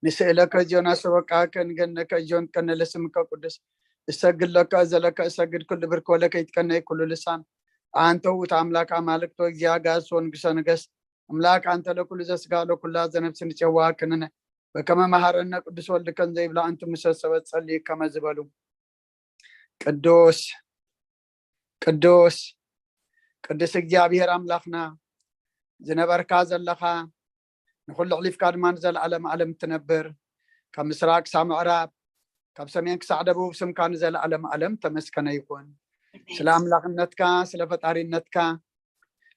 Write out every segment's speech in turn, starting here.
ንስእለከ እዚዮ ናሰበቃከ ንገነከ እዚዮን ቀነለ ስምከ ቅዱስ። እሰግድ ለከ እዘለከ እሰግድ ኩሉ ብርክ ወለከ ይትቀነይ ኩሉ ልሳን። ኣንተ ውእቱ ኣምላክ ኣማልክቶ እግዚአ ጋስ ወንግሰ ነገስ። ኣምላክ ኣንተ ለኩሉ ዘስጋ ለኩላ ዘነፍስ ንጨዋ ክንነ በከመ መሃረነ ቅዱስ ወልድከን ዘይብላ ኣንቱ ምሰ ሰበት ጸልዩ ከመ ዝበሉ። ቅዱስ ቅዱስ ቅዱስ እግዚኣብሔር ኣምላኽና ዝነበርካ ዘለኻ ንኹሉ ኣሕሊፍካ ድማ ንዘለዓለም ዓለም እትነብር ካብ ምስራቅ ክሳብ ምዕራብ ካብ ሰሜን ክሳዕ ደቡብ ስምካ ንዘለዓለም ዓለም ተመስከነ ይኹን። ስለ ኣምላኽነትካ ስለ ፈጣሪነትካ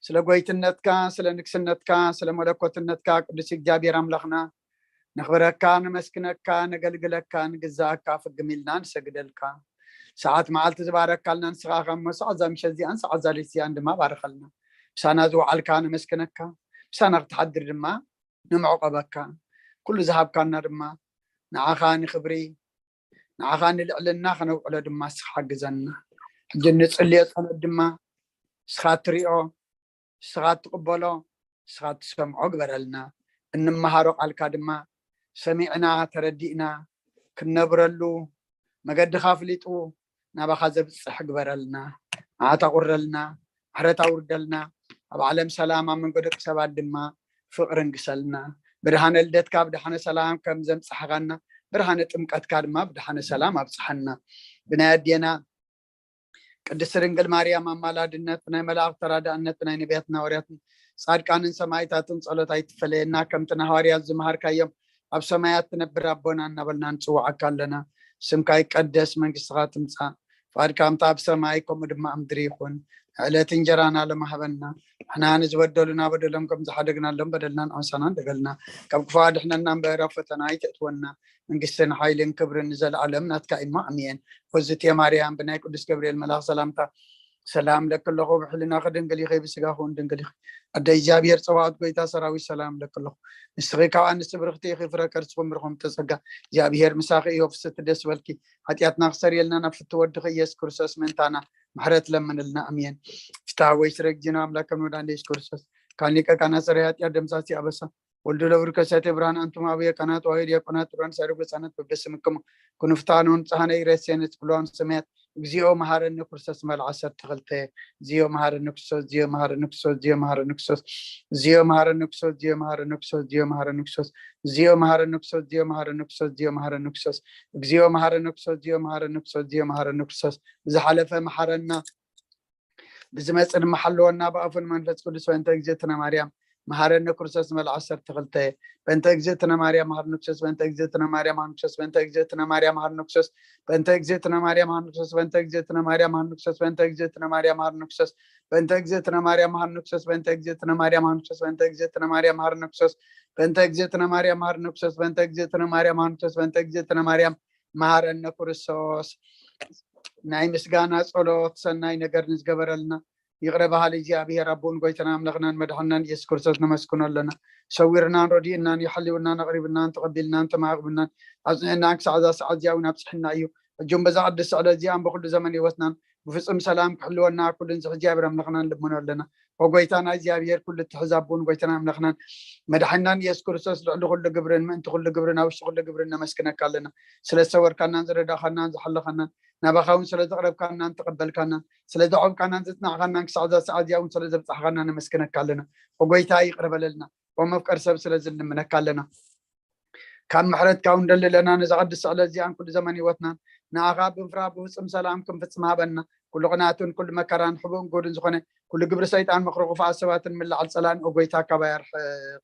ስለ ጎይትነትካ ስለ ንግስነትካ ስለ መለኮትነትካ ቅዱስ እግዚኣብሔር ኣምላኽና ነኽብረካ ነመስግነካ ነገልግለካ ንግዛእካ ፍግም ኢልና ንሰግደልካ። ሰዓት መዓልቲ ዝባረካልና ንስኻ ከሞ ሰዓት እዛ ምሸት እዚኣን ሰዓት እዛ ለይቲ እዚኣን ድማ ባርኸልና። ምሳና ዝወዓልካ ነመስግነካ ምሳና ክትሓድር ድማ ንምዕቆበካ። ኩሉ ዝሃብካና ድማ ንዓኻ ንክብሪ ንዓኻ ንልዕልና ከነውዕሎ ድማ ንስኻ ሓግዘና። ሕጂ እንጽልዮ ጸሎት ድማ ንስኻ እትሪኦ ንስኻ እትቕበሎ ንስኻ እትሰምዖ ግበረልና። እንመሃሮ ቃልካ ድማ ሰሚዕና ተረዲእና ክንነብረሉ መገድኻ ኣፍሊጡ ናባኻ ዘብፅሕ ግበረልና። መዓት ኣቑረልና፣ ምሕረት ኣውርደልና። ኣብ ዓለም ሰላም ኣብ መንጎ ደቂ ሰባት ድማ ፍቕሪ እንግሰልና። ብርሃነ ልደትካ ብድሓነ ሰላም ከም ዘምፅሓኻና ብርሃነ ጥምቀትካ ድማ ብድሓነ ሰላም ኣብፅሓና። ብናይ ኣዴና ቅድስት ድንግል ማርያም ኣማላድነት ብናይ መላእክት ተራዳእነት ብናይ ነቢያትን ሃዋርያትን ጻድቃንን ሰማይታትን ጸሎት ኣይትፈለየና። ከምቲ ንሃዋርያት ዝመሃርካዮም ኣብ ሰማያት ትነብር ኣቦና እናበልና ንጽውዓካ ኣለና። ስምካ ይቀደስ፣ መንግስትኻ ትምጻእ፣ ፍቃድካ ከምቲ ኣብ ሰማይ ከምኡ ድማ ኣብ ምድሪ ይኹን። ዕለት እንጀራና ሎሚ ሃበና። ንሕና ንዝበደሉና በደሎም ከም ዝሓደግናሎም በደልና ንዓሳና እንደገልና ካብ ክፉ ኣድሕነና እምበር ኣብ ፈተና ኣይተእትወና። መንግስትን ሓይልን ክብርን ንዘለዓለም ናትካ እዩ። ኣሜን። ወዝቴ ማርያም ብናይ ቅዱስ ገብርኤል መልኣኽ ሰላምታ ሰላም ለኪ ኣለኹ፣ ብሕልናኺ ድንግል ኢኺ፣ ብስጋኺ እውን ድንግል ኢኺ። ኣደ እግዚኣብሔር ጸባኦት ጎይታ ሰራዊት ሰላም ለኪ ኣለኹ። ንስኺ ካብ ኣንስቲ ብርኽቲ ኢኺ፣ ፍረ ከርስኺ እውን ብሩኽ ተጸጋ። እግዚኣብሔር ምሳኺ እዩ፣ ፍስቲ ደስ በልኪ። ሓጢኣትና ክሰርየልና ናብ ፍቲ ወድኺ ኢየሱስ ክርስቶስ ምእንታና ምሕረት ለምንልና። ኣሜን። ፍትሐ ወይ ስረ ጊዜና ኣምላክ ከም ወዳንደ ኢየሱስ ክርስቶስ ካን ሊቀ ካህናት ሰራይ ሓጢኣት ደምሳሲ ኣበሳ ወልዱ ለብሩ ከሳቴ ብርሃን ኣንቱም ኣበየ ካህናት ዋየ ዲያቆናት ብርሃን ሳሪ ህፃናት በበስምክሙ ኩኑ ፍትሐነ ወንጽሐነ ኢረሴነ ጽብለዋን ሰማያት። እግዚኦ መሐረኒ ክርስቶስ መልዓ ዓሰርተ ክልተ። እግዚኦ መሐረኒ ክርስቶስ፣ እግዚኦ መሐረኒ ክርስቶስ፣ እግዚኦ መሐረኒ ክርስቶስ፣ እግዚኦ መሐረኒ ክርስቶስ፣ እግዚኦ መሐረኒ ክርስቶስ፣ እግዚኦ መሐረኒ ክርስቶስ፣ እግዚኦ መሐረኒ ክርስቶስ፣ እግዚኦ መሐረኒ ክርስቶስ፣ እግዚኦ መሐረኒ ክርስቶስ፣ እግዚኦ መሐረኒ ክርስቶስ፣ እግዚኦ መሐረኒ ክርስቶስ። ብዝሓለፈ መሐረና። ብዝመጽእ ድማ ሓልወና ብኣፉን መንፈስ ቅዱስ። በእንተ እግዝእትነ ማርያም መሐረኒ ክርስቶስ መልዓ ዓሰርተ ክልተ። በእንተ እግዝእትነ ማርያም መሐረኒ ክርስቶስ፣ በእንተ እግዝእትነ ማርያም መሐረኒ ክርስቶስ፣ በእንተ እግዝእትነ ማርያም መሐረኒ ክርስቶስ፣ በእንተ እግዝእትነ ማርያም መሐረኒ ክርስቶስ፣ በእንተ እግዝእትነ ማርያም መሐረኒ ክርስቶስ፣ በእንተ እግዝእትነ ማርያም መሐረኒ ክርስቶስ፣ በእንተ እግዝእትነ ማርያም መሐረኒ ክርስቶስ፣ በእንተ እግዝእትነ ማርያም መሐረኒ ክርስቶስ፣ በእንተ እግዝእትነ ማርያም መሐረኒ ክርስቶስ፣ በእንተ እግዝእትነ ማርያም መሐረኒ ክርስቶስ፣ በእንተ እግዝእትነ ማርያም መሐረኒ ክርስቶስ፣ በእንተ እግዝእትነ ማርያም መሐረነ ክርስቶስ። ናይ ምስጋና ጸሎት ሰናይ ነገር ንዝገበረልና ይቕረ በሃሊ እግዚኣብሔር ኣቦን ጎይታና ኣምላኽናን መድሓንናን ኢየሱስ ክርስቶስ ነመስግኖ ኣለና። ሰዊርናን ረዲእናን የሐልውናን ኣቕሪብናን ተቐቢልናን ተማቕብናን ኣጽኒዕናን ክሳዕ እዛ ሰዓት እዚኣ እውን ኣብጽሕና እዩ። ሕጂ እውን በዛ ቅድስቲ ዕለት እዚኣን ብኩሉ ዘመን ህይወትናን ብፍጹም ሰላም ክሕልወና ኩሉ ንዝሕ እግዚኣብሔር ኣምላኽና ንልምኖ ኣለና። ኦጎይታና እግዚኣብሔር ኩሉ እትሕዝ ኣቦን ጎይታና ኣምላኽናን መድሓንናን ኢየሱስ ክርስቶስ ልዕሊ ኩሉ ግብርን ምእንቲ ኩሉ ግብርን ኣብ ውሽጢ ኩሉ ግብርን ነመስግነካ ኣለና። ስለ ዝሰወርካናን ዝረዳእኻናን ዝሓለኻናን ናባኻ እውን ስለ ዘቕረብካናን ተቐበልካናን ስለ ዘዕብካናን ዘጽናዕካናን ክሳዕ እዛ ሰዓት እዚኣ እውን ስለ ዘብጻሕካና ነመስግነካ ኣለና። ኦጎይታ ይቕረ በለልና። ብመፍቀር ሰብ ስለ ዝልምነካ ኣለና። ካብ ምሕረትካ እውን ደሊ ኣለና። ነዛ ቅድስቲ ዕለት እዚኣን ኩሉ ዘመን ህይወትናን ንኣኻ ብምፍራህ ብፍጹም ሰላም ክንፍጽም ሃበና። ኩሉ ቅንኣትን ኩሉ መከራን ሕቡእን ጉድን ዝኾነ ኩሉ ግብሪ ሰይጣን ምኽሪ ክፉኣት ሰባትን ምልዓል ጸላን ኦጎይታ ካባይ ኣርሕቕ።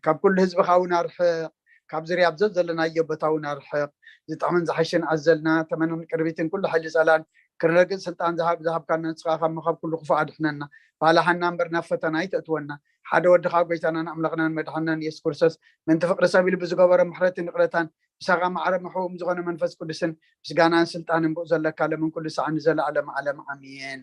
ካብ ኩሉ ህዝብኻ እውን ኣርሕቕ። ካብ ዙርያ ኣብ ዘዘለናዮ ቦታ እውን ኣርሕቕ። ዝጥዕምን ዝሓሽን ኣዘልና ተመንን ቅርቢትን ኩሉ ሓይሊ ጸላን ክረግጽ ስልጣን ዝሃብ ዝሃብካና ንስኻ ካብ ምኻብ ኩሉ ክፉእ ኣድሕነና። ባላሓና እምበር ናብ ፈተና ኣይተእትወና። ሓደ ወድኻ ጎይታናን ኣምላኽናን መድሓንናን ኢየሱስ ክርስቶስ ምእንቲ ፍቕሪ ሰብ ኢሉ ብዝገበሮ ምሕረትን ይቕረታን ምሳኻ ማዕረ ምሕውም ዝኾነ መንፈስ ቅዱስን ምስጋናን ስልጣንን ብኡ ዘለካ ለምን ኩሉ ሰዓት ንዘለኣለም ዓለም ኣሜን።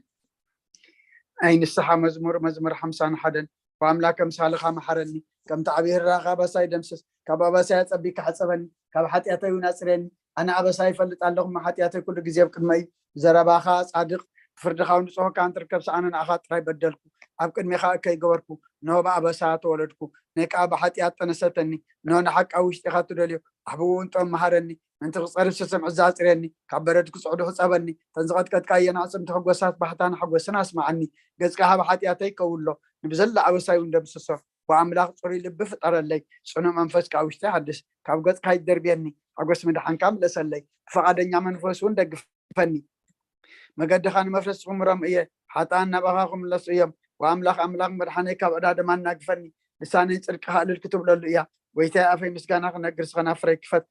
ናይ ንስሓ መዝሙር መዝሙር ሓምሳን ሓደን ብኣምላክ ኣምሳልኻ መሓረኒ። ከምቲ ዓብዪ ርራኻ ኣበሳይ ደምስስ። ካብ ኣበሳይ ኣጸቢካ ሕጸበኒ። ካብ ሓጢኣተይ እውን ኣጽርየኒ። ኣነ ኣበሳይ ይፈልጥ ኣለኹ እሞ ሓጢኣተይ ኩሉ ግዜ ኣብ ቅድመይ እዩ። ብዘረባኻ ጻድቕ ብፍርድኻ እውን ንጹህ እኳ እንትርከብ ሰኣነ ንኣኻ ጥራይ በደልኩ። ኣብ ቅድሜኻ እከይ ገበርኩ። እንሆ ብኣበሳ ተወለድኩ፣ ነይ ከኣ ብሓጢኣት ጠነሰተኒ። እንሆ ንሓቂ ኣብ ውሽጢኻ ትደልዮ፣ ኣሕብኡ እውን ጥበብ መሃረኒ። ምእንቲ ክጸርፍ ስስምዒ ኣጽርየኒ፣ ካብ በረድ ክጽዕዱ ሕጸበኒ። እተን ዝቐጥቀጥካየን ኣዕጽምቲ ሕጎሳት ባህታን ሓጎስን ኣስምዓኒ። ገጽካ ካብ ሓጢኣተይ ከውሎ፣ ንብዘላ ኣበሳይ እውን ደምስሶ። ብኣምላኽ ጽሩይ ልቢ ፍጠረለይ፣ ጽኑዕ መንፈስ ካብ ውሽጠይ ሓድስ። ካብ ገጽካ ኣይትደርብየኒ፣ ሓጎስ ምድሓንካ ምለሰለይ። ብፍቓደኛ መንፈስ እውን ደግፈኒ። መገድኻ ንመፍለስ ክምሮም እየ፣ ሓጥኣን ናባኻ ክምለሱ እዮም። ወኣምላኽ ኣምላኽ መድሓነይ ካብ ዕዳ ደማ ኣናግፈኒ። ልሳነይ ጽድቅኻ እልል ክትብለሉ እያ። ጎይታይ ኣፈይ ምስጋና ክነግር ስኸ ናፍረይ ክፈት።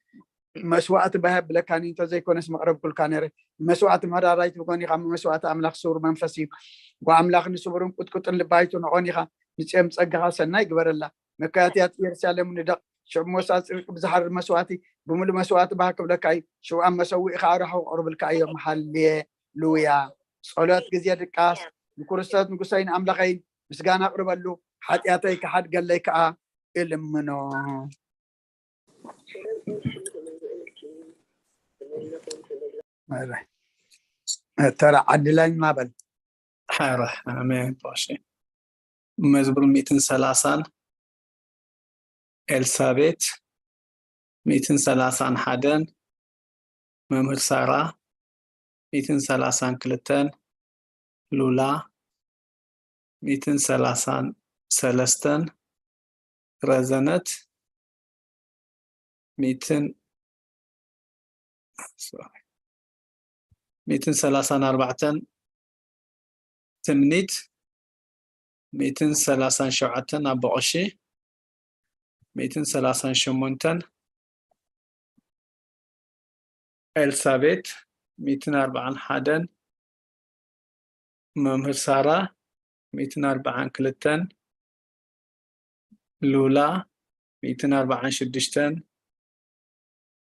መስዋእቲ ባህ የብለካን እዩ፣ እንተዘይኮነስ መቕረብኩልካ ነይረ። ንመስዋእቲ ምሕዳር ኣይትብጎን ኢኻ፣ መስዋእቲ ኣምላኽ ስውር መንፈስ እዩ። ጓ ኣምላኽ ንስውርን ቁጥቁጥን ልቢ ኣይትንዖን ኢኻ። ንጽዮን ጸጋኻ ሰናይ ግበረላ። መካያትያት ኢየሩሳሌም ንደቕ። ሽዑ መስዋእቲ ጽድቂ ብዝሓርር መስዋእቲ ብምሉእ መስዋእቲ ባህ ክብለካ እዩ። ሽዑ ኣብ መሰውኢ ኸዓ ራሑ ክቕርብልካ እዮም። ሃሌሉያ። ጸሎት ግዜ ድቃስ። ንክርስቶስ ንጉሰይን ኣምላኸይን ምስጋና ኣቕርበሉ። ሓጢኣተይ ክሓድገለይ ከኣ እልምኖ። ተራ ዓድላይና በል። ሓራ ኣሜን። ጳውሎስ መዝሙር ሚእትን ሰላሳን ኤልሳቤት ሚእትን ሰላሳን ሓደን መምህር ሳራ ሚእትን ሰላሳን ክልተን ሉላ ሚእትን ሰላሳን ሰለስተን ረዘነት ሚእትን ሚእትን ሰላሳን ኣርባዕተን ትምኒት ሚእትን ሰላሳን ሸውዓተን ኣቦ ቀሺ ሚእትን ሰላሳን ሸሞንተን ኤልሳቤት ሚእትን ኣርባዓን ሓደን መምህር ሳራ ሚእትን ኣርባዓን ክልተን ሉላ ሚእትን ኣርባዓን ሽዱሽተን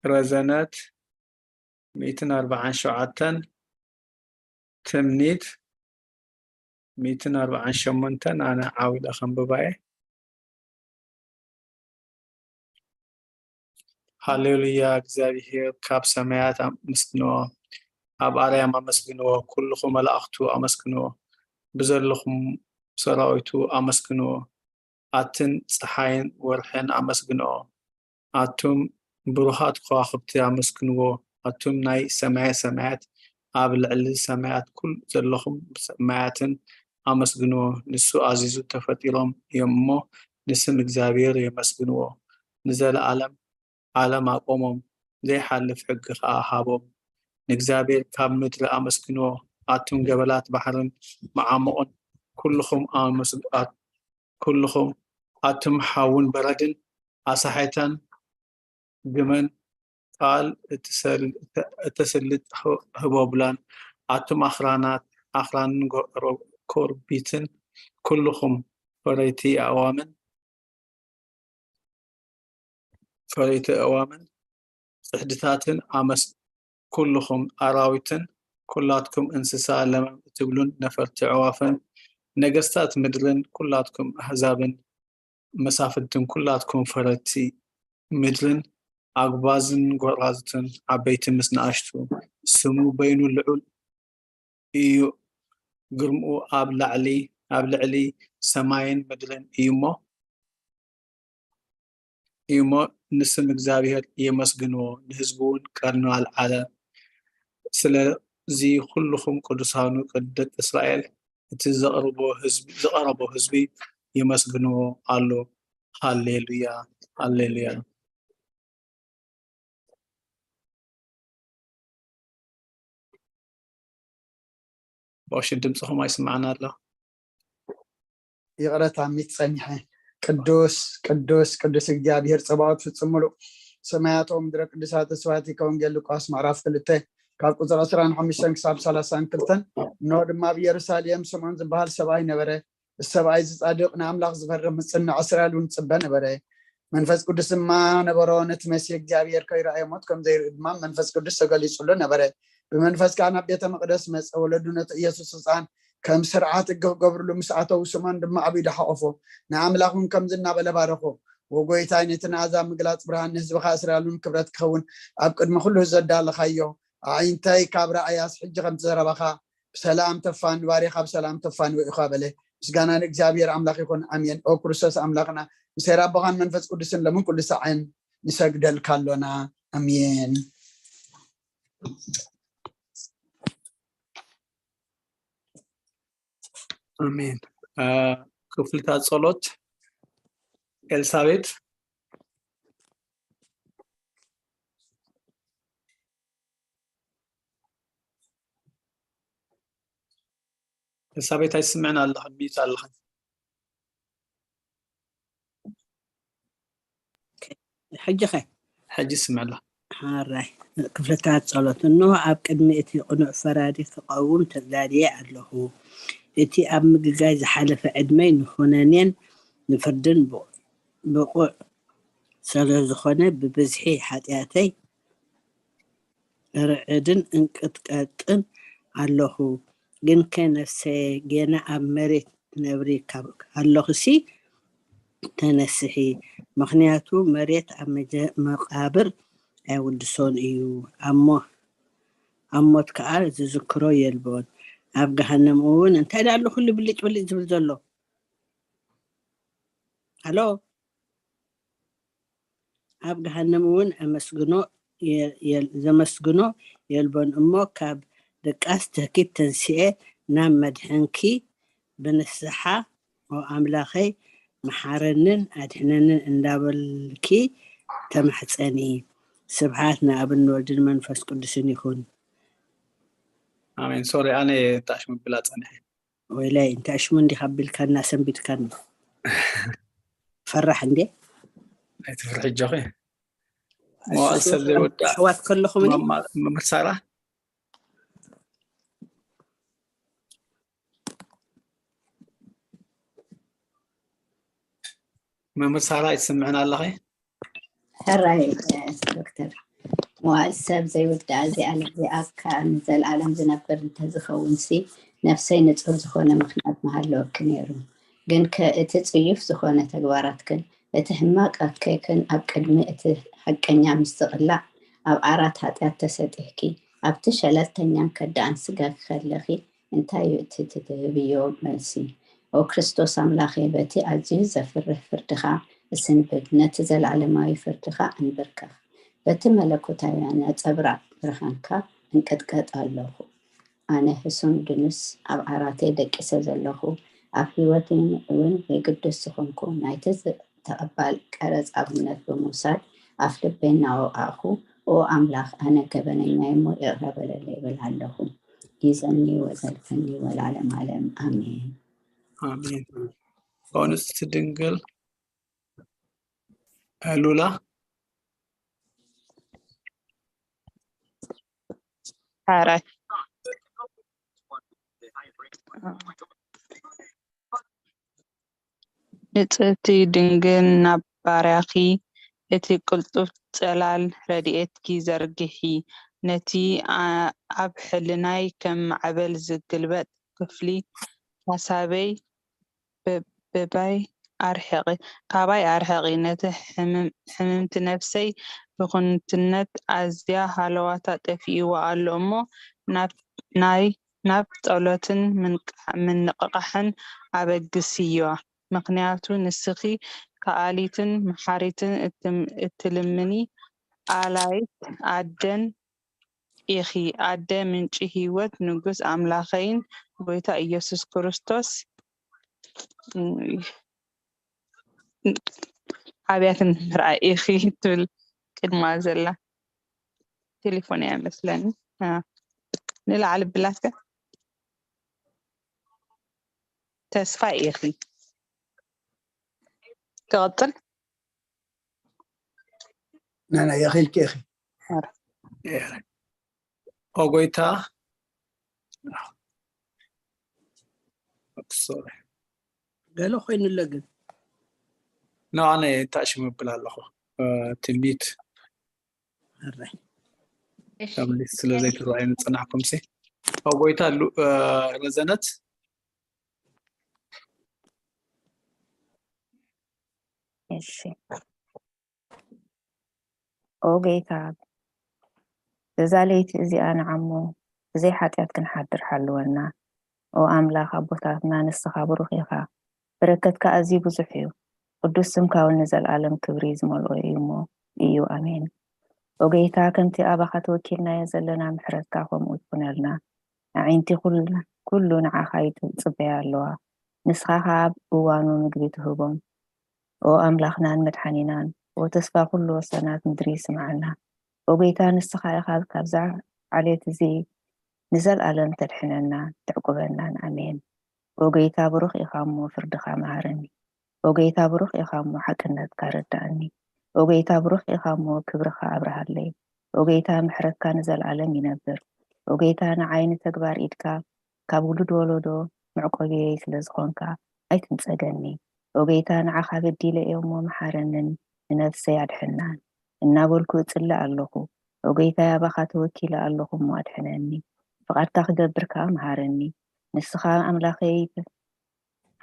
ረዘነት ሚእትን ኣርባዓን ሸውዓተን ትምኒት ሚእትን ኣርባዓን ሸሞንተን ኣነ ዓው ኢለ ከንብባ እየ። ሃሌሉያ እግዚኣብሔር ካብ ሰማያት ኣመስግንዎ፣ ኣብ ኣርያም ኣመስግንዎ፣ ኩልኹም መላእኽቱ ኣመስግንዎ፣ ብዘለኹም ሰራዊቱ ኣመስግንዎ፣ ኣትን ፀሓይን ወርሕን ኣመስግንኦ። ኣቱም ብሩኻት ከዋኽብቲ ኣመስግንዎ፣ ኣቱም ናይ ሰማየ ሰማያት ኣብ ልዕሊ ሰማያት ኩሉ ዘለኹም ሰማያትን ኣመስግንዎ። ንሱ ኣዚዙ ተፈጢሮም እዮም እሞ ንስም እግዚኣብሔር የመስግንዎ። ንዘለኣለም ዓለም ኣቆሞም፣ ዘይሓልፍ ሕጊ ኸዓ ሃቦም። ንእግዚኣብሔር ካብ ምድሪ ኣመስግንዎ፣ ኣቱም ገበላት ባሕርን መዓሙቕን ኩልኹም ኣመስግ-፣ ኣት-፣ ኩልኹም ኣቱም ሓውን በረድን ኣሳሒታን ግመን ቃል እትሰል-፣ እተ-፣ እተስልጥ ህ-፣ ህቦብላን ኣቱም ኣኽራናት ኣኽራንን ጎ-፣ ሮ-፣ ኮርቢትን ኩልኹም ፈረይቲ ኣእዋምን ፈረይቲ ኣእዋምን ጽሕድታትን ኣመስ-፣ ኩልኹም ኣራዊትን ኩላትኩም እንስሳ ለመም እትብሉን ነፈርቲ ኣዕዋፍን ነገስታት ምድርን ኩላትኩም ኣህዛብን መሳፍንትን ኩላትኩም ፈረድቲ ምድርን ኣጉባዝን ጎራዙትን ዓበይቲ ምስ ንኣሽቱ ስሙ በይኑ ልዑል እዩ። ግርምኡ ኣብ ላዕሊ ኣብ ልዕሊ ሰማይን ምድርን እዩ እሞ እዩ እሞ ንስም እግዚኣብሔር የመስግንዎ፣ ንህዝቡ እውን ቀርኑ ኣልዓለ። ስለዚ ኩልኹም ቅዱሳኑ ደቂ እስራኤል እቲ ዘቕርቦ ህዝቢ፣ ዝቐረቦ ህዝቢ የመስግንዎ ኣሎ። ሃሌሉያ፣ ሃሌሉያ። ቦሽ ድምፅኹም ኣይስማዕና ኣሎ። ይቕረታ ሚት ጸኒሐ። ቅዱስ ቅዱስ ቅዱስ እግዚኣብሔር ጸባኦት ፍጹም ምሉእ ሰማያት ምድረ ቅዱሳት ተስፋቲ ከወንጌል ሉቃስ ምዕራፍ ክልተ ካብ ቁፅሪ ዕስራን ሓሙሽተን ክሳብ ሰላሳን ክልተን። እንሆ ድማ ኣብ ኢየሩሳሌም ስምዖን ዝበሃል ሰብኣይ ነበረ። እዚ ሰብኣይ እዚ ጻድቕ ንኣምላኽ ዝፈርህ ምጽንዕ እስራኤል እውን ጽበ ነበረ። መንፈስ ቅዱስ ድማ ነበሮ፣ ነቲ መሲህ እግዚኣብሔር ከይረኣየ ሞት ከም ዘይርኢ ድማ መንፈስ ቅዱስ ተገሊጹሉ ነበረ። ብመንፈስ ከዓ ናብ ቤተ መቅደስ መጸ። ወለዱ ነቲ ኢየሱስ ህፃን ከም ስርዓት ሕጊ ክገብርሉ ምስ ኣተዉ ስምዖን ድማ ኣብ ኢዱ ሓቆፎ። ንኣምላኽ እውን ከምዚ እናበለ ባረኾ። ወጎይታይ ነቲ ንኣሕዛብ ምግላጽ ብርሃን ንህዝብኻ እስራኤል እውን ክብረት ክኸውን ኣብ ቅድሚ ኩሉ ዘዳለኻዮ ኣዒንተይ ካብ ረኣያስ ሕጂ ከምቲ ዘረባኻ ብሰላም ተፋንዋሪ ካብ ሰላም ተፋንወ ኢኻ በለ። ምስጋና ንእግዚኣብሔር ኣምላኽ ይኹን። ኣሜን። ኦ ክርስቶስ ኣምላኽና፣ ምስ ሄር ኣቦኻን መንፈስ ቅዱስን ለምን ኩሉ ሳዕን ንሰግደልካ ኣሎና። ኣሜን። ኣሜን። ክፍልታት ጸሎት። ኤልሳቤጥ። ኤልሳቤጥ ኣይስምዕን ኣለኻ፣ ሚዩት ኣለኻ። ሕጂ ኸ? ሕጂ ይስምዕ ኣሎ። ሓራይ ክፍልታት ጸሎት። እንሆ ኣብ ቅድሚ እቲ ቅኑዕ ፈራዲ ክቐውም ተዳልየ ኣለኹ። እቲ ኣብ ምግጋይ ዝሓለፈ ዕድመይ ንኹነኔን ንፍርድን ብቑዕ ስለ ዝኾነ ብብዝሒ ሓጢኣተይ እርዕድን እንቅጥቀጥን ኣለኹ። ግንከ ነፍሰየ ጌና ኣብ መሬት ትነብሪ ካብ ኣለኹሲ ተነስሒ፣ ምኽንያቱ መሬት ኣብ መጀ- መቓብር ኣይውድሶን እዩ። ኣብ ሞ- ኣብ ሞት ከኣ ዝዝክሮ የልቦን። ኣብ ገሃነም እውን እንታይ ዳ ኣሎ ኩሉ ብልጭ ብልጭ ዝብል ዘሎ? ሃሎ፣ ኣብ ገሃነም እውን ኣመስግኖ የ- የል- ዘመስግኖ የልቦን። እሞ ካብ ድቃስ ትህኪት ተንስኤ ናብ መድሕንኪ ብንስሓ ኦ ኣምላኸይ መሓረንን ኣድሕነንን እንዳበልኪ ተማሕፀኒ። ስብሓት ንኣብን ንወልድን መንፈስ ቅዱስን ይኹን። ኣሜን። ሶሪ ኣነ ታሽ ምብላ ጸኒሐ። ወይላይ እንታይ ሽሙ እንዲኻ ኣቢልካና ሰንቢድካና። ፈራሕ እንዴ? ኣይትፍርሒ ኣጆኺ። መዋእል ሰብ ዘይወዳእ ኣሕዋት ከለኹም እኔ መማ- መምህር ሳራ። መምህር ሳራ ኣይትስምዕን ኣለኺ? ሕራይ እ፣ ዶክተር፣ መዋእል ሰብ ዘይውዳእ እዚ ዓለም እዚኣ ከኣ ንዘለኣለም ዝነብር እንተዝኸውን ሲ ነፍሰይ ንጹር ዝኾነ ምኽንያት ምሃለወኪ ነይሩ። ግን ከ እቲ ጽዩፍ ዝኾነ ተግባራትክን እቲ ሕማቅ ኣካይክን ኣብ ቅድሚ እቲ ሓቀኛ ምስ ዝቕላዕ ኣብ ዓራት ሓጢኣት ተሰጢሕኪ ኣብቲ ሸለልተኛን ከዳእን ስጋኪ ከለኺ እንታይ እዩ እቲ ትህብዮ መልሲ? ኦ ክርስቶስ ኣምላኸይ፣ በቲ ኣዝዩ ዘፍርህ ፍርድኻ እስንብድ፣ ነቲ ዘለኣለማዊ ፍርድኻ እንብርከኽ። በቲ መለኮታውያን ነጸብራቕ ብርሃንካ እንቅጥቀጥ ኣለኹ። ኣነ ህሱም ድኑስ ኣብ ዓራተይ ደቂሰ ዘለኹ፣ ኣብ ህይወተይ እውን ዘይግዱስ ዝኾንኩ፣ ናይቲ ተቐባል ቀረጽ ኣብነት ብምውሳድ ኣፍ ልበይ እናወቓዕኹ፣ ኦ ኣምላኽ፣ ኣነ ገበነኛ እየ እሞ ይቕረ በለለይ ይብል ኣለኹ። ይዘኒ ወዘልፈኒ ወለዓለመ ዓለም ኣሜን። ኣሜን። ኦ ንጽሕቲ ድንግል ሉላ። ሓራይ ንጽህቲ ድንግል ናብ ባርያኺ እቲ ቅልጡፍ ጽላል ረድኤትኪ ዘርግሒ። ነቲ ኣ- ኣብ ሕልናይ ከም ማዕበል ዝግልበጥ ክፍሊ ሓሳበይ በባይ ኣርሕቒ፣ ካባይ ኣርሕቒ። ነቲ ሕምም- ሕምምቲ ነፍሰይ ብኹንትነት ኣዝያ ሃለዋታ ጠፊእዋ ኣሎ እሞ ናብ ናይ ናብ ጸሎትን ምንቃ- ምንቕቓሕን ኣበግስዮ። ምኽንያቱ ንስኺ ከኣሊትን መሓሪትን እትም- እትልምኒ ኣላይት ኣደን ኢኺ። ኣደ ምንጪ ህይወት ንጉስ ኣምላኸይን ጎይታ ኢየሱስ ክርስቶስ ኣብያትን ምርኣይ ኢኺ ትብል ቅድማ ዘላ ቴሌፎን እያ መስለኒ። ንላዕሊ ብላትከ ተስፋ ኢኺ። ክቐጽል ናና የኺልኪ ኢኺ። ኦ ጎይታ ሶሪ ገለ ኮይኑለ ግን ንኣነ ታእሽም እብል ኣለኹ። ትንቢት ሕራይ ካብ ሊስት ስለ ዘይትረኣዩ ዝጸናሕኩም ሲ ኦ ጎይታ ሉ- ረዘነት እሺ ኦ ጌታ፣ በዛ ለይቲ እዚኣ ንዓሞ ብዘይ ሓጢኣት ክንሓድር ሓልወና። ኦ ኣምላኽ ኣቦታትና፣ ንስኻ ብሩኽ ኢኻ። በረከትካ ኣዝዩ ብዙሕ እዩ። ቅዱስ ስምካ እውን ንዘለኣለም ክብሪ ዝመልኦ እዩ እሞ እዩ። ኣሜን። ኦ ጌታ፣ ከምቲ ኣባኻ ተወኪልናዮ ዘለና ምሕረትካ ከምኡ ትኹነልና። ኣዒንቲ ኩል-፣ ኩሉ ንዓኻ ይጽበያ ኣለዋ። ንስኻ ኸኣ ኣብ እዋኑ ምግቢ ትህቦም። ኦ ኣምላኽናን መድሓኒናን፣ ኦ ተስፋ ኩሉ ወሰናት ምድሪ፣ ስምዓና። ኦ ጌታ፣ ንስኻ ኢኻ ካብዛ ዓሌት እዚ ንዘለኣለም ተድሕነና፣ ተዕቁበናን። ኣሜን። ኦ ጌታ፣ ብሩኽ ኢኻ እሞ ፍርድኻ መሃረኒ። ኦ ጌታ፣ ብሩኽ ኢኻ እሞ ሓቅነትካ ረዳእኒ። ኦ ጌታ፣ ብሩኽ ኢኻ እሞ ክብርኻ ኣብርሃለይ። ኦ ጌታ፣ ምሕረትካ ንዘለኣለም ይነብር። ኦ ጌታ፣ ንዓይ ንተግባር ኢድካ ካብ ውሉድ ወለዶ መዕቆብየይ ስለ ዝኾንካ ኣይትንጸገኒ። ኦ ጌታ፣ ንዓኻ በዲለ እየ እሞ መሓረንን ንነፍሰይ ኣድሕናን እናበልኩ እጽሊ ኣለኹ። ኦ ጌታየ፣ ኣባኻ ተወኪለ ኣለኹ እሞ ኣድሕነኒ። ፍቓድካ ክገብር ከኣ መሃረኒ። ንስኻ ኣምላኸይ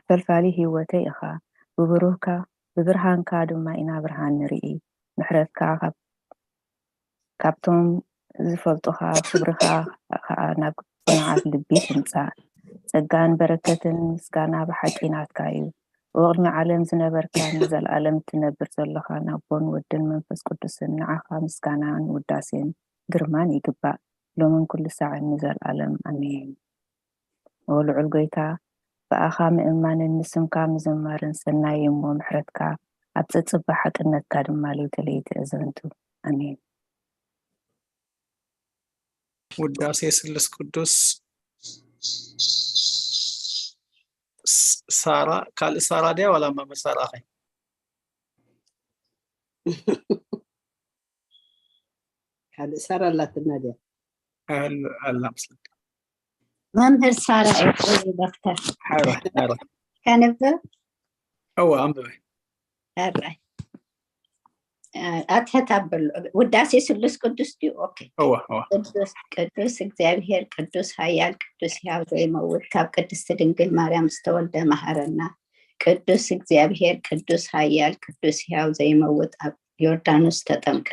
ፈልፋሊ ህይወተይ ኢኻ። ብብሩህካ፣ ብብርሃንካ ድማ ኢና ብርሃን ንርኢ። ምሕረትካ ካብ፣ ካብቶም ዝፈልጡኻ፣ ክብርኻ ከኣ ናብ ጽኑዓት ልቢ ትምጻእ። ጸጋን በረከትን ምስጋና ብሓቂ ናትካ እዩ። ብቕድሚ ዓለም ዝነበርካ፣ ንዘለኣለም እትነብር ዘለኻ፣ ንኣቦን ወድን መንፈስ ቅዱስን ንዓኻ ምስጋናን ውዳሴን ግርማን ይግባእ፣ ሎምን ኩሉ ሳዕን ንዘለኣለም ኣሜን። ኦ ልዑል ጐይታ፣ ብኣኻ ምእማንን ንስምካ ምዝማርን ሰናይ እዩ እሞ፣ ምሕረትካ ኣብ ጸጸባ ሓቅነትካ ድማ ለይቲ ለይቲ ኣዘንቱ። ኣሜን። ውዳሴ ስሉስ ቅዱስ። ስ-፣ ሳራ፣ ካልእ ሳራ ድያ ዋላ መምህር ሳራ ኸ? ካልእ ሳራ ኣላትና ድያ? ኣል-፣ ኣላ መስለኒ። መምህር ሳራ እዩ። ቆይ ዶክተር ሓራ፣ ሓራ። ከንብብ እወ፣ ኣንብበ። ኣራይ ኣትሕት ኣበሉ። ውዳሴ ስሉስ ቅዱስ ድዩ? ኦኬ። እወ፣ እወ። ቅዱስ ቅዱስ እግዚኣብሔር ቅዱስ ኃያል ቅዱስ ሕያው ዘይመውት ካብ ቅድስት ድንግል ማርያም ዝተወልደ መሐረና። ቅዱስ እግዚኣብሔር ቅዱስ ኃያል ቅዱስ ሕያው ዘይመውት ኣብ ዮርዳኖስ ተጠምቀ፣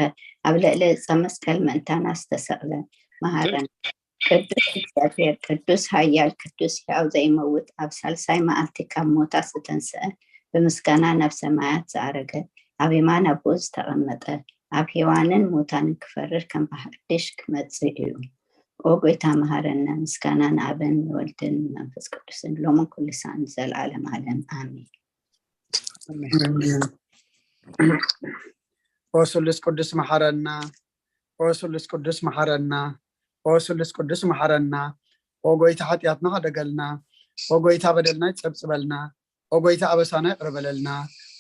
ኣብ ልዕሊ ዕፀ መስቀል ምእንታና ዝተሰቕለ መሐረና። ቅዱስ እግዚኣብሔር ቅዱስ ኃያል ቅዱስ ሕያው ዘይመውት ኣብ ሳልሳይ መዓልቲ ካብ ሞታት ዝተንስአ ብምስጋና ናብ ሰማያት ዝኣረገ ኣብ የማን ኣቦኡ ዝተቐመጠ ኣብ ሔዋንን ሙታንን ክፈርድ ከም ብሓድሽ ክመጽእ እዩ። ኦ ጐይታ መሃረና። ምስጋና ንኣብን ንወልድን ንመንፈስ ቅዱስን ሎምን ኩሉ ሳዕን ንዘለዓለም ዓለም ኣሜን። ኦ ስሉስ ቅዱስ መሓረና፣ ኦ ስሉስ ቅዱስ መሓረና፣ ኦ ስሉስ ቅዱስ መሓረና። ኦ ጎይታ ሓጢኣትና ሓደገልና፣ ኦ ጎይታ በደልና ይጸብጽበልና፣ ኦ ጎይታ ኣበሳና ይቕረ በለልና።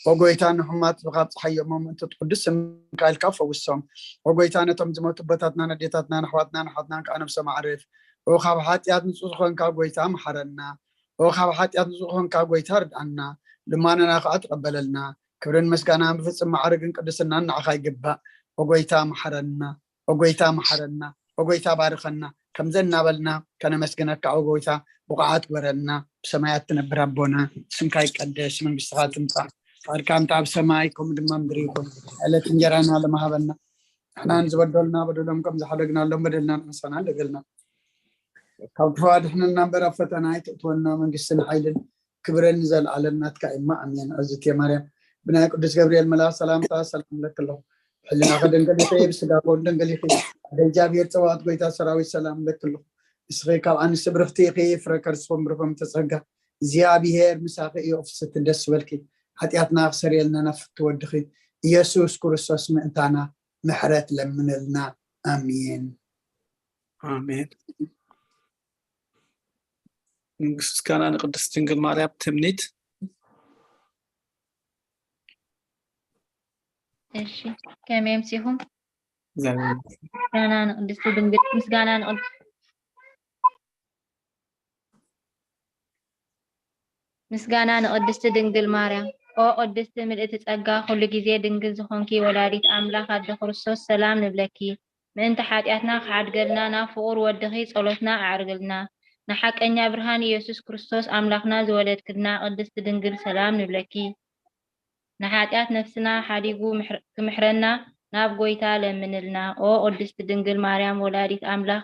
ኦ ጎይታ ንሕሙማት ህዝብኻ ኣብጽሓዮም፣ ምእንተ ቅዱስ ስምካ ኢልካ ፈውሶም። ኦ ጎይታ ነቶም ዝሞቱ ኣቦታትናን ኣዴታትናን ኣሕዋትናን ኣሓትናን ከኣ ነብሶም ኣዕርፍ። ኦ ካብ ሓጢኣት ንጹህ ዝኾንካ ጎይታ መሓረና። ኦ ካብ ሓጢኣት ንጹህ ዝኾንካ ጎይታ ርድኣና፣ ልማኖና ከኣ ተቐበለልና። ክብርን ምስጋናን ብፍጹም ማዕርግን ቅድስናን ንዓኻ ይግባእ። ኦ ጎይታ መሓረና፣ ኦ ጎይታ መሓረና፣ ኦ ጎይታ ባርኸና። ከምዚ እናበልና ከነመስግነካ ኦ ጎይታ ብቑዓት ግበረልና። ብሰማያት ትነብር ኣቦና፣ ስምካ ይቀደስ፣ መንግስትኻ ትምጻእ፣ ፍቓድካ እንተ ኣብ ሰማይ ከምኡ ድማ ምድሪ ይኹን። ዕለት እንጀራና ሎሚ ሃበና። ንሕና ንዝበደሉና በደሎም ከም ዝሓደግናሎም በደልና ንሕሰና ኣለገልና። ካብ ክፉ ኣድሕነና እምበር ኣብ ፈተና ኣይተእትወና። መንግስትን ሓይልን ክብርን ንዘለዓለም ናትካ እዩ እሞ ኣሜን። ኣዝእቲ ማርያም ብናይ ቅዱስ ገብርኤል መልኣኽ ሰላምታ ሰላም እብለኪ ኣለኹ። ብሕልናኺ ድንግል ኢኺ፣ ብስጋኺ እውን ድንግል ኢኺ። ኣደ እግዚኣብሔር ጸባኦት ጎይታ ሰራዊት ሰላም እብለኪ ኣለኹ። ንስኺ ካብ ኣንስቲ ብርኽቲ ኢኺ፣ ፍረ ከርስኹም ብሩኽ እምተ ጸጋ እግዚኣብሔር ምሳኺ እዩ። ፍስቲ ደስ ይበልኪ። ሓጢኣትና ክሰርየልና ናብ ፍትው ወድኺ ኢየሱስ ክርስቶስ ምእንታና ምሕረት ለምንልና። ኣሜን። ኣሜን። ምስጋና ንቅድስት ድንግል ማርያም። ትምኒት። እሺ፣ ከመይ ኣምሲኹም? ምስጋና ንቅድስቲ ድንግል፣ ምስጋና ንቅድስቲ ምስጋና ንቅድስቲ ድንግል ማርያም። ኦ ቅድስቲ ምልእቲ ጸጋ፣ ኩሉ ግዜ ድንግል ዝኾንኪ ወላዲት ኣምላኽ ኣደ ክርስቶስ፣ ሰላም ንብለኪ። ምእንቲ ሓጢኣትና ክሓድገልና፣ ናብ ፍቑር ወድኺ ጸሎትና ኣዕርግልና። ንሓቀኛ ብርሃን ኢየሱስ ክርስቶስ ኣምላኽና ዝወለድክልና ቅድስቲ ድንግል፣ ሰላም ንብለኪ። ንሓጢኣት ነፍስና ሓዲጉ ምሕር-፣ ክምሕረና ናብ ጐይታ ለምንልና። ኦ ቅድስቲ ድንግል ማርያም ወላዲት ኣምላኽ፣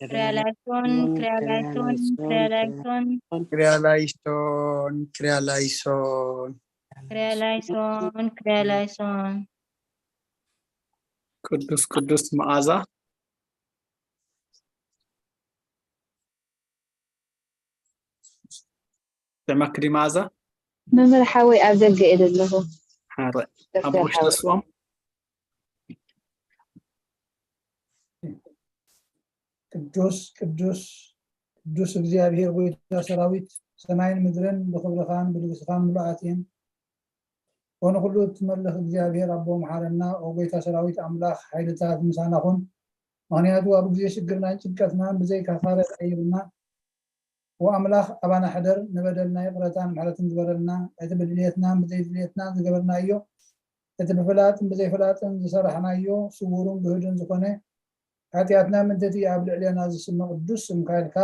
ክሪያላይሶን፣ ክሪያላይሶን፣ ክሪያላይሶን፣ ክሪያላይሶን፣ ክሪያላይሶን። ክሪያላይሶን፣ ክሪያላይሶን። ቅዱስ ቅዱስ መዓዛ። ስምዕኪ ድዩ መዓዛ? መምህር ሓወይ ኣብ ደገ እየ ዘለኹ። ሓረ ኣብ ዶክተር ውሽጢ ሓወይ። ስዎም። ቅዱስ ቅዱስ ቅዱስ እግዚኣብሔር ጎይታ ሰራዊት፣ ሰማይን ምድርን ብኽብርኻን ብልግስኻን ምሉኣት እየን። ኮነ ኩሉ እትመልኽ እግዚኣብሔር ኣቦ መሓረና፣ ኦ ጎይታ ሰራዊት ኣምላኽ ሓይልታት ምሳና ኩን። ምኽንያቱ ኣብ ግዜ ሽግርናን ጭንቀትናን ብዘይካ ፋረት ኣይብልና። ኦ ኣምላኽ ኣባና ሕደር፣ ንበደልና ይቕረታን ምሕረትን ግበረልና። እቲ ብድልየትናን ብዘይድልየትናን ዝገበርናዮ፣ እቲ ብፍላጥን ብዘይፍላጥን ዝሰራሕናዮ ስውሩን ግህዱን ዝኾነ ሓጢኣትና ምንትቲ ኣብ ልዕሌና ዝስመ ቅዱስ ስምካ ኢልካ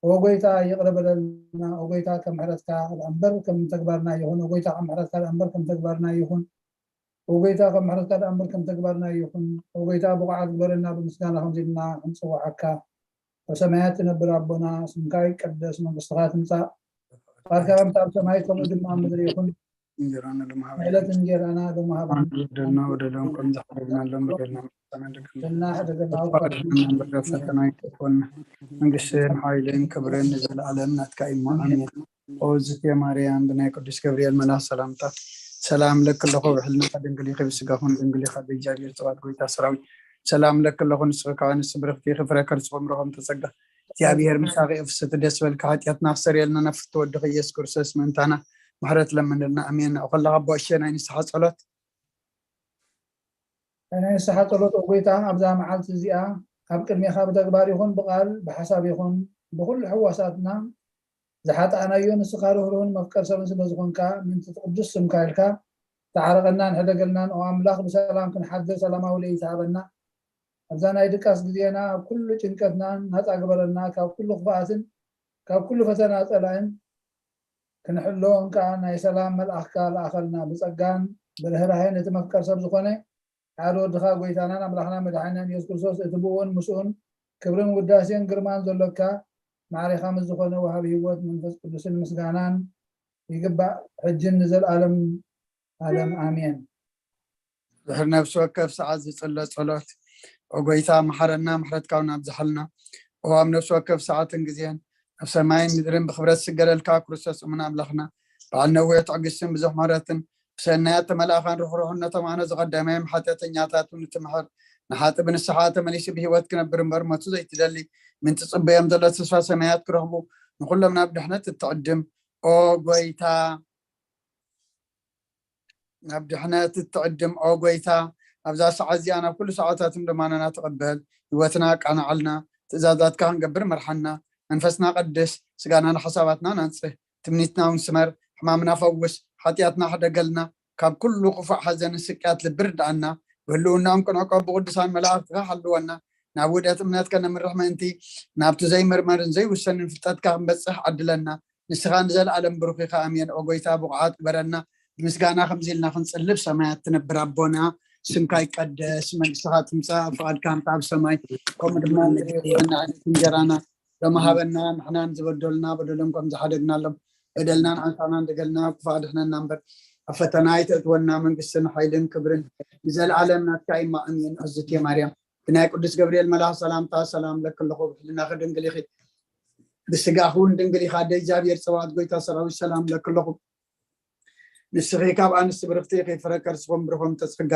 ኦ ጎይታ ይቕረ በለልና። ኦ ጎይታ ከም ምሕረትካ ደኣ እምበር ከም ተግባርና ይኹን። ኦ ጎይታ ከም ምሕረትካ ደኣ እምበር ከም ተግባርና ይኹን። ኦ ጎይታ ከም ምሕረትካ ደኣ እምበር ከም ተግባርና ይኹን። ኦ ጎይታ ብቑዓት ግበረና፣ ብምስጋና ከምዚ ኢልና ክንጽውዓካ። ኣብ ሰማያት ትነብር ኣቦና፣ ስምካ ይቀደስ፣ መንግስትኻ ትምጻእ፣ ፍቓድካ ከምቲ ኣብ ሰማይ ከምኡ ድማ ኣብ ምድሪ ይኹን። እንጀራና ሎሚ ሃበና። ዕለት እንጀራና ሎሚ ሃበና። በደልና በደሎም ከም ዝሓደግናሎም በደልና መሳና ደገና በደልና ሕደገልና ፈቃድና እምበር ፈተና ኣይተኮና። መንግስትን ሓይልን ክብርን ንዘለኣለም ናትካ እዩ። ኣሜን። ኦ ዝቴ ማርያም ብናይ ቅዱስ ገብርኤል መልኣኽ ሰላምታ ሰላም ለኪ ኣለኹ፣ ብሕልናኺ ድንግል ኢኺ፣ ብስጋኹን ድንግል ኢኻ፣ ብእግዚኣብሔር ጽባኦት ጎይታ ሰራዊት ሰላም ለኪ ኣለኹ፣ ንስኺ ከኣ ንስብርኽቲ ኢኺ፣ ፍረ ከርስኺ እምሮ ከም ተጸጋ እግዚኣብሔር ምሳኺ እዩ። ፍስሕቲ ደስ በልኪ፣ ሓጢኣትና ክሰርየልና ናብ ፍትወድኺ ኢየሱስ ክርስቶስ ምእንታና ምሕረት ለምንልና። ኣሜን። ንዕኡ ከለኻ ኣቦ ኣሸ ናይ ንስሓ ጸሎት ናይ ንስሓ ጸሎት ኦ ጎይታ ኣብዛ መዓልቲ እዚኣ ኣብ ቅድሜኻ ብተግባር ይኹን ብቓል ብሓሳብ ይኹን ብኹሉ ሕዋሳትና ዝሓጣእናዮ ንስኻ ርህሩህን መፍቀር ሰብን ስለ ዝኾንካ ምእንቲ እቲ ቅዱስ ስምካ ኢልካ ተዓረቐናን ሕደገልናን ኦ ኣምላኽ ብሰላም ክንሓድር ሰላማዊ ለይቲ ሃበና። ኣብዛ ናይ ድቃስ ግዜና ኣብ ኩሉ ጭንቀትናን ናጻ ግበረልና ካብ ኩሉ ክፍኣትን ካብ ኩሉ ፈተና ጸላእን ክንሕለዎም ከኣ ናይ ሰላም መልኣኽካ ለኣኸልና። ብጸጋን ብርህራሄን እቲ መፍቀር ሰብ ዝኾነ ሓደ ወድኻ ጎይታናን ኣምላኽና መድሓኒናን ኢየሱስ ክርስቶስ እቲ ብእኡን ምስኡን ክብርን ውዳሴን ግርማን ዘሎካ ማዕሬኻ ምስ ዝኾነ ወሃቢ ህይወት መንፈስ ቅዱስን ምስጋናን ይግባእ ሕጅን ንዘልኣለም ኣለም ኣሜን። ድሕሪ ነፍሲ ወከፍ ሰዓት ዝጽለ ጸሎት። ኦ ጎይታ መሓረና፣ ምሕረትካ እውን ኣብዝሓልና። ኦ ኣብ ነፍሲ ወከፍ ሰዓትን ግዜን ኣብ ሰማይን ምድርን ብክብረት ዝስገደልካ ክርስቶስ እሙን ኣምላኽና፣ በዓል ነዊሕ ትዕግስትን ብዙሕ ምሕረትን ብሰናያት ተመላእኻን ርሕሩሕነቶም ኣነ ዝቐዳማዮም ሓጢኣተኛታት እውን እትምሕር ንሓጢ ብንስሓ ተመሊሱ ብህይወት ክነብር እምበር ሞቱ ዘይትደሊ ምእንቲ ጽበዮም ዘሎ ተስፋ ሰማያት ክረኽቡ ንኹሎም ናብ ድሕነት እትዕድም ኦ ጎይታ ናብ ድሕነት እትዕድም ኦ ጎይታ፣ ኣብዛ ሰዓት እዚኣ ናብ ኩሉ ሰዓታትን ደማናና ተቐበል። ህይወትና ኣቃናዓልና፣ ትእዛዛትካ ክንገብር መርሓና። መንፈስና ቀድስ፣ ስጋና ንሓሳባትና ናንጽህ፣ ትምኒትና እውን ስመር፣ ሕማምና ፈውስ፣ ሓጢኣትና ሕደገልና፣ ካብ ኩሉ ክፉእ ሓዘንን ስቅያት ልቢ ርድኣና። ብህልውናኦም ክንዕቆብ ብቅዱሳን መላእኽትካ ሓልወና። ናብ ውህደት እምነት ከነምርሕ ምእንቲ ናብቲ ዘይምርመርን ዘይውሰንን ፍልጠትካ ክንበጽሕ ዓድለና። ንስኻ ንዘለኣለም ብሩኽ ኢኻ። ኣሜን። ኦ ጎይታ ብቑዓት ግበረና። ብምስጋና ከምዚ ኢልና ክንጽልብ ሰማያት ትነብር ኣቦና ስምካ ይቀደስ፣ መንግስትኻ ትምጻእ፣ ፍቓድካ እንተ ኣብ ሰማይ ከምኡ ድማ ኣብ ምድሪ ይኹን። ዕለት እንጀራና ሎሚ ሃበና፣ ንሕናን ዝበደሉና በደሎም ከም ዝሓደግናሎም በደልናን ዓንሳናን ደገልና ክፉእ ኣድሕነና እምበር ኣብ ፈተና ኣይተእትወና። መንግስትን ሓይልን ክብርን ንዘለኣለም ናትካ እዩ። ኣሜን። እዝእትየ ማርያም ብናይ ቅዱስ ገብርኤል መልኣኽ ሰላምታ ሰላም ለኪ ኣለኹ፣ ብሕልናኺ ድንግል ኢኺ፣ ብስጋኺ እውን ድንግል ኢኻ። ኣደ እግዚኣብሔር ጸባኦት ጎይታ ሰራዊት ሰላም ለኪ ኣለኹ። ንስኺ ካብ ኣንስቲ ብርኽቲ ኢኺ፣ ፍረ ከርስኹም ብሩኽ ተጸጋ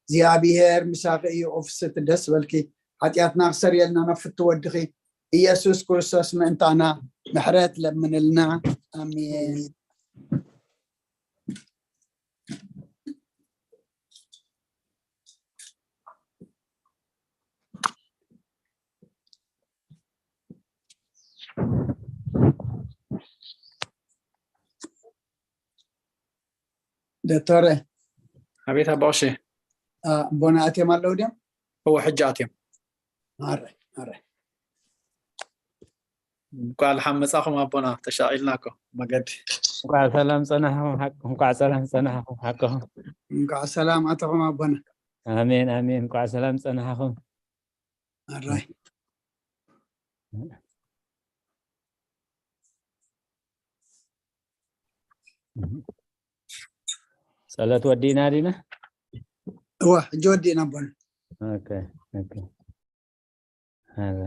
እግዚኣብሔር ምሳኺ እዩ። ኦ ፍስሕቲ ደስ በልኪ፣ ሓጢኣትና ክሰርየልና ናብ ፍቱ ወድኺ ኢየሱስ ክርስቶስ ምእንታና ምሕረት ለምንልና። ኣሜን። ዶክተር ኣቤት ኣባ ቀሺ። ኣቦና ኣትዮም ኣለዉ ድዮም? እወ ሕጂ ኣትዮም። ኣረ ኣረ እንኳዕ ደሓን መጻኹም ኣቦና፣ ተሻቒልና እኮ መገዲ። እንኳዕ ሰላም ጸናሕኩም ሓቅ- እንኳዕ ሰላም ጸናሕኩም ሓቅኹም። እንኳዕ ሰላም ኣተኹም ኣቦና። ኣሜን ኣሜን። እንኳዕ ሰላም ጸናሕኩም። ኣራይ ጸሎት ወዲእና ዲና? እዋ፣ ሕጂ ወዲእና ኣቦና። ኦኬ፣ ኦኬ። ኣረ።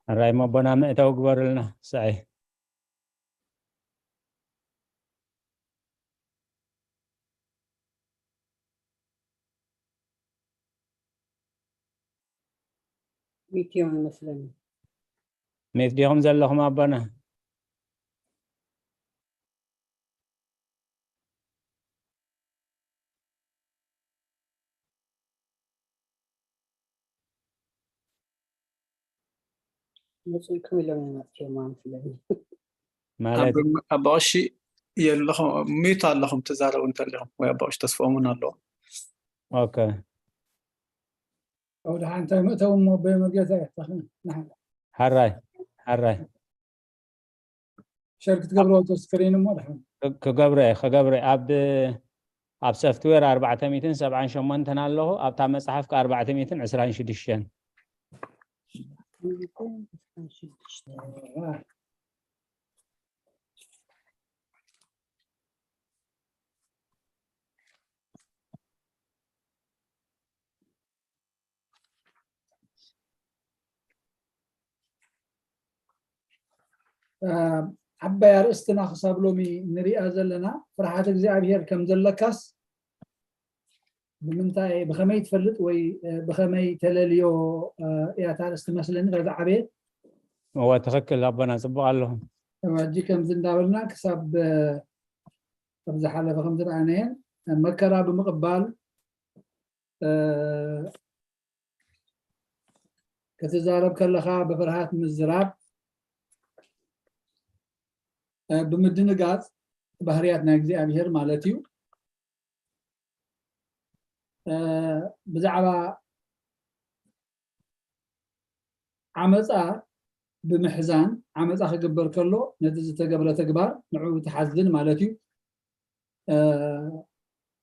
ሕራይ፣ ኣቦና መእተዊ ግበሩልና። ስዐይ። ሚክዮም ይመስለኒ። ሜት ዲኹም ዘለኹም ኣቦና? መፅእኩም ኢሎም እዮም ኣትዮም ማለት ስለዚ ማለት ኣባ ቀሺ የለኹም፣ ሚዩት ኣለኹም ትዛረቡ እንተሊኹም፣ ወይ ኣባ ቀሺ ተስፍኦም እውን ኣለዎ። ኦኬ። او دحين انت مؤتوا مو بمرقته يحتخن نحن ሕራይ፣ ሕራይ። شارك تقبلوا تو سكرين مو دحين ክገብረ ክገብረ ኣብ ኣብ ሶፍትዌር ኣርባዕተ ሚእትን ሰብዓን ሸሞንተን ኣለኹ፣ ኣብታ መጽሓፍ ከ ኣርባዕተ ሚእትን ዕስራን ሽዱሽተን። ዓባይ ኣርእስትና ክሳብ ሎሚ ንሪኣ ዘለና ፍርሓት እግዚኣብሔር ከም ዘለካስ ብምንታይ ብኸመይ ትፈልጥ ወይ ብኸመይ ተለልዮ እያ እታ ኣርእስቲ መስለኒ እዛ ዝዓበየት እወ ትኽክል ኣቦና ጽቡቕ ኣለኹም ሕጂ ከምዚ እንዳበልና ክሳብ ኣብ ዝሓለፈ ከም ዝረኣናየን መከራ ብምቕባል ክትዛረብ ከለኻ ብፍርሃት ምዝራብ ብምድንጋፅ ባህርያት ናይ እግዚኣብሔር ማለት እዩ ብዛዕባ ዓመፃ ብምሕዛን ዓመፃ ክግበር ከሎ ነቲ ዝተገብረ ተግባር ንዕኡ ትሓዝን ማለት እዩ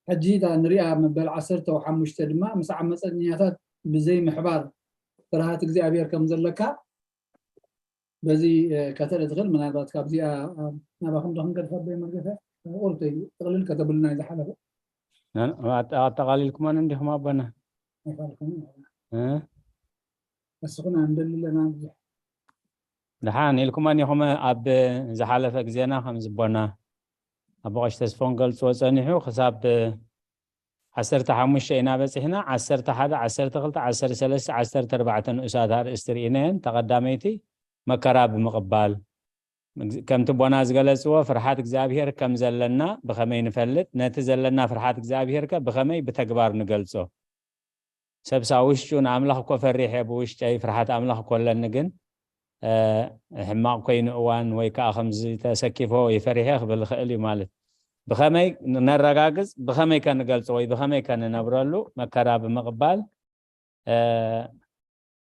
ሕጂ እታ ንሪኣ መበል ዓሰርተ ሓሙሽተ ድማ ምስ ዓመፀኛታት ብዘይ ምሕባር ፍርሃት እግዚኣብሔር ከም ዘለካ በዚ ከተርኢ ትኽእል ምናልባት ካብዚኣ ናባኹም ዶ ክንገድፋ በይ መርገፈ ቁርተይ ጥቕልል ከተብልና እዩ ዝሓለፈ ኣጠቓሊልኩማን እንዲኹም ኣቦና ኣይፋልኩም ንስኹና እንደሊ ኣለና ብዙሕ ደሓን ኢልኩማን ኢኹም ኣብ ዝሓለፈ ግዜና ከም ዝቦና ኣቦ ቀሽ ተስፎን ገልፅዎ ፀኒሑ ክሳብ ዓሰርተ ሓሙሽተ ኢና በፂሕና ዓሰርተ ሓደ ዓሰርተ ክልተ ዓሰርተ ሰለስተ ዓሰርተ ኣርባዕተ ንኡሳት ኣርእስቲ ርኢናየን ተቐዳመይቲ መከራ ብምቕባል ከምቲ ቦና ዝገለፅዎ ፍርሓት እግዚኣብሄር ከም ዘለና ብኸመይ ንፈልጥ ነቲ ዘለና ፍርሓት እግዚኣብሄር ከ ብኸመይ ብተግባር ንገልፆ ሰብሳ ውሽጡ ንኣምላኽ እኮ ፈሪሕ እየ ብውሽጠይ ፍርሓት ኣምላኽ እኮ ኣለኒ ግን ሕማቕ ኮይኑ እዋን ወይ ከዓ ከምዚ ተሰኪፎ ይፈሪሐ ክብል ይኽእል እዩ ማለት ብኸመይ ነረጋግፅ ብኸመይ ከንገልፆ ወይ ብኸመይ ከንነብረሉ መከራ ብምቕባል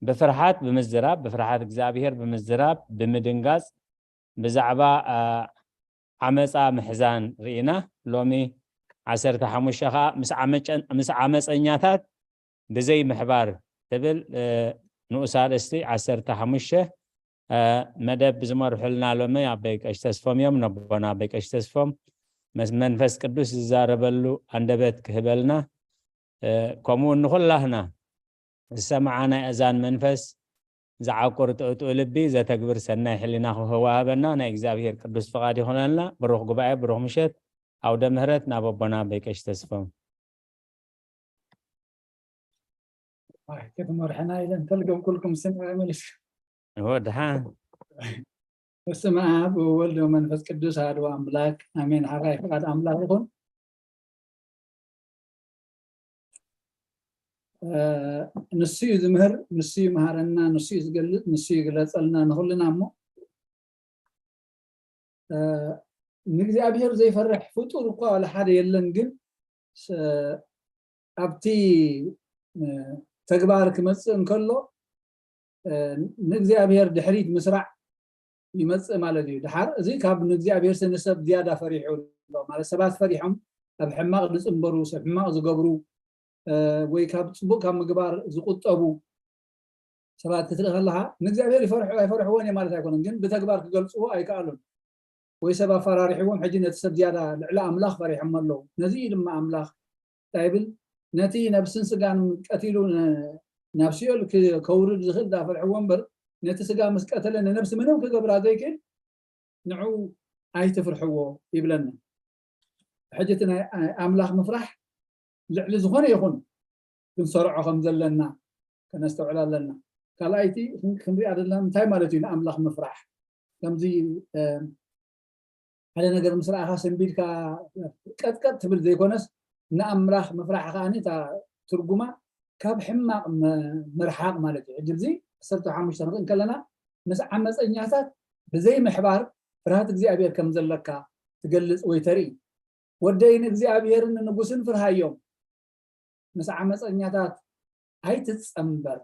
ብፍርሓት ብምዝራብ ብፍርሓት እግዚኣብሄር ብምዝራብ ብምድንጋፅ ብዛዕባ ዓመፃ ምሕዛን ርኢና ሎሚ ዓሰርተ ሓሙሽተ ከዓ ምስ ዓመፀኛታት ብዘይ ምሕባር ትብል ንኡስ ኣርእስቲ ዓሰርተ ሓሙሽተ መደብ ዝመርሑልና ሎሚ ኣበይ ቀሽ ተስፎም እዮም ነቦና ኣበይ ቀሽ ተስፎም መንፈስ ቅዱስ ዝዛረበሉ ኣንደበት ክህበልና ከምኡ ንኩላህና ዝሰማዓ ናይ እዛን መንፈስ ዝዓቁር ጥእጥኡ ልቢ ዘተግብር ሰናይ ሕሊና ክህወሃበና ናይ እግዚኣብሄር ቅዱስ ፍቓድ ይኹነልና። ብሩኽ ጉባኤ፣ ብሩኽ ምሸት፣ ኣውደ ምህረት ናብ ኣቦና ኣበይ ቀሺ ተስፎም። ኣይ፣ ክትመርሕና ኢለ እንተልገምኩልኩም ስምዒ መሊስ። እወ፣ ደሓን። በስመ አብ ወወልድ ወመንፈስ ቅዱስ አሐዱ አምላክ አሜን። ሐራይ ፍቃድ አምላክ ይኹን። ንሱ እዩ ዝምህር፣ ንሱ እዩ መሃረና፣ ንሱ እዩ ዝገልጽ፣ ንሱ እዩ ይግለጸልና ንኹልና። እሞ ንእግዚኣብሔር ዘይፈርሕ ፍጡር እኳ ዋላ ሓደ የለን። ግን ኣብቲ ተግባር ክመፅእ እንከሎ ንእግዚኣብሔር ድሕሪት ምስራዕ ይመፅእ ማለት እዩ። ድሓር እዚ ካብ ንእግዚኣብሔር ንሰብ ዝያዳ ፈሪሑ ኣሎ ማለት፣ ሰባት ፈሪሖም ኣብ ሕማቕ ዝፅንበሩ፣ ሰብ ሕማቕ ዝገብሩ፣ ወይ ካብ ፅቡቅ ካብ ምግባር ዝቁጠቡ ሰባት ክትርኢ ከለካ ንእግዚኣብሔር ይፈርሑ ኣይፈርሕዎን እዮም ማለት ኣይኮነን፣ ግን ብተግባር ክገልፅዎ ኣይከኣሉን። ወይ ሰብ ኣፈራሪሕዎም ሕጂ ነቲ ሰብ ዝያዳ ልዕሊ ኣምላኽ ፈሪሖም ኣለዉ። ነዚ እዩ ድማ ኣምላኽ እንታይ ይብል? ነቲ ነብስን ስጋን ቀቲሉ ናብ ሲኦል ከውርድ ዝኽእል ዳፈርሕዎ እምበር፣ ነቲ ስጋ ምስ ቀተለ ንነብሲ ምንም ክገብራ ዘይክእል ንዑ ኣይትፍርሕዎ ይብለና። ሕጂ እቲ ናይ ኣምላኽ ምፍራሕ ልዕሊ ዝኾነ ይኹን ክንሰርዖ ከም ዘለና ከነስተውዕል ኣለና። ካልኣይቲ ክንሪኣ ዘለና እንታይ ማለት እዩ ንኣምላኽ ምፍራሕ? ከምዚ ሓደ ነገር ምስ ረኣኻ ሰንቢድካ ቀጥቀጥ ትብል ዘይኮነስ ንኣምላኽ ምፍራሕ ከኣ እታ ትርጉማ ካብ ሕማቕ ምርሓቕ ማለት እዩ። ሕጂ እዚ ዓሰርተ ሓሙሽተ ንርኢ እንከለና ምስ ዓመፀኛታት ብዘይ ምሕባር ፍርሃት እግዚኣብሔር ከም ዘለካ ትገልጽ ወይ ተርኢ። ወደይ ንእግዚኣብሔርን ንንጉስን ፍርሃዮም፣ ምስ ዓመፀኛታት ኣይትፀንበር፣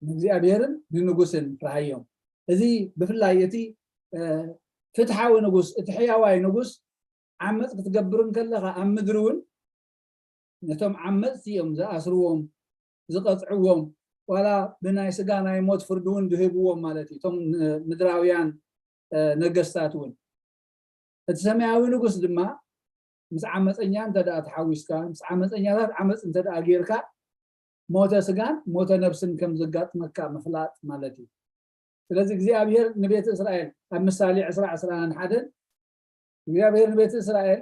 ንእግዚኣብሔርን ንንጉስን ፍርሃዮም። እዚ ብፍላይ እቲ ፍትሓዊ ንጉስ፣ እቲ ሕያዋይ ንጉስ ዓመፅ ክትገብር እንከለካ ኣብ ምድሪ እውን ነቶም ዓመፅቲ እዮም ዝኣስርዎም፣ ዝቐፅዕዎም፣ ዋላ ብናይ ስጋ ናይ ሞት ፍርዲ እውን ዝህብዎም ማለት እዩ። እቶም ምድራውያን ነገስታት እውን። እቲ ሰማያዊ ንጉስ ድማ ምስ ዓመፀኛ እንተ ደኣ ተሓዊስካ፣ ምስ ዓመፀኛታት ዓመፅ እንተ ደኣ ጌርካ፣ ሞተ ስጋን ሞተ ነብስን ከም ዘጋጥመካ ምፍላጥ ማለት እዩ። ስለዚ እግዚኣብሔር ንቤት እስራኤል ኣብ ምሳሌ ዕስራ ዕስራን ሓደን እግዚኣብሔር ንቤት እስራኤል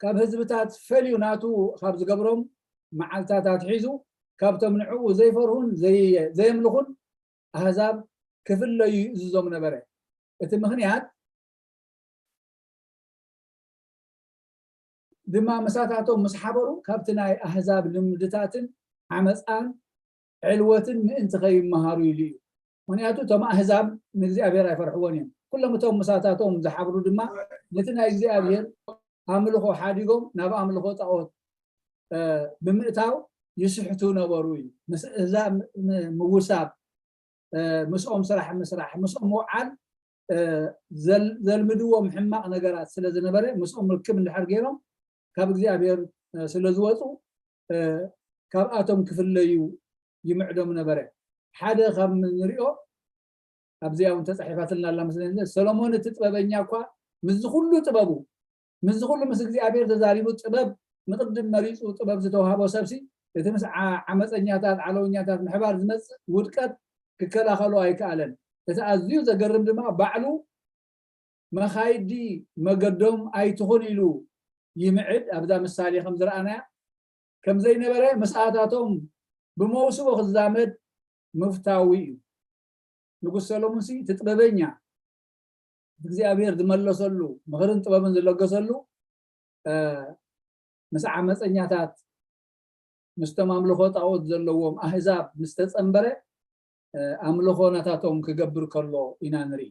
ካብ ህዝብታት ፈልዩ ናቱ ካብ ዝገብሮም መዓልታት ኣትሒዙ ካብቶም ንዕኡ ዘይፈርሁን ዘየምልኹን ኣህዛብ ክፍለዩ ይእዝዞም ነበረ። እቲ ምኽንያት ድማ ምሳታቶም ምስ ሓበሩ ካብቲ ናይ ኣህዛብ ልምድታትን ዓመፃን ዕልወትን ምእንቲ ከይመሃሩ ኢሉ እዩ። ምክንያቱ እቶም ኣህዛብ ንእግዚኣብሔር ኣይፈርሕዎን እዮም። ኩሎም እቶም ምሳታቶም ዝሓብሩ ድማ ነቲ ናይ እግዚኣብሔር ኣምልኾ ሓዲጎም ናብ ኣምልኾ ጣዖት ብምእታው ይስሕቱ ነበሩ እዩ። ምስ እዛ ምውሳብ፣ ምስኦም ስራሕ ምስራሕ፣ ምስኦም ምውዓል ዘልምድዎም ሕማቕ ነገራት ስለ ዝነበረ ምስኦም ርክብ እንድሕር ገይሮም ካብ እግዚኣብሔር ስለ ዝወፁ ካብኣቶም ክፍለዩ ይምዕዶም ነበረ። ሓደ ካብ ንሪኦ ኣብዚኣ እውን ተፃሒፋትልና ኣላ መስለኒ። ሰሎሞን እቲ ጥበበኛ እኳ ምስዚ ኩሉ ጥበቡ፣ ምስዚ ኩሉ ምስ እግዚኣብሔር ተዛሪቡ ጥበብ ንቅድም መሪፁ ጥበብ ዝተዋህቦ ሰብሲ እቲ ምስ ዓመፀኛታት ዓለወኛታት ምሕባር ዝመፅእ ውድቀት ክከላኸሎ ኣይከኣለን። እቲ ኣዝዩ ዘገርም ድማ ባዕሉ መኻይዲ መገዶም ኣይትኹን ኢሉ ይምዕድ። ኣብዛ ምሳሌ ከም ዝረኣናያ ከም ዘይነበረ ምስኣታቶም ብመውስቦ ክዛመድ ምፍታዊ እዩ። ንጉስ ሰሎሞን ሲ እቲ ጥበበኛ እግዚኣብሔር ዝመለሰሉ ምኽርን ጥበብን ዝለገሰሉ ምስ ዓመፀኛታት ምስቶም ኣምልኾ ጣዖት ዘለዎም ኣህዛብ ምስ ተፀንበረ ኣምልኾ ናታቶም ክገብር ከሎ ኢና ንርኢ።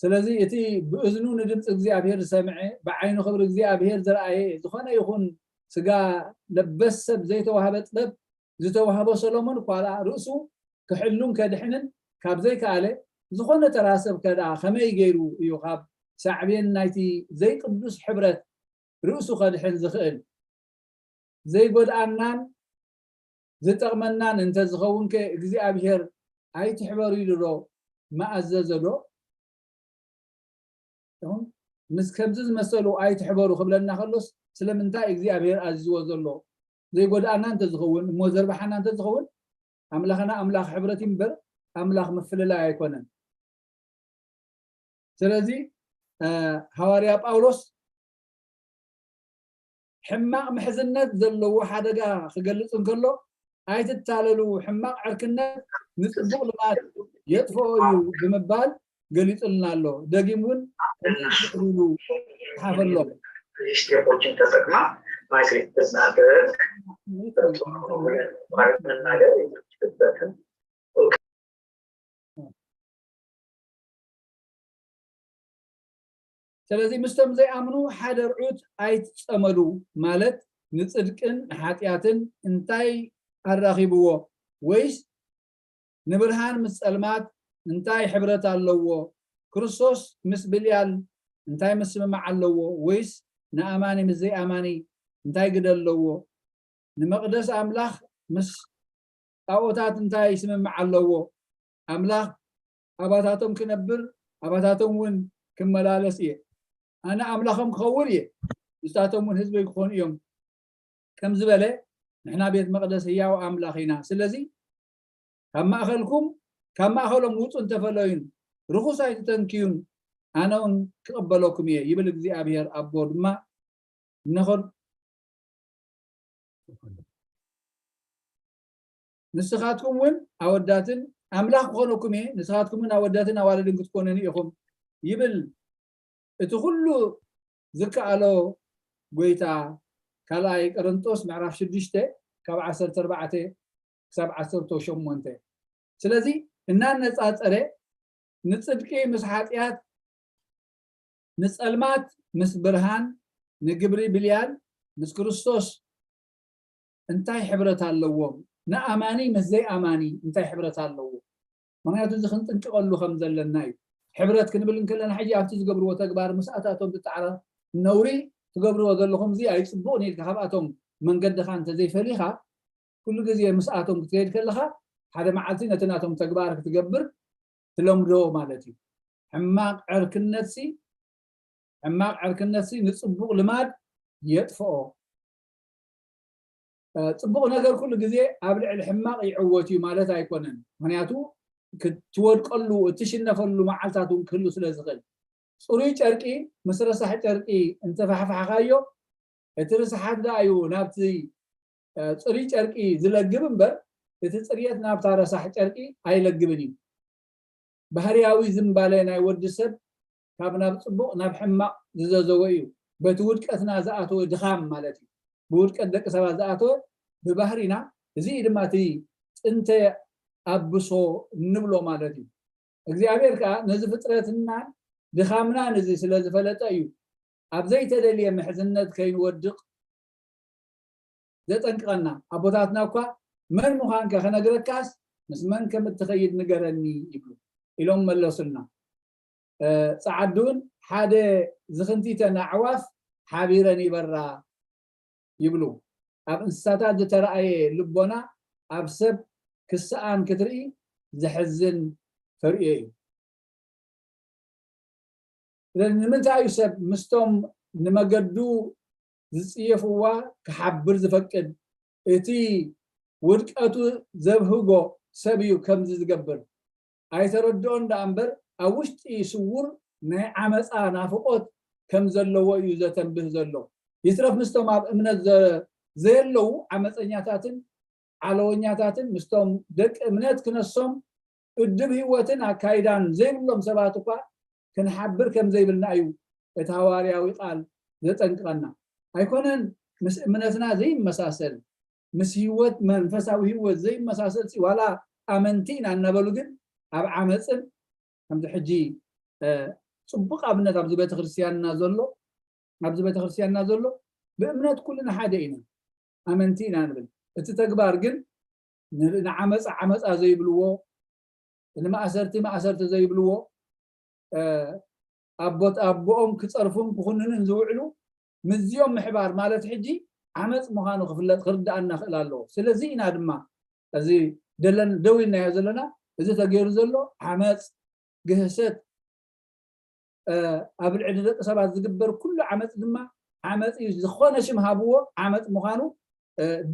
ስለዚ እቲ ብእዝኑ ንድምፂ እግዚኣብሔር ዝሰምዐ ብዓይኑ ክብሪ እግዚኣብሔር ዝረኣየ ዝኾነ ይኹን ስጋ ለበስ ሰብ ዘይተዋህበ ጥበብ ዝተዋህቦ ሰሎሞን እኳ ደኣ ርእሱ ክሕሉን ከድሕንን ካብ ዘይከኣለ ዝኾነ ተራ ሰብ ከ ደኣ ከመይ ገይሩ እዩ ካብ ሳዕቤን ናይቲ ዘይቅዱስ ሕብረት ርእሱ ከድሕን ዝኽእል? ዘይጎድኣናን ዝጠቕመናን እንተዝኸውን ከ እግዚኣብሔር ኣይትሕበሩ ኢሉ ዶ ምኣዘዘ ዶ? ምስ ከምዚ ዝመሰሉ ኣይትሕበሩ ክብለና ከሎስ ስለምንታይ እግዚኣብሔር ኣዚዝዎ ዘሎ? ዘይጎድኣና እንተዝኸውን እሞ ዘርብሓና እንተዝኸውን ኣምላኽና ኣምላኽ ሕብረት እዩ እምበር ኣምላኽ ምፍልላይ ኣይኮነን። ስለዚ ሃዋርያ ጳውሎስ ሕማቕ ምሕዝነት ዘለዎ ሓደጋ ክገልጽ እንከሎ ኣይትታለሉ፣ ሕማቕ ዕርክነት ንጽቡቕ ልማድ የጥፍኦ እዩ ብምባል ገሊጹልና ኣሎ። ደጊም እውን ከምዚ ኢሉ ጸሓፈሎም። ስቴፖችን ተጠቅማ ማይክሬት ተሳደር መናገር የምትችልበትን ስለዚ ምስቶም ዘይኣምኑ ሓደ ርዑት ኣይትጸመዱ ማለት ንጽድቅን ንሓጢኣትን እንታይ ኣራኺብዎ? ወይስ ንብርሃን ምስ ጸልማት እንታይ ሕብረት ኣለዎ? ክርስቶስ ምስ ብልያል እንታይ ምስምማዕ ኣለዎ? ወይስ ንኣማኒ ምስ ዘይኣማኒ እንታይ ግደ ኣለዎ? ንመቕደስ ኣምላኽ ምስ ጣዖታት እንታይ ስምምዕ ኣለዎ? ኣምላኽ ኣባታቶም ክነብር ኣባታቶም እውን ክመላለስ እየ። ኣነ ኣምላኾም ክኸውን እየ፣ ንሳቶም እውን ህዝበይ ክኾኑ እዮም ከም ዝበለ ንሕና ቤት መቕደስ ህያው ኣምላኽ ኢና። ስለዚ ካብ ማእኸልኩም ካብ ማእኸሎም ውፁ እንተፈለዩን ርኹስ ኣይትተንክዩን ኣነ እውን ክቕበለኩም እየ ይብል እግዚኣብሔር ኣቦ ድማ እነኾ ንስኻትኩም እውን ኣወዳትን ኣምላኽ ክኾነኩም እየ ንስኻትኩም እውን ኣወዳትን ኣዋልድን ክትኮኑኒ ኢኹም ይብል እቲ ኩሉ ዝከኣሎ ጎይታ ካልኣይ ቆሮንጦስ ምዕራፍ ሽዱሽተ ካብ ዓሰርተ ኣርባዕተ ክሳብ ዓሰርተ ሸሞንተ ስለዚ እናነፃፀረ ንፅድቂ ምስ ሓጢኣት ንፀልማት ምስ ብርሃን ንግብሪ ብልያል ምስ ክርስቶስ እንታይ ሕብረት ኣለዎም ንኣማኒ ምስ ዘይኣማኒ እንታይ ሕብረት ኣለዎ ምክንያቱ እዚ ክንጥንቅቐሉ ከም ዘለና እዩ ሕብረት ክንብል እንከለና ሕጂ ኣብቲ ዝገብርዎ ተግባር ምስኣታቶም ትጣዕረ ነውሪ ትገብርዎ ዘለኹም እዚ ኣይፅቡቕን ኢልካ ካብኣቶም መንገድኻ እንተዘይፈሊኻ ኩሉ ግዜ ምስኣቶም ክትከይድ ከለኻ ሓደ መዓልቲ ነቲ ናቶም ተግባር ክትገብር ትለምዶ ማለት እዩ ሕማቕ ዕርክነትሲ ሕማቕ ዕርክነትሲ ንፅቡቕ ልማድ የጥፍኦ ፅቡቕ ነገር ኩሉ ግዜ ኣብ ልዕሊ ሕማቕ ይዕወት እዩ ማለት ኣይኮነን ምክንያቱ ክትወድቀሉ እትሽነፈሉ መዓልታት እውን ክህሉ ስለ ዝኽእል ፅሩይ ጨርቂ ምስ ረሳሕ ጨርቂ እንተፋሕፋሕካዮ እቲ ርስሓት ደኣ እዩ ናብቲ ፅሩይ ጨርቂ ዝለግብ እምበር እቲ ፅርየት ናብታ ረሳሕ ጨርቂ ኣይለግብን እዩ ባህርያዊ ዝምባለ ናይ ወዲ ሰብ ካብ ናብ ፅቡቕ ናብ ሕማቕ ዝዘዘወ እዩ በቲ ውድቀትና ዝኣተወ ድኻም ማለት እዩ ብውድቀት ደቂ ሰባት ዝኣተወ ብባህሪና እዚ ድማ እቲ ጥንተ ኣብሶ እንብሎ ማለት እዩ እግዚኣብሔር ከዓ ነዚ ፍጥረትና ድኻምናን እዚ ስለ ዝፈለጠ እዩ ኣብ ዘይተደልየ ምሕዝነት ከይንወድቕ ዘጠንቅቐና ኣቦታትና እኳ መን ምዃንካ ከነግረካስ ምስ መን ከም እትኸይድ ንገረኒ ይብሉ ኢሎም መለሱልና ፃዓዱ እውን ሓደ ዝኽንቲተን ኣዕዋፍ ሓቢረን ይበራ ይብሉ ኣብ እንስሳታት ዝተረኣየ ልቦና ኣብ ሰብ ክሰኣን ክትርኢ ዘሕዝን ተርእዮ እዩ ስለዚ ንምንታይ እዩ ሰብ ምስቶም ንመገዱ ዝፅየፍዋ ክሓብር ዝፈቅድ እቲ ውድቀቱ ዘብህጎ ሰብ እዩ ከምዚ ዝገብር ኣይተረድኦን ደኣ እምበር ኣብ ውሽጢ ስውር ናይ ዓመፃ ናፍቆት ከም ዘለዎ እዩ ዘተንብህ ዘሎ ይትረፍ ምስቶም ኣብ እምነት ዘየለዉ ዓመፀኛታትን ዓለወኛታትን ምስቶም ደቂ እምነት ክነሶም እድብ ህይወትን ኣካይዳን ዘይብሎም ሰባት እኳ ክንሓብር ከም ዘይብልና እዩ እቲ ሃዋርያዊ ቃል ዘጠንቅቐና ኣይኮነን ምስ እምነትና ዘይመሳሰል ምስ ህይወት መንፈሳዊ ህይወት ዘይመሳሰል ዋላ ኣመንቲ ኢና እናበሉ ግን ኣብ ዓመፅን ከምዚ ሕጂ ፅቡቅ ኣብነት ኣብዚ ቤተክርስትያንና ዘሎ ኣብዚ ቤተክርስትያንና ዘሎ ብእምነት ኩልና ሓደ ኢና ኣመንቲ ኢና ንብል እቲ ተግባር ግን ንዓመፃ ዓመፃ ዘይብልዎ ንማእሰርቲ ማእሰርቲ ዘይብልዎ ኣቦት ኣቦኦም ክፀርፉን ክኹንንን ዝውዕሉ ምስዚኦም ምሕባር ማለት ሕጂ ዓመፅ ምዃኑ ክፍለጥ ክርዳኣና ክእል ኣለዎ ስለዚ ኢና ድማ እዚ ደለን ደው ኢልናዮ ዘለና እዚ ተገይሩ ዘሎ ዓመፅ ግህሰት ኣብ ልዕሊ ደቂ ሰባት ዝግበር ኩሉ ዓመፅ ድማ ዓመፅ እዩ ዝኾነ ሽም ሃብዎ ዓመፅ ምዃኑ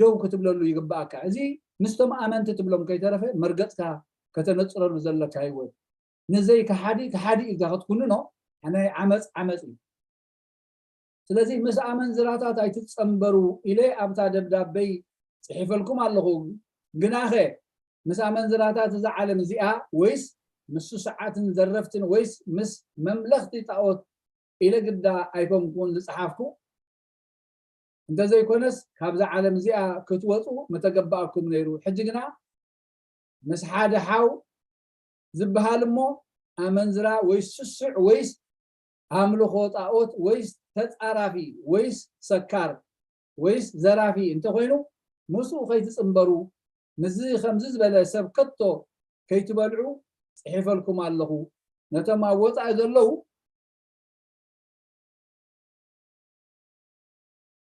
ደው ክትብለሉ ይግባኣካ እዚ ምስቶም ኣመንቲ ትብሎም ከይተረፈ መርገፅካ ከተነፅረሉ ዘለካ ህይወት ንዘይ ከሓዲ ከሓዲ ኢልካ ክትኩንኖ ናይ ዓመፅ ዓመፅ እዩ ስለዚ ምስ ኣመንዝራታት ኣይትፀንበሩ ኢለ ኣብታ ደብዳበይ ፅሒፈልኩም ኣለኹ ግናኸ ምስ ኣመንዝራታት እዛ ዓለም እዚኣ ወይስ ምስ ስሱዓትን ዘረፍትን ወይስ ምስ መምለኽቲ ጣዖት ኢለ ግዳ ኣይኮንኩን ዝጸሓፍኩ። እንተዘይኮነስ ካብዛ ዓለም እዚኣ ክትወፁ ምተገባእኩም ነይሩ። ሕጂ ግና ምስ ሓደ ሓው ዝበሃል እሞ ኣመንዝራ ወይስ ስሱዕ ወይስ ኣምልኾ ጣዖት ወይስ ተጻራፊ ወይስ ሰካር ወይስ ዘራፊ እንተኾይኑ ምስኡ ከይትጽንበሩ ምስዚ ከምዚ ዝበለ ሰብ ከቶ ከይትበልዑ ጽሒፈልኩም ኣለኹ። ነቶም ኣብ ወጻኢ ዘለዉ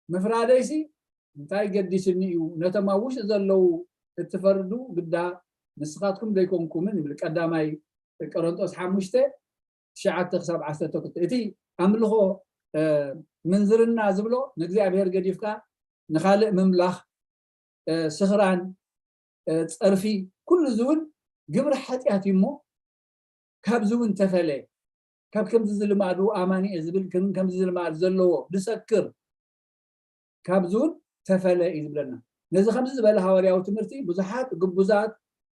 ምፍራደይሲ እንታይ ገዲስኒ እዩ? ነቶም ኣብ ውሽጢ ዘለዉ እትፈርዱ ግዳ ንስኻትኩም ዘይኮንኩምን ይብል ቀዳማይ ቆሮንጦስ ሓሙሽተ ትሽዓተ ክሳብ ዓሰርተ ክልተ። እቲ ኣምልኾ ምንዝርና ዝብሎ ንእግዚኣብሔር ገዲፍካ ንኻልእ ምምላኽ፣ ስኽራን፣ ጸርፊ፣ ኩሉ እዚ እውን ግብሪ ሓጢኣት እዩ እሞ ካብዚ እውን ተፈለ። ካብ ከምዚ ዝልማዱ ኣማኒ እየ ዝብል ከም- ከምዚ ዝልማድ ዘለዎ ዝሰክር ካብዚ እውን ተፈለ እዩ ዝብለና። ነዚ ከምዚ ዝበለ ሃዋርያዊ ትምህርቲ ብዙሓት ግቡዛት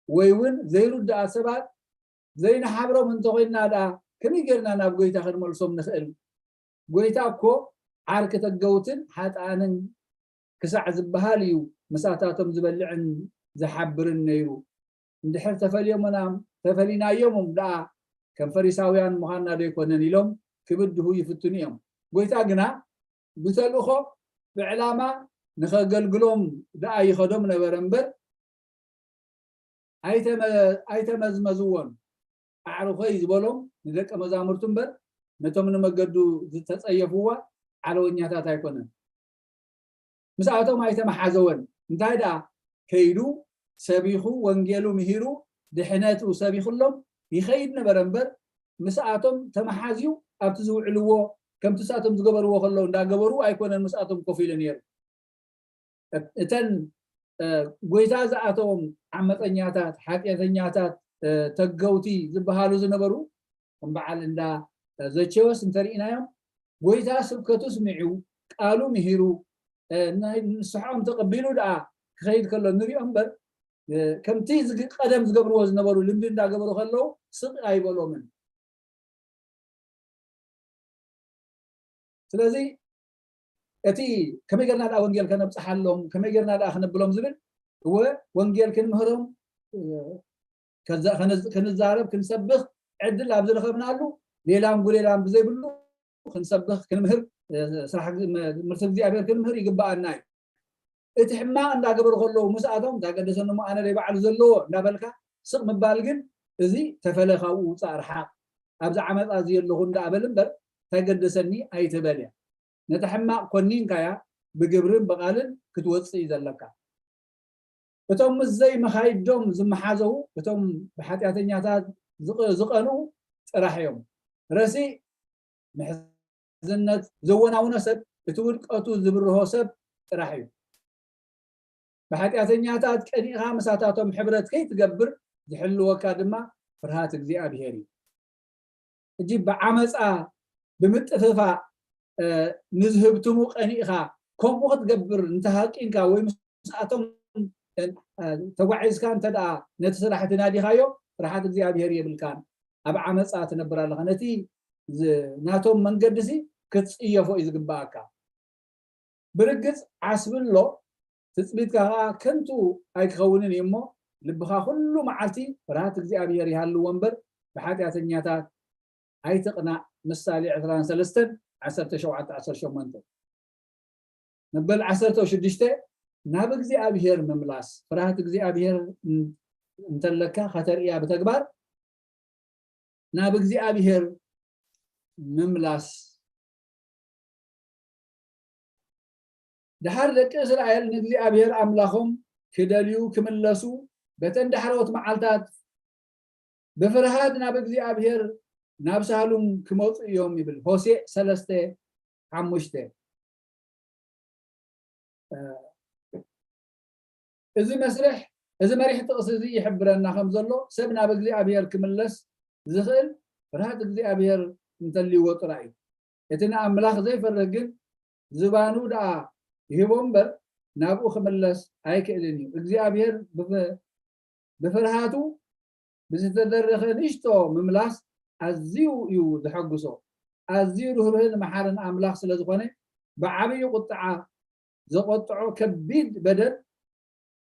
ወይ እውን ዘይርድኣ ሰባት ዘይንሓብሮም እንተኾይንና ደኣ ከመይ ጌርና ናብ ጎይታ ክንመልሶም ንኽእል? ጎይታ እኮ ዓርኪ ተገውትን ሓጥኣንን ክሳዕ ዝበሃል እዩ ምሳታቶም ዝበልዕን ዝሓብርን ነይሩ። እንድሕር ተፈልዮምና ተፈሊናዮምም ደኣ ከም ፈሪሳውያን ምዃንና ዶ ኣይኮነን ኢሎም ክብድሁ ይፍትኑ እዮም። ጎይታ ግና ብተልእኾ ብዕላማ ንኸገልግሎም ደኣ ይኸዶም ነበረ እምበር ኣይተመ- ኣይተመዝመዝዎን። ኣዕሩኸይ ዝበሎም ንደቀ መዛሙርቱ እምበር ነቶም ንመገዱ ዝተጸየፍዋ ዓለወኛታት ኣይኮነን። ምስኣቶም ኣይተመሓዘወን። እንታይ ደኣ ከይዱ ሰቢኹ ወንጌሉ ምሂሩ ድሕነቱ ሰቢኹሎም ይኸይድ ነበረ እምበር ምስኣቶም ተመሓዝዩ ኣብቲ ዝውዕልዎ ከምቲ ንሳቶም ዝገበርዎ ከለዉ እንዳገበሩ ኣይኮነን ምስኣቶም ኮፍ ኢሉ ነይሩ። እተን ጎይታ ዝኣተዎም ዓመፀኛታት ሓጢአተኛታት ተገውቲ ዝበሃሉ ዝነበሩ ከም በዓል እንዳ ዘቼዎስ እንተርኢናዮም ጎይታ ስብከቱ ስሚዑ ቃሉ ምሂሩ ናይ ንስሖም ተቐቢሉ ደኣ ክኸይድ ከሎ ንሪኦ እምበር ከምቲ ቀደም ዝገብርዎ ዝነበሩ ልምዲ እንዳገበሩ ከለዉ ስቕ ኣይበሎምን። ስለዚ እቲ ከመይ ጌርና ደኣ ወንጌል ከነብፅሓሎም ከመይ ጌርና ደኣ ክነብሎም ዝብል እወ ወንጌል ክንምህሮም ክንዛረብ ክንሰብኽ ዕድል ኣብ ዝረኸብናሉ ሌላም ጉሌላም ብዘይብሉ ክንሰብኽ ክንምህር ስራሕ ትምህርቲ እግዚኣብሔር ክንምህር ይግበኣና እዩ። እቲ ሕማቕ እንዳገበሩ ከለዉ ምስኣቶም እንታይ ገደሰኒ እሞ ኣነ ደይ ባዕሉ ዘለዎ እንዳበልካ ስቕ ምባል ግን እዚ ተፈለ ካብኡ ውፃእ ርሓቕ ኣብዚ ዓመፃ እዚ ኣለኹ እንዳኣበል እምበር እንታይ ገደሰኒ ኣይትበል እያ። ነታ ሕማቕ ኮኒንካያ ብግብርን ብቓልን ክትወፅእ እዩ ዘለካ። እቶም ምስ ዘይመኻይዶም ዝመሓዘዉ እቶም ብሓጢኣተኛታት ዝቐንኡ ጥራሕ እዮም። ረሲእ ምሕዝነት ዘወናውኖ ሰብ እቲ ውድቀቱ ዝብርሆ ሰብ ጥራሕ እዩ። ብሓጢኣተኛታት ቀኒእኻ ምሳታቶም ሕብረት ከይትገብር ዝሕልወካ ድማ ፍርሃት እግዚኣብሄር እዩ። ሕጂ ብዓመፃ ብምጥፍፋእ ንዝህብትሙ ቀኒእኻ ከምኡ ክትገብር እንተሃቂንካ ወይ ምስኣቶም ተጓዒዝካ እንተ ደኣ ነቲ ስራሕ እቲ ናዲኻዮ ፍርሃት እግዚኣብሄር የብልካን። ኣብ ዓመፃ ትነብር ኣለኻ። ነቲ ናቶም መንገዲ ሲ ክትፅየፎ እዩ ዝግበኣካ። ብርግፅ ዓስቢ ኣሎ፣ ትፅቢትካ ከዓ ከንቱ ኣይክኸውንን እዩ እሞ ልብኻ ኩሉ መዓልቲ ፍርሃት እግዚኣብሄር ይሃልዎ እምበር ብሓጢኣተኛታት ኣይትቕናእ። ምሳሌ ዕስራን ሰለስተን ዓሰርተ ሸውዓተ ዓሰርተ ሸሞንተ መበል ዓሰርተ ሽዱሽተ ናብ እግዚኣብሄር ምምላስ ፍርሃት እግዚኣብሄር እንተለካ ከተርእያ ብተግባር ናብ እግዚኣብሄር ምምላስ። ደሓር ደቂ እስራኤል ንእግዚኣብሔር ኣምላኾም ክደልዩ ክምለሱ በተን ዳሕረዎት መዓልታት ብፍርሃት ናብ እግዚኣብሔር ናብ ሳሉም ክመፁ እዮም ይብል ሆሴዕ ሰለስተ ሓሙሽተ። እዚ መስርሕ እዚ መሪሕ ጥቕሲ እዚ ይሕብረና ከም ዘሎ ሰብ ናብ እግዚኣብሔር ክምለስ ዝኽእል ፍርሃት እግዚኣብሔር እንተልይዎ ጥራይ እዩ። እቲ ንኣምላኽ ዘይፈርህ ግን ዝባኑ ደኣ ይህቦ እምበር ናብኡ ክምለስ ኣይክእልን እዩ። እግዚኣብሔር ብፍርሃቱ ብዝተደረኸ ንእሽቶ ምምላስ ኣዝዩ እዩ ዘሐጉሶ። ኣዝዩ ርህሩህን መሓርን ኣምላኽ ስለ ዝኾነ፣ ብዓብዪ ቁጥዓ ዘቆጥዖ ከቢድ በደል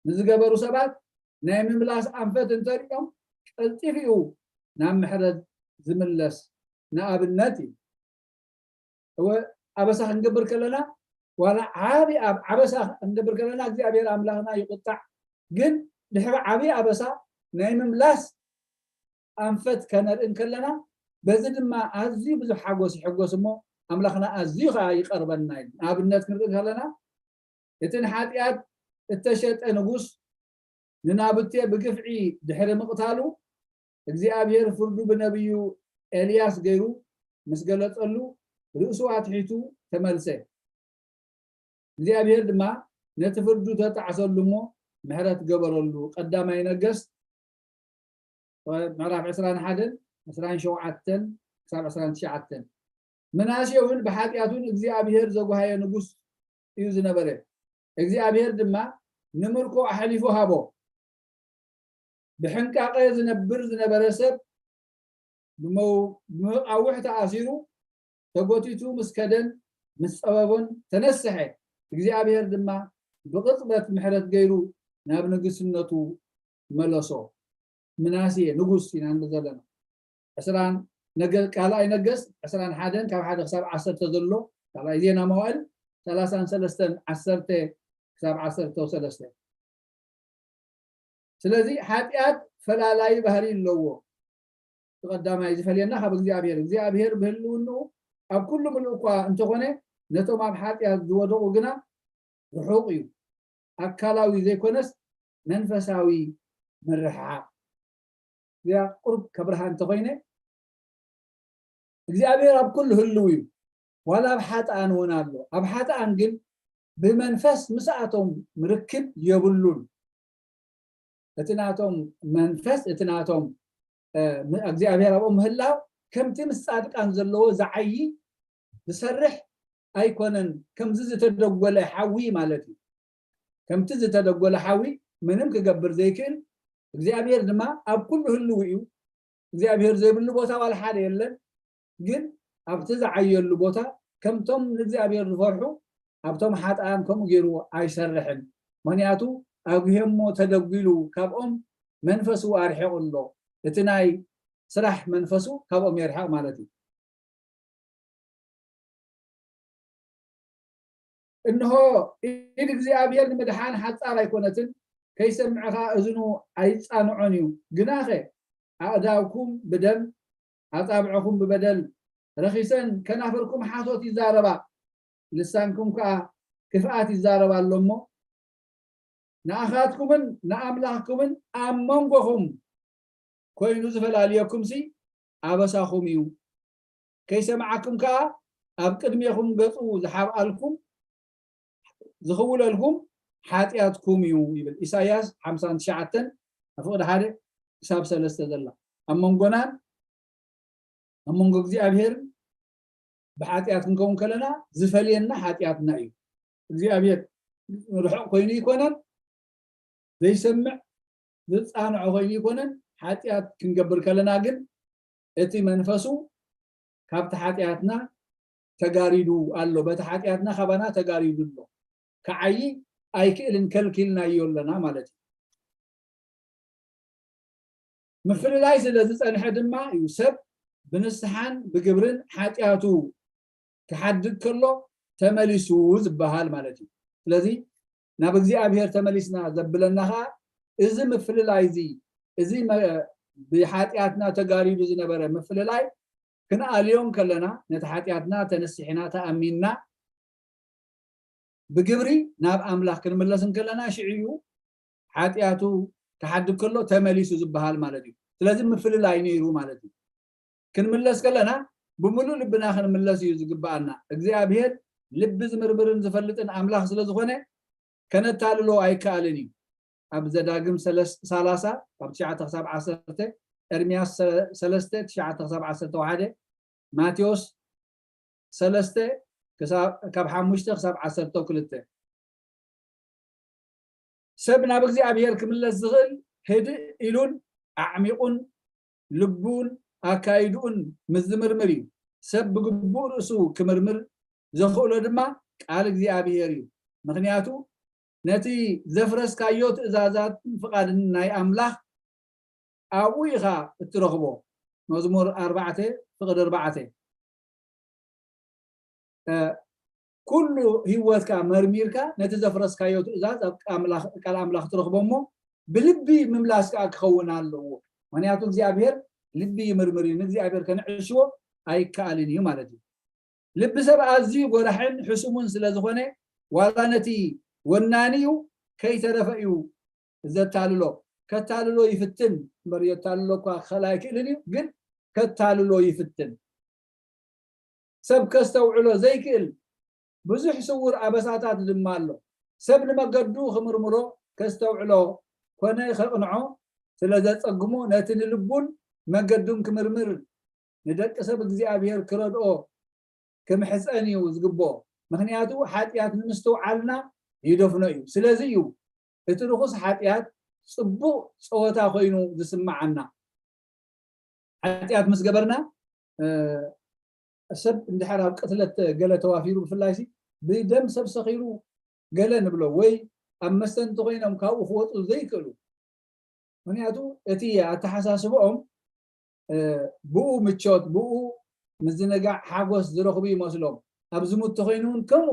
ንዝገበሩ ሰባት ናይ ምምላስ ኣንፈት እንተሪኦም፣ ቀልጢፉ እዩ ናብ ምሕረት ዝምለስ። ንኣብነት እዩ። እወ፣ ኣበሳ ክንገብር ከለና፣ ዋላ ዓቢ ኣብ ዓበሳ ክንገብር ከለና እግዚኣብሔር ኣምላኽና ይቁጣዕ። ግን ድሕሪ ዓቢ ኣበሳ ናይ ምምላስ ኣንፈት ከነርኢ እንከለና፣ በዚ ድማ ኣዝዩ ብዙሕ ሓጎስ ይሕጎስ እሞ፣ ኣምላኽና ኣዝዩ ኸዓ ይቐርበና እዩ። ንኣብነት ክንርኢ ከለና፣ እቲ ንሓጢኣት እተሸጠ ንጉስ ንናቡቴ ብግፍዒ ድሕሪ ምቕታሉ፣ እግዚኣብሔር ፍርዱ ብነቢዩ ኤልያስ ገይሩ ምስ ገለጸሉ፣ ርእሱ ኣትሒቱ ተመልሰ። እግዚኣብሔር ድማ ነቲ ፍርዱ ተጣዕሰሉ እሞ ምሕረት ገበረሉ። ቀዳማይ ነገስት ምዕራፍ ዕስራን ሓደን፣ ዕስራን ሸውዓተን ክሳብ ዕስራን ትሽዓተን። ምናሴ እውን ብሓጢኣቱ ንእግዚኣብሔር ዘጓሃየ ንጉስ እዩ ዝነበረ። እግዚኣብሔር ድማ ንምርኮ ኣሕሊፉ ሃቦ። ብሕንቃቐ ዝነብር ዝነበረ ሰብ ብመው-፣ ብመቃውሕ ተኣሲሩ ተጎቲቱ ምስ ከደን ምስ ጸበቦን ተነስሐ። እግዚኣብሔር ድማ ብቕጽበት ምሕረት ገይሩ ናብ ንግስነቱ መለሶ። ምናሴ ንጉስ ኢና ንብል ዘለና። ዕስራን ነገ-፣ ካልኣይ ነገስት ዕስራን ሓደን ካብ ሓደ ክሳብ ዓሰርተ ዘሎ፣ ካልኣይ ዜና መዋእል ሰላሳን ሰለስተን፣ ዓሰርተ ክሳብ ዓሰርተ ሰለስተ። ስለዚ ሓጢኣት ፈላላዪ ባህሪ ኣለዎ። እቲ ቀዳማይ ዝፈልየና ካብ እግዚኣብሔር፣ እግዚኣብሔር ብህልውንኡ ኣብ ኩሉ ምሉእ እኳ እንተኾነ፣ ነቶም ኣብ ሓጢኣት ዝወደቑ ግና ርሑቕ እዩ። ኣካላዊ ዘይኮነስ መንፈሳዊ ምርሕሓቕ። እዚኣ ቁሩብ ከብርሃ እንተኾይነ፣ እግዚኣብሔር ኣብ ኩሉ ህልው እዩ። ዋላ ኣብ ሓጥኣን እውን ኣሎ። ኣብ ሓጥኣን ግን ብመንፈስ ምስኣቶም ርክብ የብሉን። እቲ ናቶም መንፈስ፣ እቲ ናቶም፣ እ፣ ም-፣ እግዚኣብሔር ኣብኦም ምህላው ከምቲ ምስ ጻድቃን ዘለዎ ዝዓዪ ዝሰርሕ ኣይኮነን። ከምዚ ዝተደጎለ ሓዊ ማለት እዩ። ከምቲ ዝተደጎለ ሓዊ ምንም ክገብር ዘይክእል፣ እግዚኣብሔር ድማ ኣብ ኩሉ ህልው እዩ። እግዚኣብሔር ዘይብሉ ቦታ ዋላ ሓደ የለን። ግን ኣብቲ ዝዓየሉ ቦታ ከምቶም ንእግዚኣብሔር ዝፈርሑ ኣብቶም ሓጥኣን ከምኡ ገይሩ ኣይሰርሕን። ምኽንያቱ ኣጉሄሞ ተደጒሉ ካብኦም መንፈሱ ኣርሒቑ ኣሎ። እቲ ናይ ስራሕ መንፈሱ ካብኦም የርሕቕ ማለት እዩ። እንሆ፣ ኢድ እግዚኣብሔር ንምድሓን ሓጻር ኣይኮነትን፣ ከይሰምዕ ኸኣ እዝኑ ኣይጻንዖን እዩ። ግናኸ ኣእዳውኩም ብደም፣ ኣጻብዕኹም ብበደል ረኺሰን፣ ከናፍርኩም ሓሶት ይዛረባ፣ ልሳንኩም ከኣ ክፍኣት ይዛረባ ኣሎ እሞ፣ ንኣኻትኩምን ንኣምላኽኩምን ኣብ መንጎኹም ኮይኑ ዝፈላልየኩምሲ ኣበሳኹም እዩ። ከይሰምዓኩም ከኣ ኣብ ቅድሜኹም ገጹ ዝሓብኣልኩም፣ ዝኽውለልኩም ሓጢኣትኩም እዩ ይብል። ኢሳይያስ ሓምሳን ትሽዓተን፣ ፍቕዲ ሓደ ክሳብ ሰለስተ ዘላ። ኣብ መንጎናን ኣብ መንጎ እግዚኣብሔርን ብሓጢኣት ክንከውን ከለና ዝፈልየና ሓጢኣትና እዩ። እግዚኣብሔር ርሑቕ ኮይኑ ይኮነን፣ ዘይሰምዕ ዝጻንዖ ኮይኑ ይኮነን። ሓጢኣት ክንገብር ከለና ግን እቲ መንፈሱ ካብቲ ሓጢኣትና ተጋሪዱ ኣሎ፣ በቲ ሓጢኣትና ካባና ተጋሪዱ ኣሎ። ክዓዪ ኣይክእልን፣ ከልኪልናዮ ኣለና ማለት እዩ። ምፍልላይ ስለ ዝጸንሐ ድማ እዩ ሰብ ብንስሓን ብግብርን ሓጢኣቱ ክሓድግ ከሎ ተመሊሱ ዝበሃል ማለት እዩ። ስለዚ ናብ እግዚኣብሔር ተመሊስና ዘብለና ኸኣ እዚ ምፍልላይ እዚ፣ እዚ መ-፣ ብሓጢኣትና ተጋሪዱ ዝነበረ ምፍልላይ ክንኣልዮ እንከለና፣ ነቲ ሓጢኣትና ተነሲሕና ተኣሚንና ብግብሪ ናብ ኣምላኽ ክንምለስ እንከለና፣ ሽዑ እዩ ሓጢኣቱ ክሓድግ ከሎ ተመሊሱ ዝበሃል ማለት እዩ። ስለዚ ምፍልላይ ነይሩ ማለት እዩ። ክንምለስ ከለና ብምሉእ ልብና ክንምለስ እዩ ዝግብኣና። እግዚኣብሔር ልቢ ዝምርምርን ዝፈልጥን ኣምላኽ ስለ ዝኾነ ከነታልሎ ኣይከኣልን እዩ። ኣብ ዘዳግም ሰለስ-፣ ሰላሳ ካብ ትሽዓተ ክሳብ ዓሰርተ፣ ኤርምያስ ሰ-፣ ሰለስተ ትሽዓተ ክሳብ ዓሰርተ ሓደ፣ ማቴዎስ ሰለስተ ክሳብ፣ ካብ ሓሙሽተ ክሳብ ዓሰርተ ክልተ። ሰብ ናብ እግዚኣብሔር ክምለስ ዝኽእል ህድእ ኢሉን ኣዕሚቑን ልቡን ኣካይድኡን ምስ ዝምርምር እዩ። ሰብ ብግቡእ ርእሱ ክምርምር ዘኽእሎ ድማ ቃል እግዚኣብሔር እዩ። ምኽንያቱ ነቲ ዘፍረስካዮ ትእዛዛትን ፍቓድን ናይ ኣምላኽ ኣብኡ ኢኻ እትረኽቦ። መዝሙር ኣርባዕተ ፍቕዲ ኣርባዕተ። ኩሉ ህይወትካ መርሚርካ ነቲ ዘፍረስካዮ ትእዛዝ ኣብ ቃል ኣምላኽ ትረኽቦ እሞ ብልቢ ምምላስ ከዓ ክኸውን ኣለዎ። ምክንያቱ እግዚኣብሔር ልቢ ይምርምር እዩ፣ ንእግዚኣብሔር ከነዕሽዎ ኣይከኣልን እዩ ማለት እዩ። ልቢ ሰብ ኣዝዩ ጎራሕን ሕሱሙን ስለ ዝኾነ ዋላ ነቲ ወናኒ እዩ ከይተረፈ እዩ ዘታልሎ። ከታልሎ ይፍትን እምበር የታልሎ እኳ ክኽእል ኣይክእልን እዩ፣ ግን ከታልሎ ይፍትን። ሰብ ከስተውዕሎ ዘይክእል ብዙሕ ስውር ኣበሳታት ድማ ኣሎ። ሰብ ንመገዱ ክምርምሮ ከስተውዕሎ ኮነ ከቕንዖ ስለ ዘጸግሞ ነቲ ንልቡን መገዱን ክምርምር ንደቂ ሰብ እግዚኣብሔር ክረድኦ ክምሕጸን እዩ ዝግብኦ። ምክንያቱ ሓጢኣት ንምስትውዓልና ይደፍኖ እዩ። ስለዚ እዩ እቲ ርኹስ ሓጢኣት ጽቡቕ ጸወታ ኮይኑ ዝስምዓና። ሓጢኣት ምስ ገበርና ሰብ እንድሕር ኣብ ቅትለት ገለ ተዋፊሩ ብፍላይ ሲ ብደም ሰብ ሰኺሩ ገለ ንብሎ ወይ ኣብ መስተ እንተኮይኖም ካብኡ ክወፁ ዘይክእሉ ምክንያቱ እቲ ኣተሓሳስብኦም ብኡ ምቾት ብኡ ምዝንጋዕ ሓጎስ ዝረኽቡ ይመስሎም። ኣብ ዝሙት ተኮይኑ እውን ከምኡ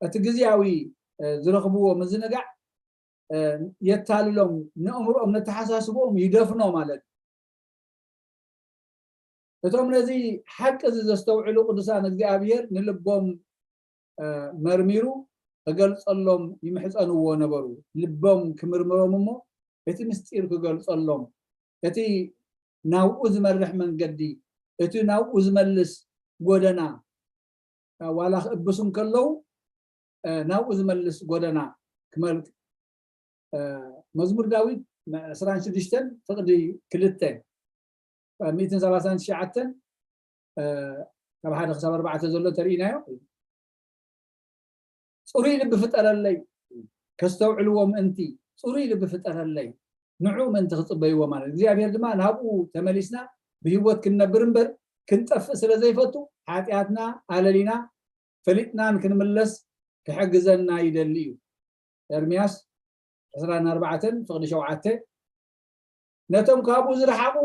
እቲ ግዝያዊ ዝረኽብዎ ምዝንጋዕ የታልሎም፣ ንእምርኦም ነተሓሳስብኦም ይደፍኖ ማለት እዩ። እቶም ነዚ ሓቂ እዚ ዘስተውዕሉ ቅዱሳን እግዚኣብሔር ንልቦም መርሚሩ ክገልጸሎም ይምሕጸንዎ ነበሩ። ልቦም ክምርምሮም እሞ እቲ ምስጢር ክገልጸሎም፣ እቲ ናብኡ ዝመርሕ መንገዲ፣ እቲ ናብኡ ዝመልስ ጎደና ዋላ ክእብሱ እንከለዉ ናብኡ ዝመልስ ጎደና ክመልክ መዝሙር ዳዊት ዕስራን ሽዱሽተን ፍቕዲ ክልተ ሚእትን ሰላሳን ትሽዓተን ካብ ሓደ ክሳብ ኣርባዕተ ዘሎ ተርእናዮ። ጽሩይ ልቢ ፍጠረለይ ከስተውዕልዎ ምእንቲ ጽሩይ ልቢ ፍጠረለይ ንዑ ምእንቲ ክጽበይዎ ማለት እግዚኣብሔር ድማ ናብኡ ተመሊስና ብህይወት ክንነብር እምበር ክንጠፍእ ስለ ዘይፈቱ ሓጢኣትና ኣለሊና ፈሊጥናን ክንምለስ ክሕግዘና ይደሊ እዩ። ኤርምያስ ዕስራን ኣርባዕተን ፍቕዲ ሸውዓተ ነቶም ካብኡ ዝረሓቑ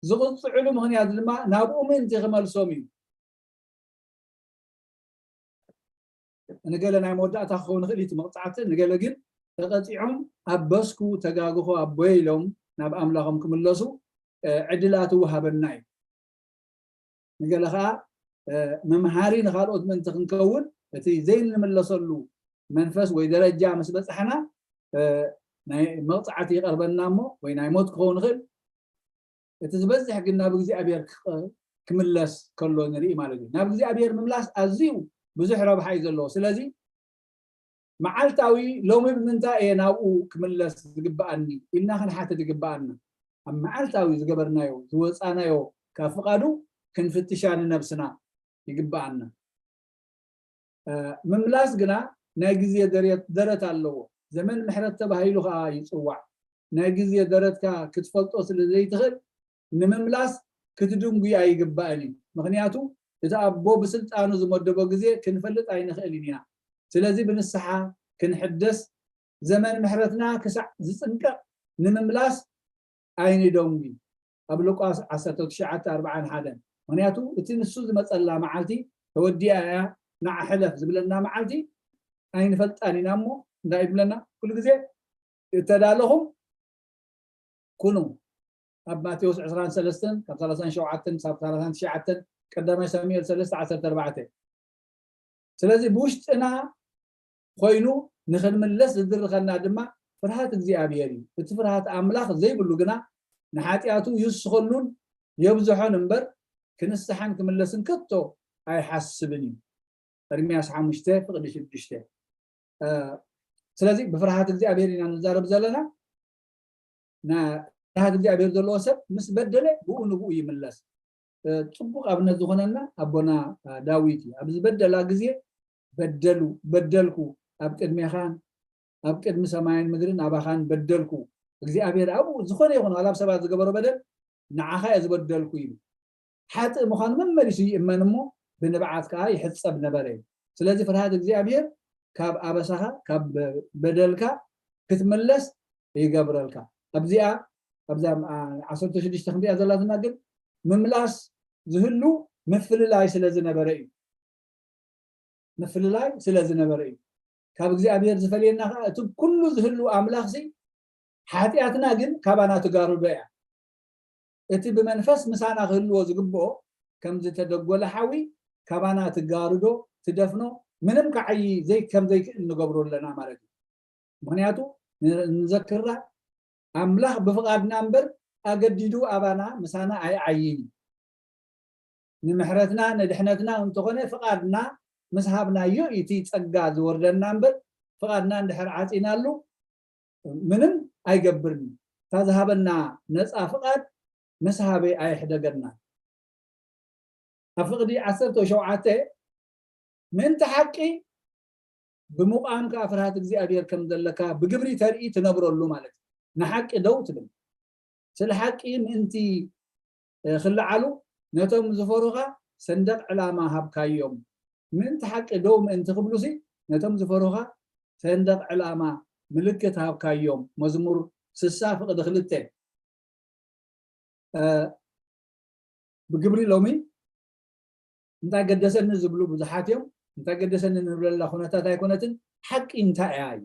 ዝቕፅዕሉ ምኽንያት ድማ ናብኡ ምእንቲ ክመልሶም እዩ። ንገለ ናይ መወዳእታ ክኸውን ይኽእል እቲ መቕፃዕቲ ንገለ ግን ተቐፂዖም ኣብ በስኩ ተጋግኾ ኣቦየ ኢሎም ናብ ኣምላኾም ክምለሱ ዕድላት ይወሃበና እዩ። ንገለ ከዓ መምሃሪ ንካልኦት ምእንቲ ክንከውን እቲ ዘይንምለሰሉ መንፈስ ወይ ደረጃ ምስ በፃሕና ናይ መቕፃዕቲ ይቐርበና እሞ ወይ ናይ ሞት ክኸውን ይኽእል። እቲ ዝበዝሕ ግን ናብ እግዚኣብሔር ክምለስ ከሎ ንርኢ ማለት እዩ። ናብ እግዚኣብሔር ምምላስ ኣዝዩ ብዙሕ ረብሓ እዩ ዘለዎ። ስለዚ መዓልታዊ ሎሚ ብምንታይ እየ ናብኡ ክምለስ ዝግብኣኒ ኢልና ክንሓትት ይግብኣና። ኣብ መዓልታዊ ዝገበርናዮ ዝወፃናዮ ካብ ፍቓዱ ክንፍትሻ ንነብስና ይግብኣና። ምምላስ ግና ናይ ግዜ ደረት ኣለዎ። ዘመን ምሕረት ተባሂሉ ከዓ ይፅዋዕ። ናይ ግዜ ደረትካ ክትፈልጦ ስለ ዘይትኽእል ንምምላስ ክትድንጉይ ኣይግባእን እዩ። ምክንያቱ እቲ ኣቦ ብስልጣኑ ዝመደቦ ግዜ ክንፈልጥ ኣይንኽእልን ኢና። ስለዚ ብንስሓ ክንሕደስ ዘመን ምሕረትና ክሳዕ ዝፅንቀቕ ንምምላስ ኣይንደንጉ። ኣብ ሉቃስ ዓሰርተ ትሽዓተ ኣርብዓን ሓደን ምክንያቱ እቲ ንሱ ዝመፀላ መዓልቲ ተወዲኣ እያ ንዓ ሕለፍ ዝብለና መዓልቲ ኣይንፈልጣን ኢና እሞ እንታይ ይብለና ኩሉ ግዜ እተዳለኹም ኩኑ ኣብ ማቴዎስ ዕስራን ሰለስተን ካብ ሰላሳን ሸውዓተን ክሳብ ሰላሳን ትሽዓተን ቀዳማይ ሳሙኤል ሰለስተ ዓሰርተ ኣርባዕተ ስለዚ ብውሽጥና ኮይኑ ንክንምለስ ዝድርኸና ድማ ፍርሃት እግዚኣብሔር እዩ። እቲ ፍርሃት ኣምላኽ ዘይብሉ ግና ንሓጢኣቱ ይውስኸሉን የብዝሖን እምበር ክንስሓን ክምለስን ከቶ ኣይሓስብን እዩ። ኤርምያስ ሓሙሽተ ፍቕዲ ሽዱሽተ። ስለዚ ብፍርሃት እግዚኣብሔር ኢና ንዛረብ ዘለና። ፍርሃት እግዚኣብሔር ዘለዎ ሰብ ምስ በደለ ብኡ ንብኡ ይምለስ። ፅቡቅ ኣብነት ዝኾነና ኣቦና ዳዊት እዩ። ኣብ ዝበደላ ግዜ በደሉ በደልኩ ኣብ ቅድሜኻን ኣብ ቅድሚ ሰማይን ምድርን ኣባኻን በደልኩ። እግዚኣብሔር ኣብኡ ዝኾነ ይኹን ዋላ ኣብ ሰባት ዝገበሮ በደል ንዓኻ እየ ዝበደልኩ ኢሉ። ሓጥእ ምዃኑ መመሊሱ ይእመን እሞ ብንብዓት ከዓ ይሕጸብ ነበረ እዩ። ስለዚ ፍርሃት እግዚኣብሔር ካብ ኣበሳኻ ካብ በደልካ ክትምለስ ይገብረልካ። ኣብዚኣ ኣብዛ ዓሰርተ ሽዱሽተ ክንሪኣ ዘላትና ግን ምምላስ ዝህሉ ምፍልላይ ስለ ዝነበረ እዩ። ምፍልላይ ስለ ዝነበረ እዩ። ካብ እግዚኣብሔር ዝፈልየና ከዓ እቲ ኩሉ ዝህሉ ኣምላኽሲ ሓጢኣትና ግን ካባና ትጋርዶ እያ። እቲ ብመንፈስ ምሳና ክህልዎ ዝግብኦ ከም ዝተደጎለ ሓዊ ካባና ትጋርዶ ትደፍኖ ምንም ክዓዪ ዘይ ከም ዘይክእል ንገብሮ ኣለና ማለት እዩ። ምክንያቱ ንዘክራ ኣምላኽ ብፍቓድና እምበር ኣገዲዱ ኣባና ምሳና ኣይዓይን እዩ። ንምሕረትና ንድሕነትና እንተኾነ ፍቓድና ምስ ሃብናዮ እቲ ጸጋ ዝወርደና እምበር ፍቓድና እንድሕር ዓጺናሉ ምንም ኣይገብርን እዩ። እታ ዝሃበና ነፃ ፍቓድ ምስ ሃበ ኣይሕደገና። ኣብ ፍቕዲ ዓሰርተ ሸውዓተ ምእንቲ ሓቂ ብምቋም ከዓ ፍርሃት እግዚኣብሔር ከም ዘለካ ብግብሪ ተርኢ ትነብረሉ ማለት እዩ። ንሓቂ ደው ትብል ስለ ሓቂ ምእንቲ ክለዓሉ ነቶም ዝፈሩኻ ሰንደቕ ዕላማ ሃብካዮም። ምእንቲ ሓቂ ደው ምእንቲ ክብሉሲ ነቶም ዝፈሩኻ ሰንደቕ ዕላማ ምልክት ሃብካዮም። መዝሙር ስሳ ፍቕዲ ክልተ። ብግብሪ ሎሚ እንታይ ገደሰኒ ዝብሉ ብዙሓት እዮም። እንታይ ገደሰኒ ንብለላ ኩነታት ኣይኮነትን። ሓቂ እንታይ እያ እዩ?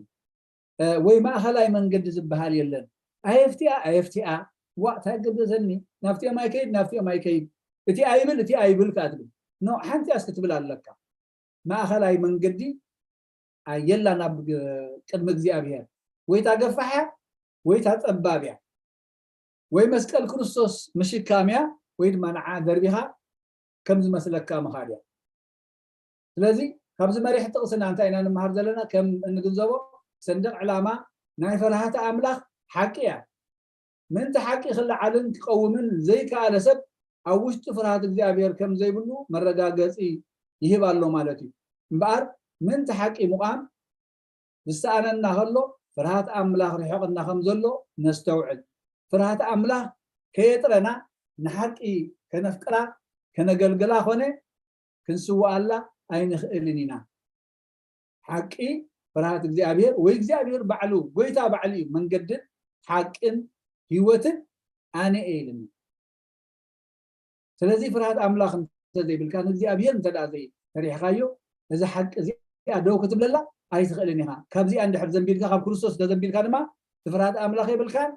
ወይ ማእኸላይ መንገዲ ዝበሃል የለን። ኣየፍቲኣ ኣየፍቲኣ ዋ እንታይ ገደሰኒ፣ ናብቲኦም ኣይከይድ ናብቲኦም ኣይከይድ፣ እቲ ኣይብል እቲ ኣይብል ከኣ ትብል ኖ ሓንቲ እያ እስኪ ትብል ኣለካ። ማእኸላይ መንገዲ ኣየላ ናብ ቅድሚ እግዚኣብሔር። ወይታ ገፋሕ እያ ወይታ ጸባብ እያ። ወይ መስቀል ክርስቶስ ምሽካም እያ ወይ ድማ ንዓ ደርቢኻ ከም ዝመስለካ ምኻድ እያ። ስለዚ ካብዚ መሪሕ ጥቕስና እንታይ ኢና ንምሃር ዘለና? ከም እንግንዘቦ ሰንደቕ ዕላማ ናይ ፈራሃቲ ኣምላኽ ሓቂ እያ። ምእንቲ ሓቂ ክለዓልን ክቐውምን ዘይከኣለ ሰብ ኣብ ውሽጢ ፍርሃት እግዚኣብሔር ከም ዘይብሉ መረጋገፂ ይህብ ኣሎ ማለት እዩ። እምበኣር ምእንቲ ሓቂ ምቋም ዝሰኣነና ከሎ ፍርሃት ኣምላኽ ርሒቕና ከም ዘሎ ነስተውዕል። ፍርሃት ኣምላኽ ከየጥረና ንሓቂ ከነፍቅራ ከነገልግላ ኮነ ክንስውኣላ ኣይንኽእልን ኢና። ሓቂ ፍርሃት እግዚኣብሔር ወይ እግዚኣብሔር ባዕሉ ጎይታ ባዕሉ እዩ መንገድን ሓቅን ህይወትን ኣነ እየ ኢልኒ። ስለዚ ፍርሃት ኣምላኽ እንተዘይብልካ ንእግዚኣብሔር እንተ ደኣ ዘይፈሪሕካዮ እዚ ሓቂ እዚኣ ደው ክትብለላ ኣይትኽእልን ኢኻ። ካብዚኣ እንድሕር ዘንቢልካ ካብ ክርስቶስ እንተዘንቢልካ ድማ እቲ ፍርሃት ኣምላኽ የብልካን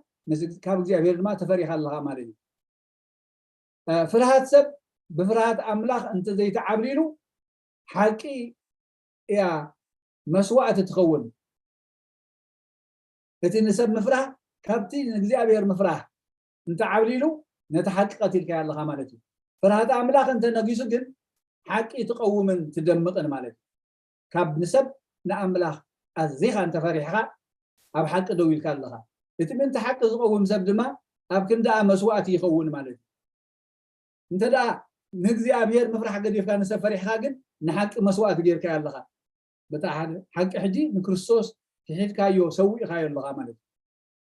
ካብ እግዚኣብሔር ድማ ተፈሪኻ ኣለኻ ማለት እዩ። ፍርሃት ሰብ ብፍርሃት ኣምላኽ እንተዘይተዓብሊሉ ሓቂ እያ መስዋእቲ ትኸውን። እቲ ንሰብ ምፍራህ ካብቲ ንእግዚኣብሔር ምፍራህ እንተዓብሊሉ ነቲ ሓቂ ቀቲልካዮ ኣለኻ ማለት እዩ። ፍርሃት ኣምላኽ እንተነጊሱ ግን ሓቂ ትቐውምን ትደምቕን ማለት እዩ። ካብ ንሰብ ንኣምላኽ ኣዚኻ እንተፈሪሕኻ ኣብ ሓቂ ደው ኢልካ ኣለኻ። እቲ ምእንቲ ሓቂ ዝቐውም ሰብ ድማ ኣብ ክንድኣ መስዋእቲ ይኸውን ማለት እዩ። እንተ ደኣ ንእግዚኣብሔር ምፍራሕ ገዲፍካ ንሰብ ፈሪሕካ ግን ንሓቂ መስዋእቲ ጌርካዮ ኣለኻ። በታ ሓደ ሓቂ ሕጂ ንክርስቶስ ክሒድካዮ ሰዊእኻዮ ኣለኻ ማለት እዩ።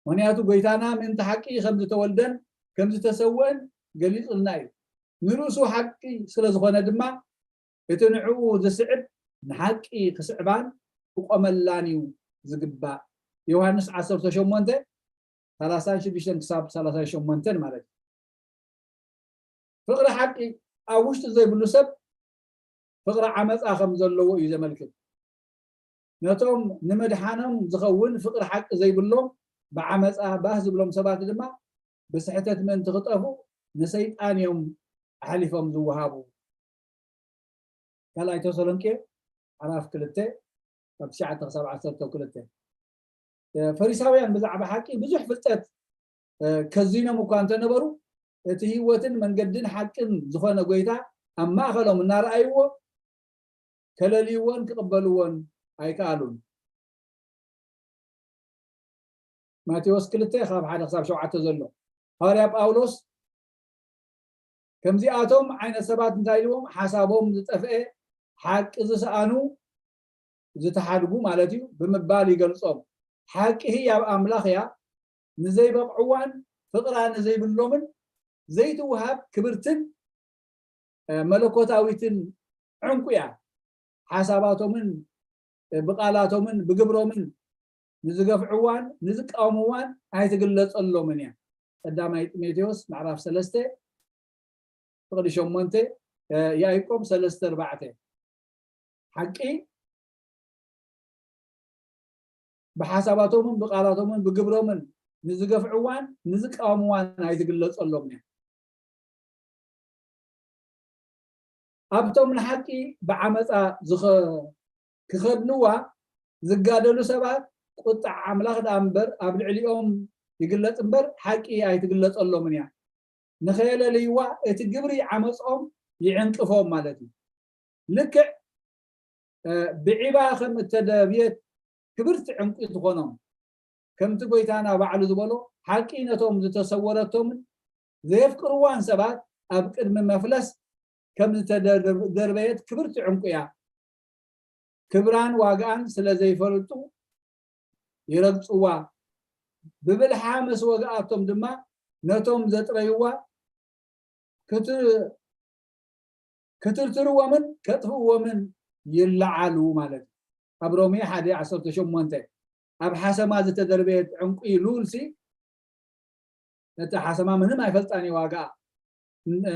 ምክንያቱ ጎይታና ምእንቲ ሓቂ ከም ዝተወልደን ከም ዝተሰወአን ገሊጹልና እዩ። ንርእሱ ሓቂ ስለ ዝኾነ ድማ እቲ ንዕኡ ዝስዕብ ንሓቂ ክስዕባን ክቆመላን እዩ ዝግባእ። ዮሃንስ ዓሰርተ ሸሞንተ ሰላሳን ሽዱሽተን ክሳብ ሰላሳን ሸሞንተን ማለት እዩ። ፍቕሪ ሓቂ ኣብ ውሽጡ ዘይብሉ ሰብ ፍቕሪ ዓመፃ ከም ዘለዎ እዩ ዘመልክት። ነቶም ንምድሓኖም ዝኸውን ፍቕሪ ሓቂ ዘይብሎም ብዓመፃ ባህ ዝብሎም ሰባት ድማ ብስሕተት ምእንቲ ክጠፉ ንሰይጣን እዮም ኣሕሊፎም ዝወሃቡ። ካልኣይ ተሰሎንቄ ምዕራፍ ክልተ ካብ ትሽዓተ ክሳብ ዓሰርተ ክልተ። ፈሪሳውያን ብዛዕባ ሓቂ ብዙሕ ፍልጠት ከዚኖም እኳ እንተነበሩ እቲ ህይወትን መንገድን ሓቅን ዝኾነ ጎይታ ኣብ ማእኸሎም እናረኣይዎ ከለልይዎን ክቕበልዎን ኣይከኣሉን። ማቴዎስ ክልተ ካብ ሓደ ክሳብ ሸውዓተ ዘሎ ሃዋርያ ጳውሎስ ከምዚኣቶም ዓይነት ሰባት እንታይ ኢልዎም ሓሳቦም ዝጠፍአ ሓቂ ዝሰኣኑ ዝተሓድጉ ማለት እዩ ብምባል ይገልጾም። ሓቂ ህያብ ኣምላኽ እያ። ንዘይበቕዕዋን ፍቕራ ንዘይብሎምን ዘይትውሃብ ክብርትን መለኮታዊትን ዕንቁ እያ። ሓሳባቶምን ብቓላቶምን ብግብሮምን ንዝገፍዕዋን ንዝቃወምዋን ኣይትግለጸሎምን እያ። ቀዳማይ ጢሞቴዎስ ምዕራፍ ሰለስተ ፍቕዲ ሸሞንተ፣ ያዕቆብ ሰለስተ ኣርባዕተ። ሓቂ ብሓሳባቶምን ብቓላቶምን ብግብሮምን ንዝገፍዕዋን ንዝቃወምዋን ኣይትግለጸሎም እያ። ኣብቶም ንሓቂ ብዓመፃ ክኸድንዋ ዝጋደሉ ሰባት ቁጣዕ ኣምላኽ ደኣ እምበር ኣብ ልዕሊኦም ይግለጽ እምበር ሓቂ ኣይትግለጸሎምን እያ። ንኸየለልይዋ እቲ ግብሪ ዓመፅኦም ይዕንቅፎም ማለት እዩ። ልክዕ ብዒባ ከም እተደብየት ክብርቲ ዕንቁ ትኾኖም። ከምቲ ጎይታና ባዕሉ ዝበሎ ሓቂ ነቶም ዝተሰወረቶምን ዘየፍቅርዋን ሰባት ኣብ ቅድሚ መፍለስ ከም ዝተደርበየት ክብርቲ ዕንቁ እያ። ክብራን ዋጋኣን ስለ ዘይፈልጡ ይረግጽዋ። ብብልሓ ምስ ወግኣቶም ድማ ነቶም ዘጥረይዋ ክትርትርዎምን ከጥፍእዎምን ይለዓሉ ማለት እዩ። ኣብ ሮሜ ሓደ ዓሰርተ ሸሞንተ ኣብ ሓሰማ ዝተደርበየት ዕንቁ ሉል ሲ እቲ ሓሰማ ምንም ኣይፈልጣን እዩ ዋጋ።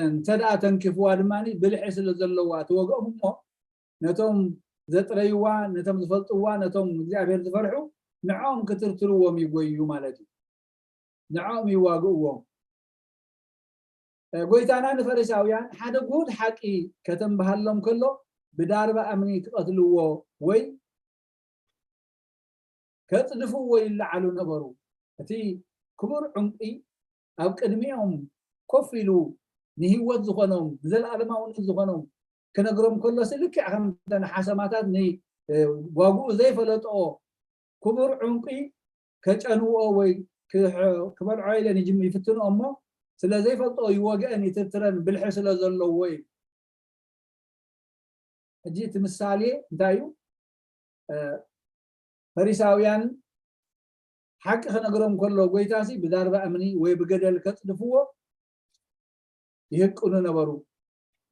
እንተ ደኣ ተንኪፍዋ ድማ ብልሒ ስለ ዘለዋ ትወግኦም እሞ ነቶም ዘጥረይዋ ነቶም ዝፈልጥዋ ነቶም እግዚኣብሔር ዝፈርሑ ንዕኦም ክትርትርዎም ይጎዩ ማለት እዩ። ንዕኦም ይዋግእዎም። ጎይታና ንፈሪሳውያን ሓደ ጉድ ሓቂ ከተንብሃሎም ከሎ ብዳርባ እምኒ ክቐትልዎ ወይ ከጽድፍዎ ይለዓሉ ነበሩ። እቲ ክቡር ዕንቂ ኣብ ቅድሚኦም ኮፍ ኢሉ ንህይወት ዝኾኖም ንዘለኣለማውነት ዝኾኖም ክነግሮም ከሎሲ ልክዕ ከምተን ሓሰማታት ንጓጉኡ ዘይፈለጥኦ ክቡር ዕንቂ ከጨንዎ ወይ ክበልዖ ኢለን ይፍትንኦ እሞ ስለ ዘይፈልጥኦ ይወግአን ይትርትረን ብልሒ ስለ ዘለዎ እዩ። ሕጂ እቲ ምሳሌ እንታይ እዩ? ፈሪሳውያን ሓቂ ክነግሮም ከሎ ጎይታሲ ብዳርባ እምኒ ወይ ብገደል ከጽድፍዎ ይህቅኑ ነበሩ።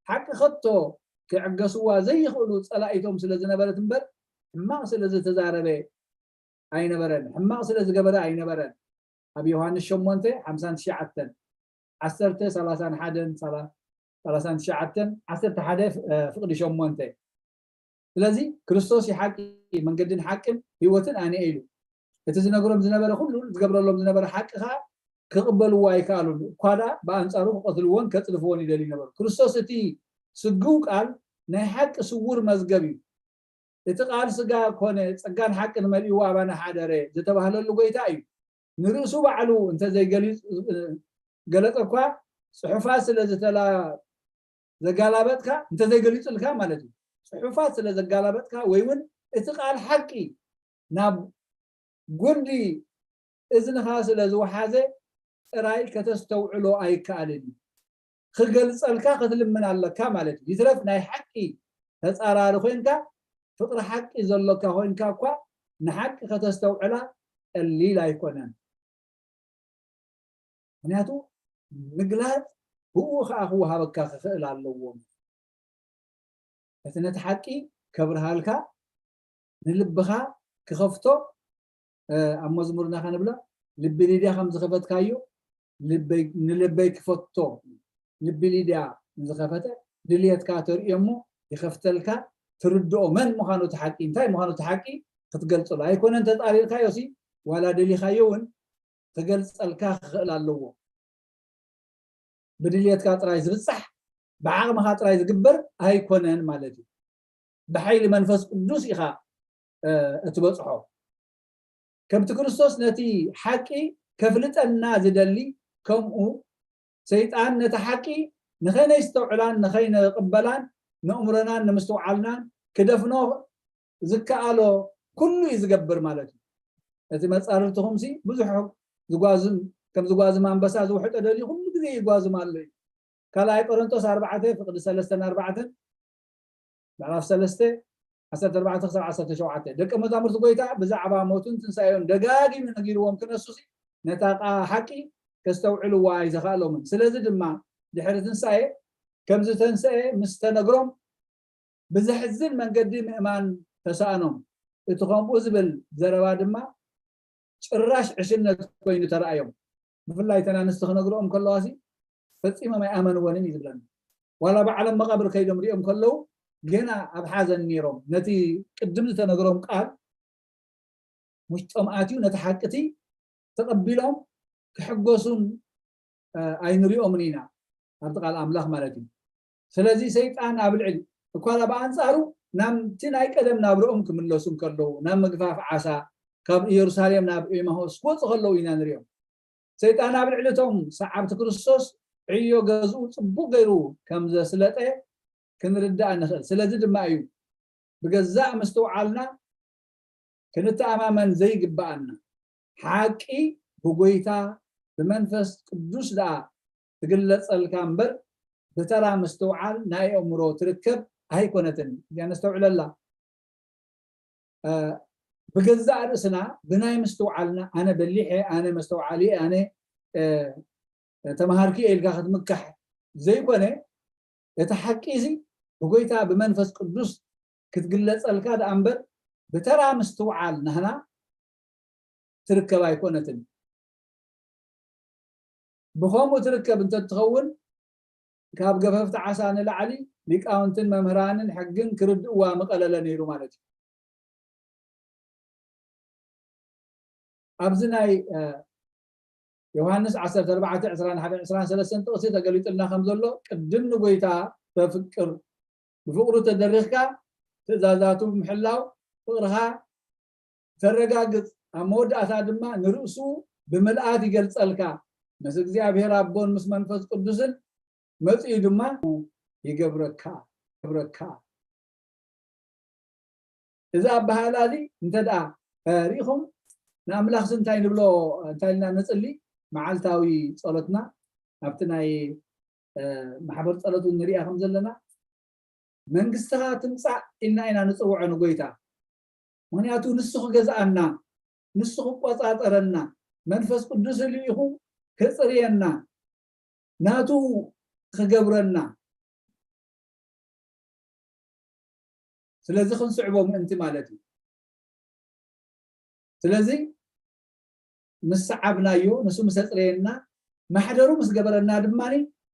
ሓቂ ከቶ ክዕገስዋ ዘይኽእሉ ጸላኢቶም ስለ ዝነበረት እምበር ሕማቕ ስለ ዝተዛረበ ኣይነበረን፣ ሕማቕ ስለ ዝገበረ ኣይነበረን። ኣብ ዮሃንስ ሸሞንተ ሓምሳን ትሽዓተን፣ ዓሰርተ፣ ሰላሳን ሓደን፣ ሰላሳን ትሽዓተን፣ ዓሰርተ ሓደ ፍቕዲ ሸሞንተ። ስለዚ ክርስቶስ ሓቂ መንገድን ሓቅን ህይወትን ኣነ ኢሉ እቲ ዝነግሮም ዝነበረ ኩሉ ዝገብረሎም ዝነበረ ሓቂ ከዓ ክቕበልዎ ኣይከኣሉን። እኳ ደኣ ብኣንጻሩ ክቐትልዎን ከጽድፍዎን ይደልዩ ነበሩ። ክርስቶስ እቲ ስግው ቃል ናይ ሓቂ ስውር መዝገብ እዩ። እቲ ቃል ስጋ ኮነ ጸጋን ሓቅን መሊእዎ ኣባና ሓደረ ዝተባህለሉ ጎይታ እዩ። ንርእሱ ባዕሉ እንተዘይገለጸ እኳ ጽሑፋት ስለ ዝተላ ዘጋላበጥካ እንተዘይገሊጹልካ ማለት እዩ። ጽሑፋት ስለ ዘጋላበጥካ ወይ እውን እቲ ቃል ሓቂ ናብ ጉንዲ እዝንኻ ስለ ዝወሓዘ ጥራይ ከተስተውዕሎ ኣይከኣልን እዩ። ክገልጸልካ ክትልምን ኣለካ ማለት እዩ። ይትረፍ ናይ ሓቂ ተጻራሪ ኮይንካ ፍቕሪ ሓቂ ዘሎካ ኮይንካ እኳ ንሓቂ ከተስተውዕላ ቀሊል ኣይኮነን። ምክንያቱ ምግላጽ ብኡ ከዓ ክወሃበካ ክኽእል ኣለዎም። እቲ ነቲ ሓቂ ከብርሃልካ ንልብኻ ክኸፍቶ ኣብ መዝሙርና ከንብሎ ልቢ ሊድያ ከም ዝኸፈትካዮ ንልበይ ክፈቶ። ልቢ ሊድያ ዝኸፈተ ድልየትካ ተርእዮ እሞ ይኸፍተልካ። ትርድኦ መን ምዃኑ እቲ ሓቂ እንታይ ምዃኑ እቲ ሓቂ ክትገልፅሉ ኣይኮነን ተፃሪርካዮ ሲ ዋላ ደሊኻዮ እውን ክገልፀልካ ክኽእል ኣለዎ። ብድልየትካ ጥራይ ዝብፃሕ ብዓቕምኻ ጥራይ ዝግበር ኣይኮነን ማለት እዩ። ብሓይሊ መንፈስ ቅዱስ ኢኻ እትበፅሖ። ከምቲ ክርስቶስ ነቲ ሓቂ ከፍልጠና ዝደሊ ከምኡ ሰይጣን ነቲ ሓቂ ንኸይነስተውዕላን ንኸይንቕበላን ንእምሮናን ንምስትውዓልናን ክደፍኖ ዝከኣሎ ኩሉ እዩ ዝገብር ማለት እዩ። እቲ መጻርርትኹምሲ ብዙሕ ዝጓዝም ከም ዝጓዝም ኣንበሳ ዝውሕጦ ደልዩ ኩሉ ግዜ ይጓዝም ኣሎ እዩ። ካልኣይ ቆሮንቶስ ኣርባዕተ ፍቕዲ ሰለስተን ኣርባዕተን ምዕራፍ ሰለስተ ዓሰርተ ኣርባዕተ ክሳብ ዓሰርተ ሸውዓተ። ደቀ መዛሙርቲ ጎይታ ብዛዕባ ሞቱን ትንሳኤውን ደጋጊሙ ነጊርዎም ክነሱሲ፣ ነታ ቃ-፣ ሓቂ ከስተውዕልዋ ኣይተኻእሎምን። ስለዚ ድማ ድሕሪ ትንሳኤ ከም ዝተንሰኤ ምስ ተነግሮም ብዘሕዝን መንገዲ ምእማን ተሳእኖም። እቲ ከምኡ ዝብል ዘረባ ድማ ጭራሽ ዕሽነት ኮይኑ ተራእዮም። ብፍላይ እተን ኣንስቲ ክነግርኦም ከለዋሲ ፈጺሞም ኣይኣመንወንን እዩ ዝብለና። ዋላ ብዓለም መቓብር ከይዶም ሪኦም ከለዉ ገና ኣብ ሓዘን ነይሮም። ነቲ ቅድም ዝተነግሮም ቃል ውሽጦም ኣትዩ ነቲ ሓቅቲ ተቐቢሎም ክሕጎሱን ኣይንሪኦምን ኢና ኣብቲ ቃል ኣምላኽ ማለት እዩ። ስለዚ ሰይጣን ኣብ ልዕሊ እኳ ብኣንጻሩ ናምቲ ናይ ቀደም ናብርኦም ክምለሱ እንከለዉ ናብ ምግፋፍ ዓሳ ካብ ኢየሩሳሌም ናብ ኤማሆስ ክወፁ ከለዉ ኢና ንሪኦም። ሰይጣን ኣብ ልዕሊ እቶም ሰዓብቲ ክርስቶስ ዕዮ ገዝኡ ጽቡቕ ገይሩ ከም ዘስለጠ ክንርዳእ ንኽእል። ስለዚ ድማ እዩ ብገዛእ ምስትውዓልና ክንተኣማመን ዘይግብኣና። ሓቂ ብጎይታ ብመንፈስ ቅዱስ ደኣ ትግለጸልካ እምበር ብተራ ምስትውዓል ናይ ኣእምሮ ትርከብ ኣይኮነትን። እዚኣ ነስተውዕለላ። ብገዛእ ርእስና ብናይ ምስትውዓልና ኣነ በሊሐ፣ ኣነ መስተውዓሊ፣ ኣነ ተመሃርኪ ኢልካ ክትምካሕ ዘይኮነ፣ እቲ ሓቂ እዚ ብጎይታ ብመንፈስ ቅዱስ ክትግለጸልካ ደኣ እምበር ብተራ ምስትውዓል ናህና ትርከብ ኣይኮነትን። ብኸምኡ ትርከብ እንተትኸውን ካብ ገፈፍቲ ዓሳ ንላዕሊ ሊቃውንትን መምህራንን ሕግን ክርድእዋ ምቐለለ ነይሩ ማለት እዩ። ኣብዚ ናይ ዮሃንስ ዓሰርተ ኣርባዕተ ዕስራን ሓደ ዕስራን ሰለስተን ጥቕሲ ተገሊጡልና ከም ዘሎ ቅድም ንጎይታ ተፍቅር ብፍቕሩ ተደሪኽካ ትእዛዛቱ ብምሕላው ፍቕርኻ ተረጋግጽ። ኣብ መወዳእታ ድማ ንርእሱ ብምልኣት ይገልጸልካ፣ ምስ እግዚኣብሔር ኣቦን ምስ መንፈስ ቅዱስን መጺኡ ድማ ይገብረካ ይገብረካ። እዚ ኣበሃህላ እዚ እንተ ደኣ ርኢኹም ንኣምላኽሲ እንታይ ንብሎ እንታይ ኢልና ንጽሊ? መዓልታዊ ጸሎትና ኣብቲ ናይ ማሕበር ጸሎት ንሪኣ ከም ዘለና መንግስትኻ ትምጻእ ኢልና ኢና ንጽውዖ ንጎይታ። ምክንያቱ ንሱ ክገዝኣና፣ ንሱ ክቆጻጸረና፣ መንፈስ ቅዱስ ልኢኹ ክጽርየና፣ ናቱ ክገብረና። ስለዚ ክንስዕቦ ምእንቲ ማለት እዩ። ስለዚ ምስ ሰዓብናዮ ንሱ ምስ ኣጽረየና ማሕደሩ ምስ ገበረና ድማ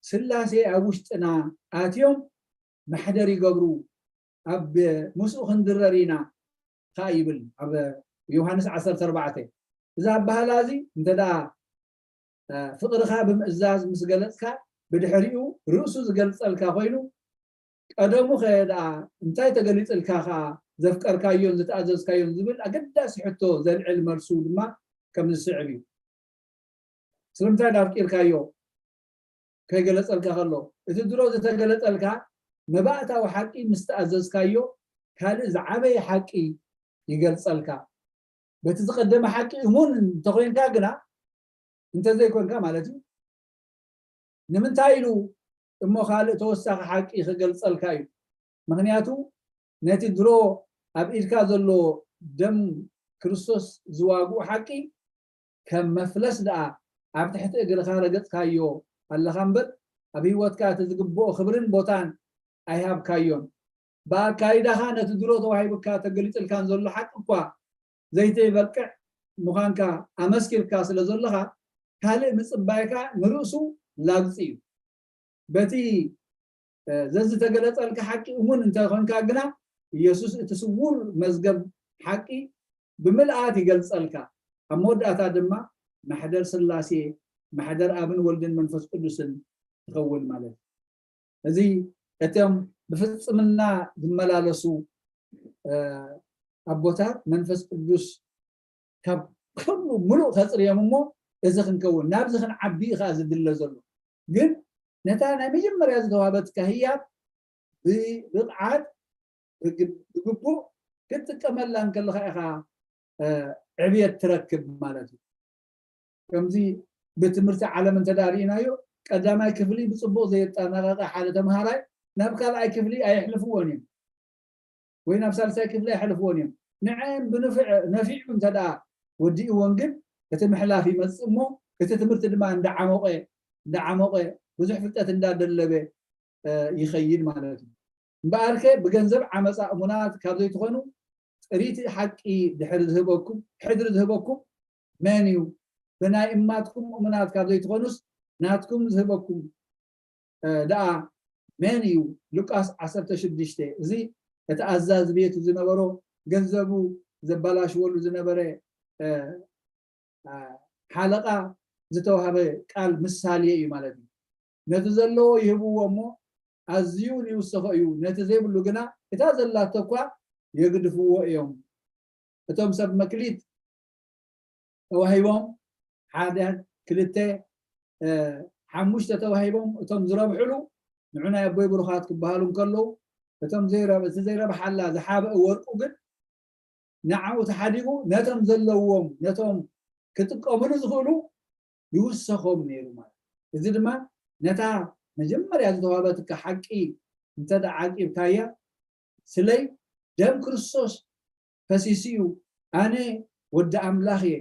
ስላሴ ኣብ ውሽጥና ኣትዮም ማሕደር ይገብሩ። ኣብ ምስኡ ክንድረር ኢና ከዓ ይብል ኣብ ዮሃንስ ዓሰርተ ኣርባዕተ። እዚ ኣበሃላ እዚ እንተ ደኣ ፍቕርኻ ብምእዛዝ ምስ ገለጽካ ብድሕሪኡ ርእሱ ዝገልጸልካ ኮይኑ ቀደሙ ኸ ደኣ እንታይ ተገሊጽልካ ኸኣ ዘፍቀርካዮን ዝተኣዘዝካዮን ዝብል ኣገዳሲ ሕቶ ዘልዕል መልሱ ድማ ከምዚ ዝስዕብ እዩ። ስለምንታይ ኣፍቂርካዮ ከይገለጸልካ ከሎ እቲ ድሮ ዝተገለጸልካ መባእታዊ ሓቂ ምስ ተኣዘዝካዮ ካልእ ዝዓበየ ሓቂ ይገልጸልካ። በቲ ዝቐደመ ሓቂ እሙን እንተኾይንካ ግና እንተዘይኮንካ ማለት እዩ ንምንታይ ኢሉ እሞ ካልእ ተወሳኺ ሓቂ ክገልጸልካ እዩ። ምክንያቱ ነቲ ድሮ ኣብ ኢድካ ዘሎ ደም ክርስቶስ ዝዋግኡ ሓቂ ከም መፍለስ ደኣ ኣብ ትሕቲ እግርኻ ረገጽካዮ ኣለኻ እምበር ኣብ ህይወትካ እቲ ዝግብኦ ክብርን ቦታን ኣይሃብካዮን። ብኣካይዳኻ ነቲ ድሮ ተዋሂቡካ ተገሊጽልካን ዘሎ ሓቂ እኳ ዘይተይበቅዕ ምዃንካ ኣመስኪርካ ስለ ዘለኻ ካልእ ምጽባይካ ንርእሱ ላግጺ እዩ። በቲ ዘዝተገለጸልካ ሓቂ እሙን እንተኾንካ ግና ኢየሱስ እቲ ስውር መዝገብ ሓቂ ብምልኣት ይገልጸልካ። ኣብ መወዳእታ ድማ ማሕደር ስላሴ ማሕደር ኣብን ወልድን መንፈስ ቅዱስን ትኸውን ማለት እዩ። እዚ እቶም ብፍጽምና ዝመላለሱ ኣቦታት መንፈስ ቅዱስ ካብ ኩሉ ምሉእ ከጽርዮም እሞ እዚ ክንከውን ናብዚ ክንዓቢ እዩ ከዓ ዝድለ ዘሎ። ግን ነታ ናይ መጀመርያ ዝተዋህበትካ ህያብ ብብቕዓት ብግቡእ ክትጥቀመላ እንከለካ ኢኻ ዕብየት ትረክብ ማለት እዩ። ከምዚ ብትምህርቲ ዓለም እንተዳ ርኢናዮ ቀዳማይ ክፍሊ ብፅቡቅ ዘየጠናቀቀ ሓደ ተምሃራይ ናብ ካልኣይ ክፍሊ ኣየሕልፍዎን እዮም። ወይ ናብ ሳልሳይ ክፍሊ ኣይሕልፍዎን እዮም። ንዐን ብንፍዕ ነፊዑ እንተ ደኣ ወዲእዎን ግን እቲ ምሕላፍ ይመጽእ እሞ እቲ ትምህርቲ ድማ እንዳዓሞቐ እንዳዓሞቐ ብዙሕ ፍልጠት እንዳደለበ ይኸይድ ማለት እዩ። እምበኣርከ ብገንዘብ ዓመፃ እሙናት ካብ ዘይትኾኑ ጥሪት ሓቂ ድሕሪ ዝህበኩም ሕድሪ ዝህበኩም መን እዩ? ብናይ እማትኩም እሙናት ካብ ዘይትኾኑስ ናትኩም ዝህበኩም ደኣ መን እዩ? ሉቃስ ዓሰርተ ሽዱሽተ። እዚ እቲ ኣዛዚ ቤቱ ዝነበሮ ገንዘቡ ዘባላሽወሉ ዝነበረ ሓለቓ ዝተዋህበ ቃል ምሳሌ እዩ ማለት እዩ። ነቲ ዘለዎ ይህብዎ እሞ ኣዝዩ ይውሰኾ እዩ፣ ነቲ ዘይብሉ ግና እታ ዘላቶ እኳ የግድፍዎ እዮም። እቶም ሰብ መክሊት ተዋሂቦም ሓደ ክልተ ሓሙሽተ ተዋሂቦም እቶም ዝረብሕሉ ንዑ ናይ ኣቦይ ብሩኻት ክበሃሉ እንከለዉ እቶም እቲ ዘይረብሓላ ዝሓበአ ወርቁ ግን ንዓኡ ተሓዲጉ ነቶም ዘለዎም ነቶም ክጥቀምሉ ዝኽእሉ ይውሰኾም ነይሩ ማለት እዚ ድማ ነታ መጀመርያ ዝተዋህበትካ ሓቂ እንተ ዓቂብካያ ስለይ ደም ክርስቶስ ፈሲሱ እዩ ኣነ ወዲ ኣምላኽ እየ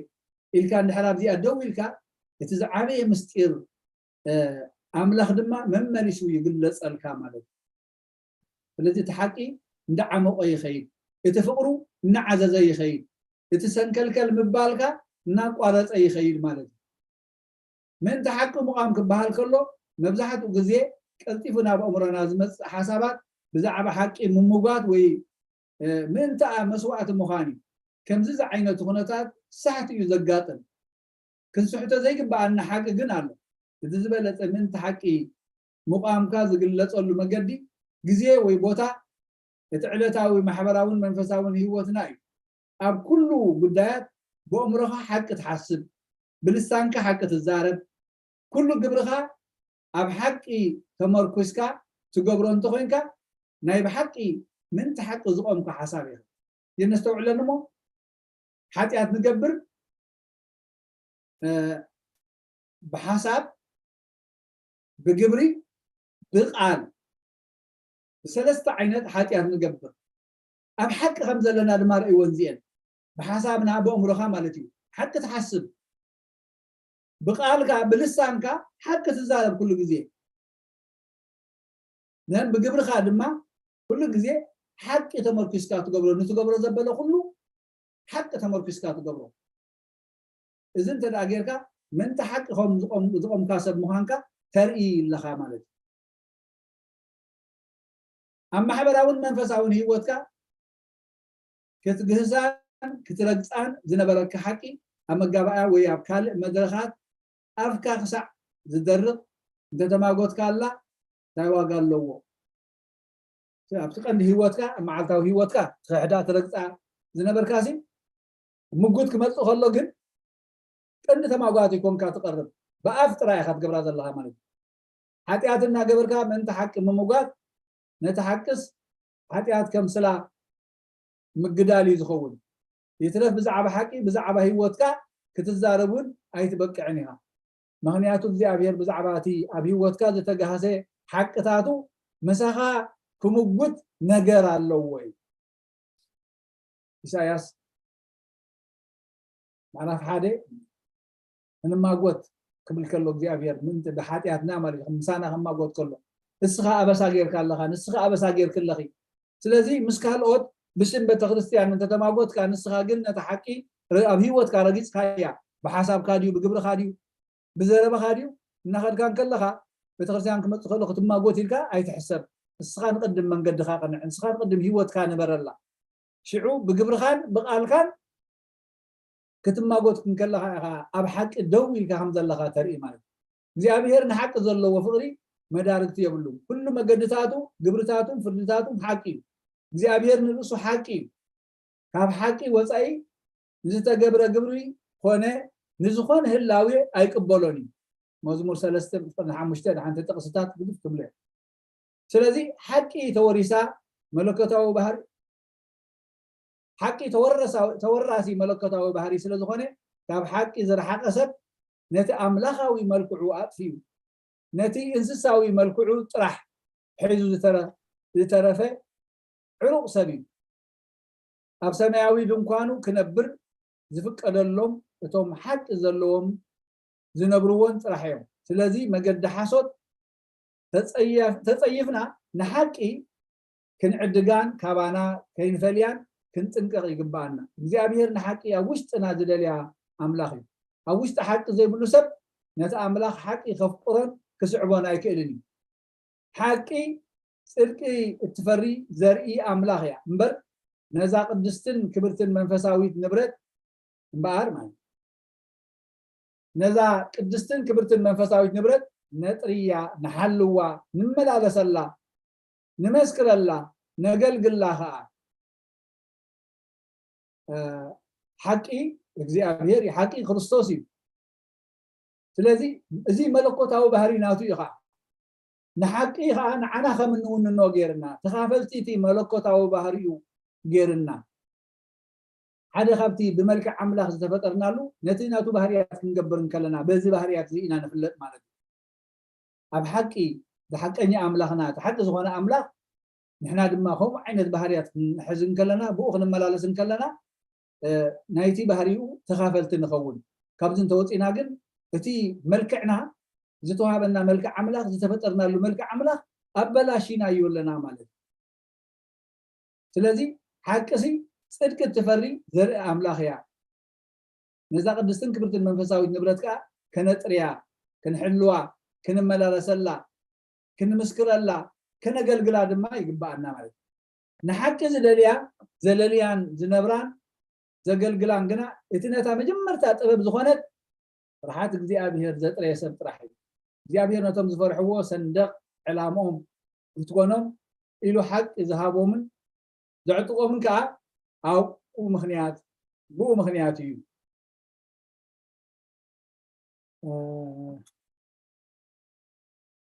ኢልካ እንድሕር ኣብዚኣ ደው ኢልካ እቲ ዝዓበየ ምስጢር ኣምላኽ ድማ መመሊሱ ይግለጸልካ ማለት እዩ። ስለዚ እቲ ሓቂ እንዳዓመቆ ይኸይድ፣ እቲ ፍቕሩ እናዓዘዘ ይኸይድ፣ እቲ ሰንከልከል ምባልካ እናቋረፀ ይኸይድ ማለት እዩ። ምእንቲ ሓቂ ምቋም ክበሃል ከሎ መብዛሕትኡ ግዜ ቀልጢፉ ናብ ኣእምሮና ዝመፅእ ሓሳባት ብዛዕባ ሓቂ ምምጓት ወይ ምእንትኣ መስዋእቲ ምዃን እዩ። ከምዚ ዝዓይነቱ ኩነታት ሳሕቲ እዩ ዘጋጥም። ክንስሕቶ ዘይግበኣና ሓቂ ግን ኣሎ። እቲ ዝበለጸ ምእንቲ ሓቂ ምቋምካ ዝግለጸሉ መገዲ ግዜ ወይ ቦታ እቲ ዕለታዊ ማሕበራውን መንፈሳውን ህይወትና እዩ። ኣብ ኩሉ ጉዳያት ብእምሮኻ ሓቂ ትሓስብ፣ ብልሳንካ ሓቂ ትዛረብ፣ ኩሉ ግብርኻ ኣብ ሓቂ ተመርኩስካ ትገብሮ እንተኾይንካ ናይ ብሓቂ ምእንቲ ሓቂ ዝቆምካ ሓሳብ ኢኻ። የነስተውዕለን እሞ ሓጢኣት ንገብር ብሓሳብ ብግብሪ ብቃል ብሰለስተ ዓይነት ሓጢኣት ንገብር ኣብ ሓቂ ከም ዘለና ድማ ርእይወን እዚአን ብሓሳብና ብእምሮኻ ማለት እዩ ሓቂ ትሓስብ ብቃልካ ብልሳንካ ሓቂ ትዛረብ ኩሉ ግዜ ነን ብግብርካ ድማ ኩሉ ግዜ ሓቂ ተመርኪስካ ትገብሮ ንትገብሮ ዘበለ ኩሉ ሓቂ ተመርኪስካ ትገብሮ እዚ እንተ ጌርካ ምእንቲ ሓቂ ከም ዝቆምካ ሰብ ምዃንካ ተርኢ ኣለኻ ማለት እዩ ኣብ ማሕበራውን መንፈሳውን ህይወትካ ክትግህሳን ክትረግፃን ዝነበረካ ሓቂ ኣብ መጋባእያ ወይ ኣብ ካልእ መድረኻት ኣፍካ ክሳዕ ዝደርቕ እንተተማጎትካ ኣላ እንታይ ዋጋ ኣለዎ ኣብቲ ቀንዲ ህይወትካ ኣብ መዓልታዊ ህይወትካ ትኽሕዳ ትረግፃ ዝነበርካ ሲ ምጉት ክመፅእ ከሎ ግን ቀንዲ ተማጓቲ ኮንካ ትቐርብ ብኣፍ ጥራይ ኢኻ ትገብራ ዘለኻ ማለት እዩ ሓጢኣት እናገበርካ ምእንቲ ሓቂ ምምጓት ነቲ ሓቅስ ሓጢኣት ከም ስላ ምግዳል እዩ ዝኸውን ይትረፍ ብዛዕባ ሓቂ ብዛዕባ ህይወትካ ክትዛረብ እውን ኣይትበቅዕን ኢኻ ምኽንያቱ እግዚኣብሔር ብዛዕባ እቲ ኣብ ህይወትካ ዝተጋህሰ ሓቅታቱ ምሳኻ ክምጉት ነገር ኣለዎ እዩ ኢሳያስ ምዕራፍ ሓደ እንማጎት ክብል ከሎ እግዚኣብሔር ምእንቲ ብሓጢኣትና ማለት እዩ ምሳና ክማጎት ከሎ እስኻ ኣበሳ ጌርካ ኣለኻ ንስኻ ኣበሳ ጌርክ ኣለኺ ስለዚ ምስ ካልኦት ብስም ቤተክርስትያን እንተተማጎትካ ንስኻ ግን ነታ ሓቂ ኣብ ህይወትካ ረጊፅካያ ብሓሳብካ ድዩ ብግብርካ ድዩ ብዘረባኻ ድዩ እናኸድካ እንከለኻ ቤተክርስትያን ክመፅእ ከሎ ክትማጎት ኢልካ ኣይትሕሰብ እስኻ ንቅድም መንገድኻ ቅንዕ ንስኻ ንቅድም ህይወትካ ንበረላ ሽዑ ብግብርኻን ብቃልካን ክትማጎት እንከለኻ ኢኻ ኣብ ሓቂ ደው ኢልካ ከም ዘለኻ ተርኢ ማለት እዩ እግዚኣብሔር ንሓቂ ዘለዎ ፍቅሪ መዳርግቲ የብሉን ኩሉ መገድታቱ ግብርታቱን ፍርድታቱን ሓቂ እዩ እግዚኣብሔር ንርእሱ ሓቂ እዩ ካብ ሓቂ ወፃኢ ንዝተገብረ ግብሪ ኮነ ንዝኾነ ህላዌ ኣይቅበሎን እዩ መዝሙር ሰለስተ ቁፅሪ ሓሙሽተ ንሓንቲ ጥቕስታት ግድፍ ትብለ ስለዚ ሓቂ ተወሪሳ መለኮታዊ ባህሪ ሓቂ ተወራሲ መለኮታዊ ባህሪ ስለ ዝኾነ ካብ ሓቂ ዝረሓቐ ሰብ ነቲ ኣምላኻዊ መልክዑ ኣጥፊኡ ነቲ እንስሳዊ መልክዑ ጥራሕ ሒዙ ዝተረፈ ዕሩቕ ሰብ እዩ ኣብ ሰማያዊ ድንኳኑ ክነብር ዝፍቀደሎም እቶም ሓቂ ዘለዎም ዝነብርዎን ጥራሕ እዮም። ስለዚ መገዲ ሓሶት ተጸይፍና ንሓቂ ክንዕድጋን ካባና ከይንፈልያን ክንጥንቀቕ ይግብኣና። እግዚኣብሔር ንሓቂ ኣብ ውሽጥና ዝደልያ ኣምላኽ እዩ። ኣብ ውሽጢ ሓቂ ዘይብሉ ሰብ ነቲ ኣምላኽ ሓቂ ከፍቅሮን ክስዕቦን ኣይክእልን እዩ። ሓቂ ጽድቂ እትፈሪ ዘርኢ ኣምላኽ እያ እምበር ነዛ ቅድስትን ክብርትን መንፈሳዊት ንብረት እምበኣር ማለት ነዛ ቅድስትን ክብርትን መንፈሳዊት ንብረት ነጥርያ፣ ንሓልዋ፣ ንመላለሰላ፣ ንመስክረላ፣ ነገልግላ ከዓ ሓቂ እግዚኣብሔር ሓቂ ክርስቶስ እዩ። ስለዚ እዚ መለኮታዊ ባህሪ ናቱ እዩ ከዓ ንሓቂ ከዓ ንዓና ከም እንውንኖ ገይርና ተኻፈልቲ እቲ መለኮታዊ ባህሪኡ ገይርና ሓደ ካብቲ ብመልክዕ ኣምላኽ ዝተፈጠርናሉ ነቲ ናቱ ባህርያት ክንገብር እንከለና በዚ ባህርያት እዚ ኢና ንፍለጥ ማለት እዩ። ኣብ ሓቂ ዝሓቀኛ ኣምላኽና እቲ ሓቂ ዝኾነ ኣምላኽ ንሕና ድማ ከምኡ ዓይነት ባህርያት ክንሕዝ እንከለና ብኡ ክንመላለስ እንከለና ናይቲ ባህሪኡ ተኻፈልቲ ንኸውን። ካብዚ እንተወፂና ግን እቲ መልክዕና ዝተዋሃበና መልክዕ ኣምላኽ ዝተፈጠርናሉ መልክዕ ኣምላኽ ኣበላሺና እዩ ኣለና ማለት እዩ። ስለዚ ሓቅሲ ጽድቂ እትፈሪ ዘርኢ ኣምላኽ እያ። ነዛ ቅድስትን ክብርትን መንፈሳዊት ንብረት ከዓ ከነጥርያ፣ ክንሕልዋ፣ ክንመላለሰላ፣ ክንምስክረላ፣ ከነገልግላ ድማ ይግብኣና ማለት እዩ። ንሓቂ ዝደልያ ዘለልያን ዝነብራን ዘገልግላን ግና እቲ ነታ መጀመርታ ጥበብ ዝኾነት ፍርሓት እግዚኣብሔር ዘጥረየ ሰብ ጥራሕ እዩ። እግዚኣብሔር ነቶም ዝፈርሕዎ ሰንደቕ ዕላምኦም ክትኮኖም ኢሉ ሓቂ ዝሃቦምን ዘዕጥቖምን ከዓ ኣብኡ ምኽንያት ብኡ ምኽንያት እዩ።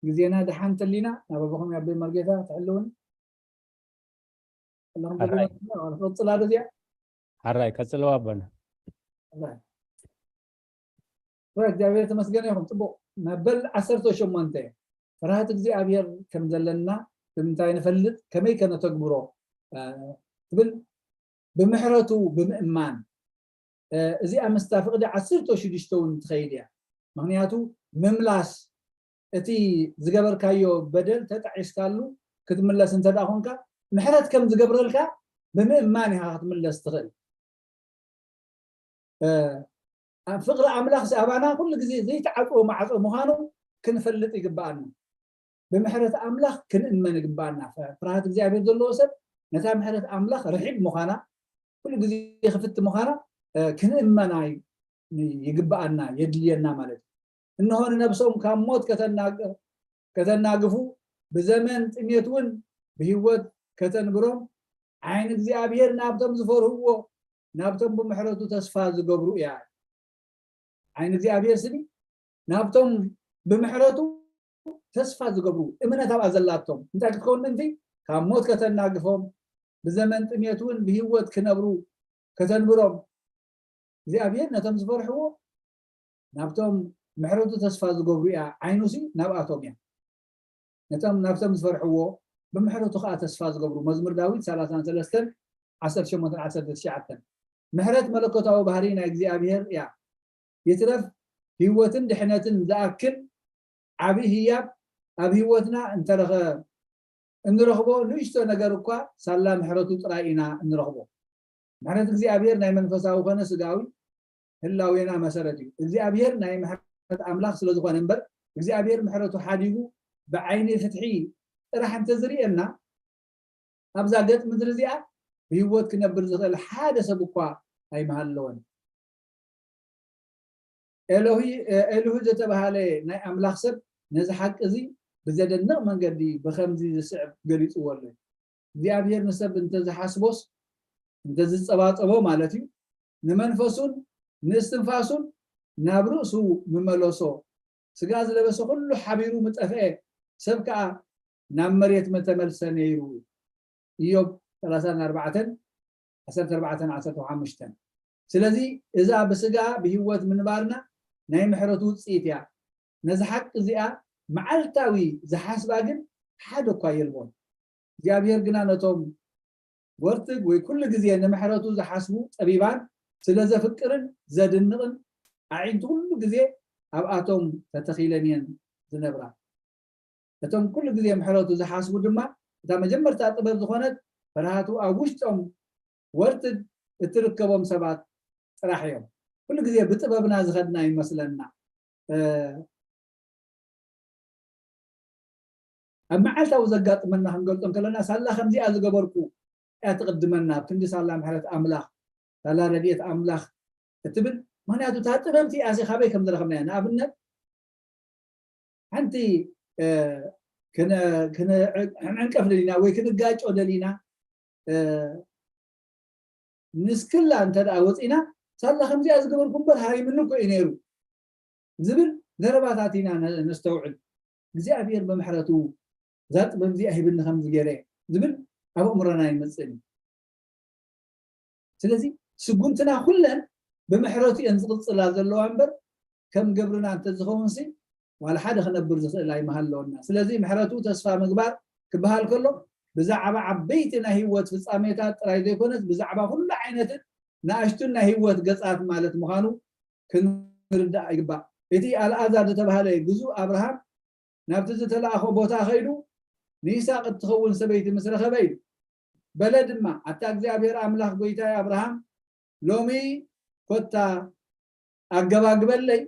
ግዜና ደሓን ተሊና ናብ ኣቦኹም ኣቦይ መርጌታ ትሕልውን ኣለኹም። ሓራይ። ትሕልውን ኣለኹም። ትቕጽላ ዶ እዚኣ? ሓራይ ቀጽልዋ ኣቦና። ሓራይ። ፍረ እግዚኣብሔር ተመስገነ ይኹን። ጽቡቕ መበል ዓሰርተ ሸሞንተ ፍርሃት እግዚኣብሔር ከም ዘለና ብምንታይ ንፈልጥ ከመይ ከነተግብሮ ትብል ብምሕረቱ ብምእማን እዚኣ ምስታ ፍቕዲ ዓሰርተ ሽዱሽተ እውን ትኸይድ እያ። ምክንያቱ ምምላስ እቲ ዝገበርካዮ በደል ተጣዒስካሉ ክትምለስ እንተ ደኣ ኮንካ ምሕረት ከም ዝገብረልካ ብምእማን ኢኻ ክትምለስ ትኽእል። ፍቕሪ ኣምላኽ ኣባና ኩሉ ግዜ ዘይተዓፅዎ ማዕፆ ምዃኑ ክንፈልጥ ይግብኣና። ብምሕረት ኣምላኽ ክንእመን ይግብኣና። ፍርሃት እግዚኣብሔር ዘለዎ ሰብ ነታ ምሕረት ኣምላኽ ርሒብ ምዃና ኩሉ ግዜ ክፍቲ ምዃና ክንእመና ይግብኣና የድልየና ማለት እዩ። እንሆ ንነብሶም ካብ ሞት ከተናግፉ ብዘመን ጥሜት እውን ብህይወት ከተንብሮም ዓይኒ እግዚኣብሔር ናብቶም ዝፈርህዎ ናብቶም ብምሕረቱ ተስፋ ዝገብሩ እያ። ዓይኒ እግዚኣብሔር ስኒ ናብቶም ብምሕረቱ ተስፋ ዝገብሩ እምነት ኣብኣ ዘላቶም እንታይ ክትከውን ምእንቲ ካብ ሞት ከተናግፎም ብዘመን ጥሜት እውን ብህይወት ክነብሩ ከተንብሮም እግዚኣብሔር ነቶም ዝፈርሕዎ ናብቶም ምሕረቱ ተስፋ ዝገብሩ እያ። ዓይኑሲ ናብኣቶም እያ። ነቶም ናብቶም ዝፈርሕዎ ብምሕረቱ ከዓ ተስፋ ዝገብሩ። መዝሙር ዳዊት ሰላሳን ሰለስተን ዓሰርተ ሸሞንተን ዓሰርተ ትሽዓተን። ምሕረት መለኮታዊ ባህሪ ናይ እግዚኣብሔር እያ። ይትረፍ ህይወትን ድሕነትን ዝኣክል ዓብዪ ህያብ ኣብ ህይወትና እንተረኸ እንረኽቦ ንእሽቶ ነገር እኳ ሳላ ምሕረቱ ጥራይ ኢና እንረኽቦ። ምሕረት እግዚኣብሔር ናይ መንፈሳዊ ኮነ ስጋዊ ህላዌና መሰረት እዩ። እግዚኣብሔር ናይ ምሕረት ኣምላኽ ስለ ዝኾነ እምበር እግዚኣብሔር ምሕረቱ ሓዲጉ ብዓይኒ ፍትሒ ጥራሕ እንተዝርእየና ኣብዛ ገጽ ምድሪ እዚኣ ብህይወት ክነብር ዝኽእል ሓደ ሰብ እኳ ኣይምሃለወን። ኤሎሂ ኤልሁ ዝተባሃለ ናይ ኣምላኽ ሰብ ነዚ ሓቂ እዚ ብዘደንቕ መንገዲ ብኸምዚ ዝስዕብ ገሊጽዎ ኣሎ። እግዚኣብሔር ንሰብ እንተዝሓስቦስ እንተዝጸባጸቦ ማለት እዩ ንመንፈሱን ንእስትንፋሱን ናብ ርእሱ ምመለሶ ስጋ ዝለበሰ ኩሉ ሓቢሩ ምጠፍአ ሰብ ከዓ ናብ መሬት ምተመልሰ ነይሩ። ኢዮብ ሰላሳን ኣርባዕተን ዓሰርተ ኣርባዕተን ዓሰርተ ሓሙሽተን። ስለዚ እዛ ብስጋ ብህይወት ምንባርና ናይ ምሕረቱ ውፅኢት እያ። ነዚ ሓቂ እዚኣ መዓልታዊ ዝሓስባ ግን ሓደ እኳ የልቦን። እግዚኣብሔር ግና ነቶም ወርትግ ወይ ኩሉ ግዜ ንምሕረቱ ዝሓስቡ ጠቢባን ስለ ዘፍቅርን ዘድንቕን ኣዒንቲ ኩሉ ግዜ ኣብኣቶም ተተኺለን እየን ዝነብራ። እቶም ኩሉ ግዜ ምሕረቱ ዝሓስቡ ድማ እታ መጀመርታ ጥበብ ዝኾነት ፍርሃቱ ኣብ ውሽጦም ወርትግ እትርከቦም ሰባት ጥራሕ እዮም። ኩሉ ግዜ ብጥበብና ዝኸድና ይመስለና። ኣብ መዓልታዊ ዘጋጥመና ክንገልጾ እንከለና ሳላ ከምዚኣ ዝገበርኩ እያ ትቕድመና ኣብ ክንዲ ሳላ ምሕረት ኣምላኽ ሳላ ረድኤት ኣምላኽ እትብል። ምክንያቱ እታ ጥበብቲ ኣሲ ካበይ ከም ዝረኸብናያ ንኣብነት ሓንቲ ክንዕንቀፍ ደሊና ወይ ክንጋጮ ደሊና ንስክላ እንተ ደኣ ወፂና ሳላ ከምዚኣ ዝገበርኩ እምበር ሃሪምኒ እኮ እዩ ነይሩ ዝብል ዘረባታት ኢና ነስተውዕል። እግዚኣብሔር ብምሕረቱ እዛ ጥበብ እዚኣ ሂብኒ ከምዚ ገይረ ዝብል ኣብ ኣእምሮና ይመፅእን እዩ። ስለዚ ስጉምትና ኩለን ብምሕረቱ እየን ዝቕፅላ ዘለዋ እምበር ከም ገብርና እንተዝኸውን ሲ ዋላ ሓደ ክነብር ዝኽእል ኣይምሃለወና። ስለዚ ምሕረቱ ተስፋ ምግባር ክበሃል ከሎ ብዛዕባ ዓበይቲ ናይ ህይወት ፍጻሜታት ጥራይ ዘይኮነስ ብዛዕባ ኩሉ ዓይነትን ንኣሽቱን ናይ ህይወት ገጻት ማለት ምዃኑ ክንርዳእ ይግባእ። እቲ ኣልኣዛር ዝተባህለ ግዙእ ኣብርሃም ናብቲ ዝተላእኾ ቦታ ኸይዱ ንይስሐቅ እትኸውን ሰበይቲ ምስ ረኸበ እዩ። በለ ድማ ኣታ እግዚኣብሔር ኣምላኽ ጐይታይ ኣብርሃም ሎሚ ኮታ ኣገባግበለይ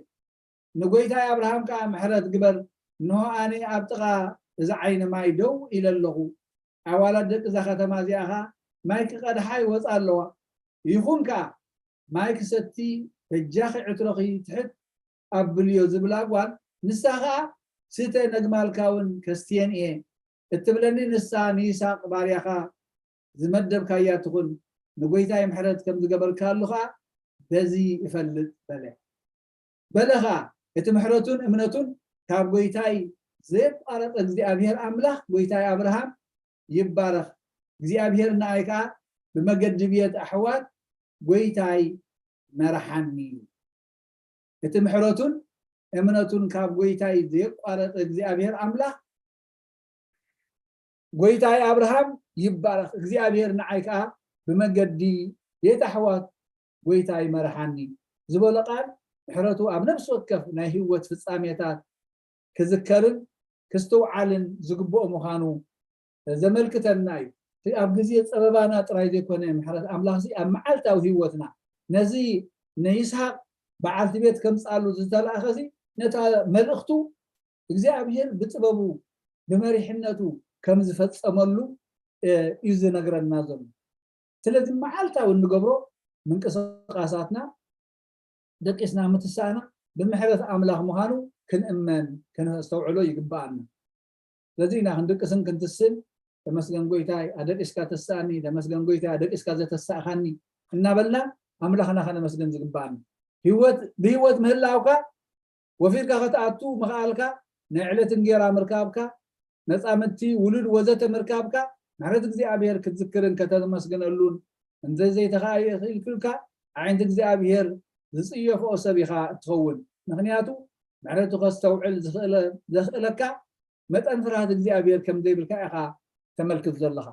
ንጎይታይ ኣብርሃም ከኣ ምሕረት ግበር፣ እንሆ ኣነ ኣብ ጥቓ እዚ ዓይኒ ማይ ደው ኢለ ኣለኹ። ኣዋልድ ደቂ እዛ ከተማ እዚኣ ኸኣ ማይ ክቐድሓ ይወጻ ኣለዋ። ይኹን ከኣ ማይ ክሰቲ በጃኺ ዕትሮኺ ትሕት ኣብልዮ ዝብላ ጓል ንሳ ኸኣ ስተ ነግማልካ እውን ከስትየን እየ እትብለኒ ንሳ ንይስሐቅ ባርያኻ ዝመደብካያ ትኹን፣ ንጎይታይ ምሕረት ከም ዝገበርካሉ ኸኣ በዚ እፈልጥ በለ። በለ ኸኣ እቲ ምሕረቱን እምነቱን ካብ ጎይታይ ዘየቋረጸ እግዚኣብሔር ኣምላኽ ጎይታይ ኣብርሃም ይባረኽ፣ እግዚኣብሔር ንኣይ ከኣ ብመገዲ ብየት ኣሕዋት ጎይታይ መርሓኒ። እቲ ምሕረቱን እምነቱን ካብ ጎይታይ ዘየቋረጸ እግዚኣብሔር ኣምላኽ ጎይታይ ኣብርሃም ይባረኽ፣ እግዚኣብሔር ንዓይ ከኣ ብመገዲ ቤት ኣሕዋት ጎይታይ መርሓኒ ዝበሎ ቃል ምሕረቱ ኣብ ነፍሲ ወከፍ ናይ ህይወት ፍጻሜታት ክዝከርን ክስትውዓልን ዝግብኦ ምዃኑ ዘመልክተና እዩ። እቲ ኣብ ግዜ ጸበባና ጥራይ ዘይኮነ ምሕረት ኣምላኽሲ ኣብ መዓልታዊ ህይወትና ነዚ ንይስሃቅ በዓልቲ ቤት ከምጽኣሉ ዝተላእኸሲ ነታ መልእኽቱ እግዚኣብሔር ብጥበቡ ብመሪሕነቱ ከም ዝፈጸመሉ እዩ ዝነግረና ዘሎ። ስለዚ መዓልታዊ እንገብሮ ምንቅስቃሳትና ደቂስና ምትሳእና ብምሕረት ኣምላኽ ምዃኑ ክንእመን ክነስተውዕሎ ይግብኣና። ስለዚ ኢና ክንድቅስን ክንትስን ተመስገን ጎይታይ ኣደቂስካ ተሳእኒ፣ ተመስገን ጎይታይ ኣደቂስካ ዘተሳእኻኒ እናበልና ኣምላኽና ከነመስግን ዝግብኣና። ህይወት ብህይወት ምህላውካ ወፊርካ ክትኣቱ ምኽኣልካ ናይ ዕለት እንጌራ ምርካብካ መጻምድቲ ውሉድ ወዘተ ምርካብካ ምሕረት እግዚኣብሔር ክትዝክርን ከተመስግነሉን እንዘይተኻእልካ ኣዒንቲ እግዚኣብሔር ዝጽየፍኦ ሰብ ኢኻ እትኸውን። ምኽንያቱ ምሕረቱ ከስተውዕል ዘኽእለካ መጠን ፍርሃት እግዚኣብሔር ከም ዘይብልካ ኢኻ ተመልክት ዘለኻ።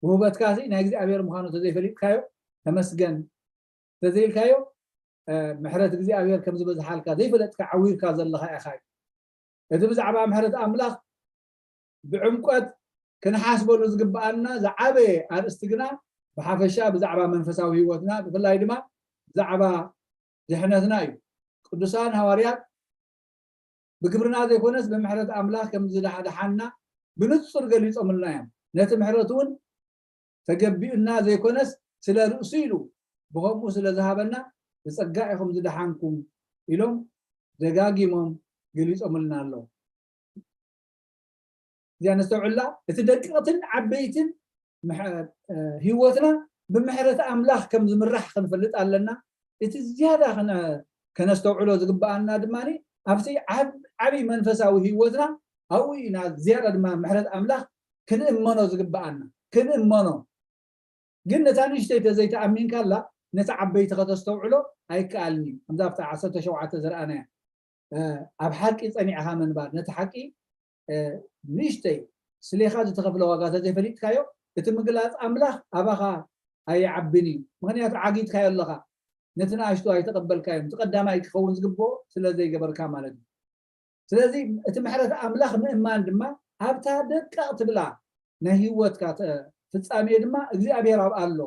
ውህበትካ ናይ እግዚኣብሔር ምዃኑ ተዘይፈሊጥካዮ ተመስገን ተዘይልካዮ ምሕረት እግዚኣብሔር ከም ዝበዝሓልካ ዘይፈለጥካ ዓዊርካ ዘለኻ ኢኻ እዩ። እቲ ብዛዕባ ምሕረት ኣምላኽ ብዕምቆት ክንሓስበሉ ዝግብኣና ዝዓበየ ኣርእስቲ ግና ብሓፈሻ ብዛዕባ መንፈሳዊ ህይወትና ብፍላይ ድማ ብዛዕባ ድሕነትና እዩ። ቅዱሳን ሃዋርያት ብግብርና ዘይኮነስ ብምሕረት ኣምላኽ ከም ዝደሓና ብንጹር ገሊጾምልና እዮም። ነቲ ምሕረት እውን ተገቢኡና ዘይኮነስ ስለ ርእሱ ኢሉ ብኸምኡ ስለ ዝሃበና ብጸጋ ኢኹም ዝደሓንኩም ኢሎም ደጋጊሞም ገሊጾምልና ኣለዉ። እዚኣ ነስተውዕላ። እቲ ደቀቕትን ዓበይትን ህይወትና ብምሕረት ኣምላኽ ከም ዝምራሕ ክንፈልጥ ኣለና። እቲ ዝያዳ ከነስተውዕሎ ዝግብኣና ድማ ኣብቲ ዓብዪ መንፈሳዊ ህይወትና ኣብኡ ኢና ዝያዳ ድማ ምሕረት ኣምላኽ ክንእመኖ ዝግብኣና ክንእመኖ ግን ነታ ንእሽተይ ተዘይተኣሚንካላ ነቲ ዓበይቲ ከተስተውዕሎ ኣይከኣልን እዩ። ከምዛ ኣብታ ዓሰርተ ሸውዓተ ዝረኣናያ ኣብ ሓቂ ጸኒዕኻ ምንባር ነቲ ሓቂ ንእሽተይ ስሌኻ ዝተኸፍለ ዋጋ ተዘይፈሊጥካዮ እቲ ምግላፅ ኣምላኽ ኣባኻ ኣይዓብን እዩ። ምክንያቱ ዓጊትካዮ ኣለኻ፣ ነቲ ንኣሽቱ ኣይተቐበልካዮም፣ እቲ ቀዳማይ ክኸውን ዝግብኦ ስለ ዘይገበርካ ማለት እዩ። ስለዚ እቲ ምሕረት ኣምላኽ ምእማን ድማ ኣብታ ደቃቕ ትብላ ናይ ህይወትካ ተ- ፍጻሜ ድማ እግዚኣብሔር ኣብ ኣሎ፣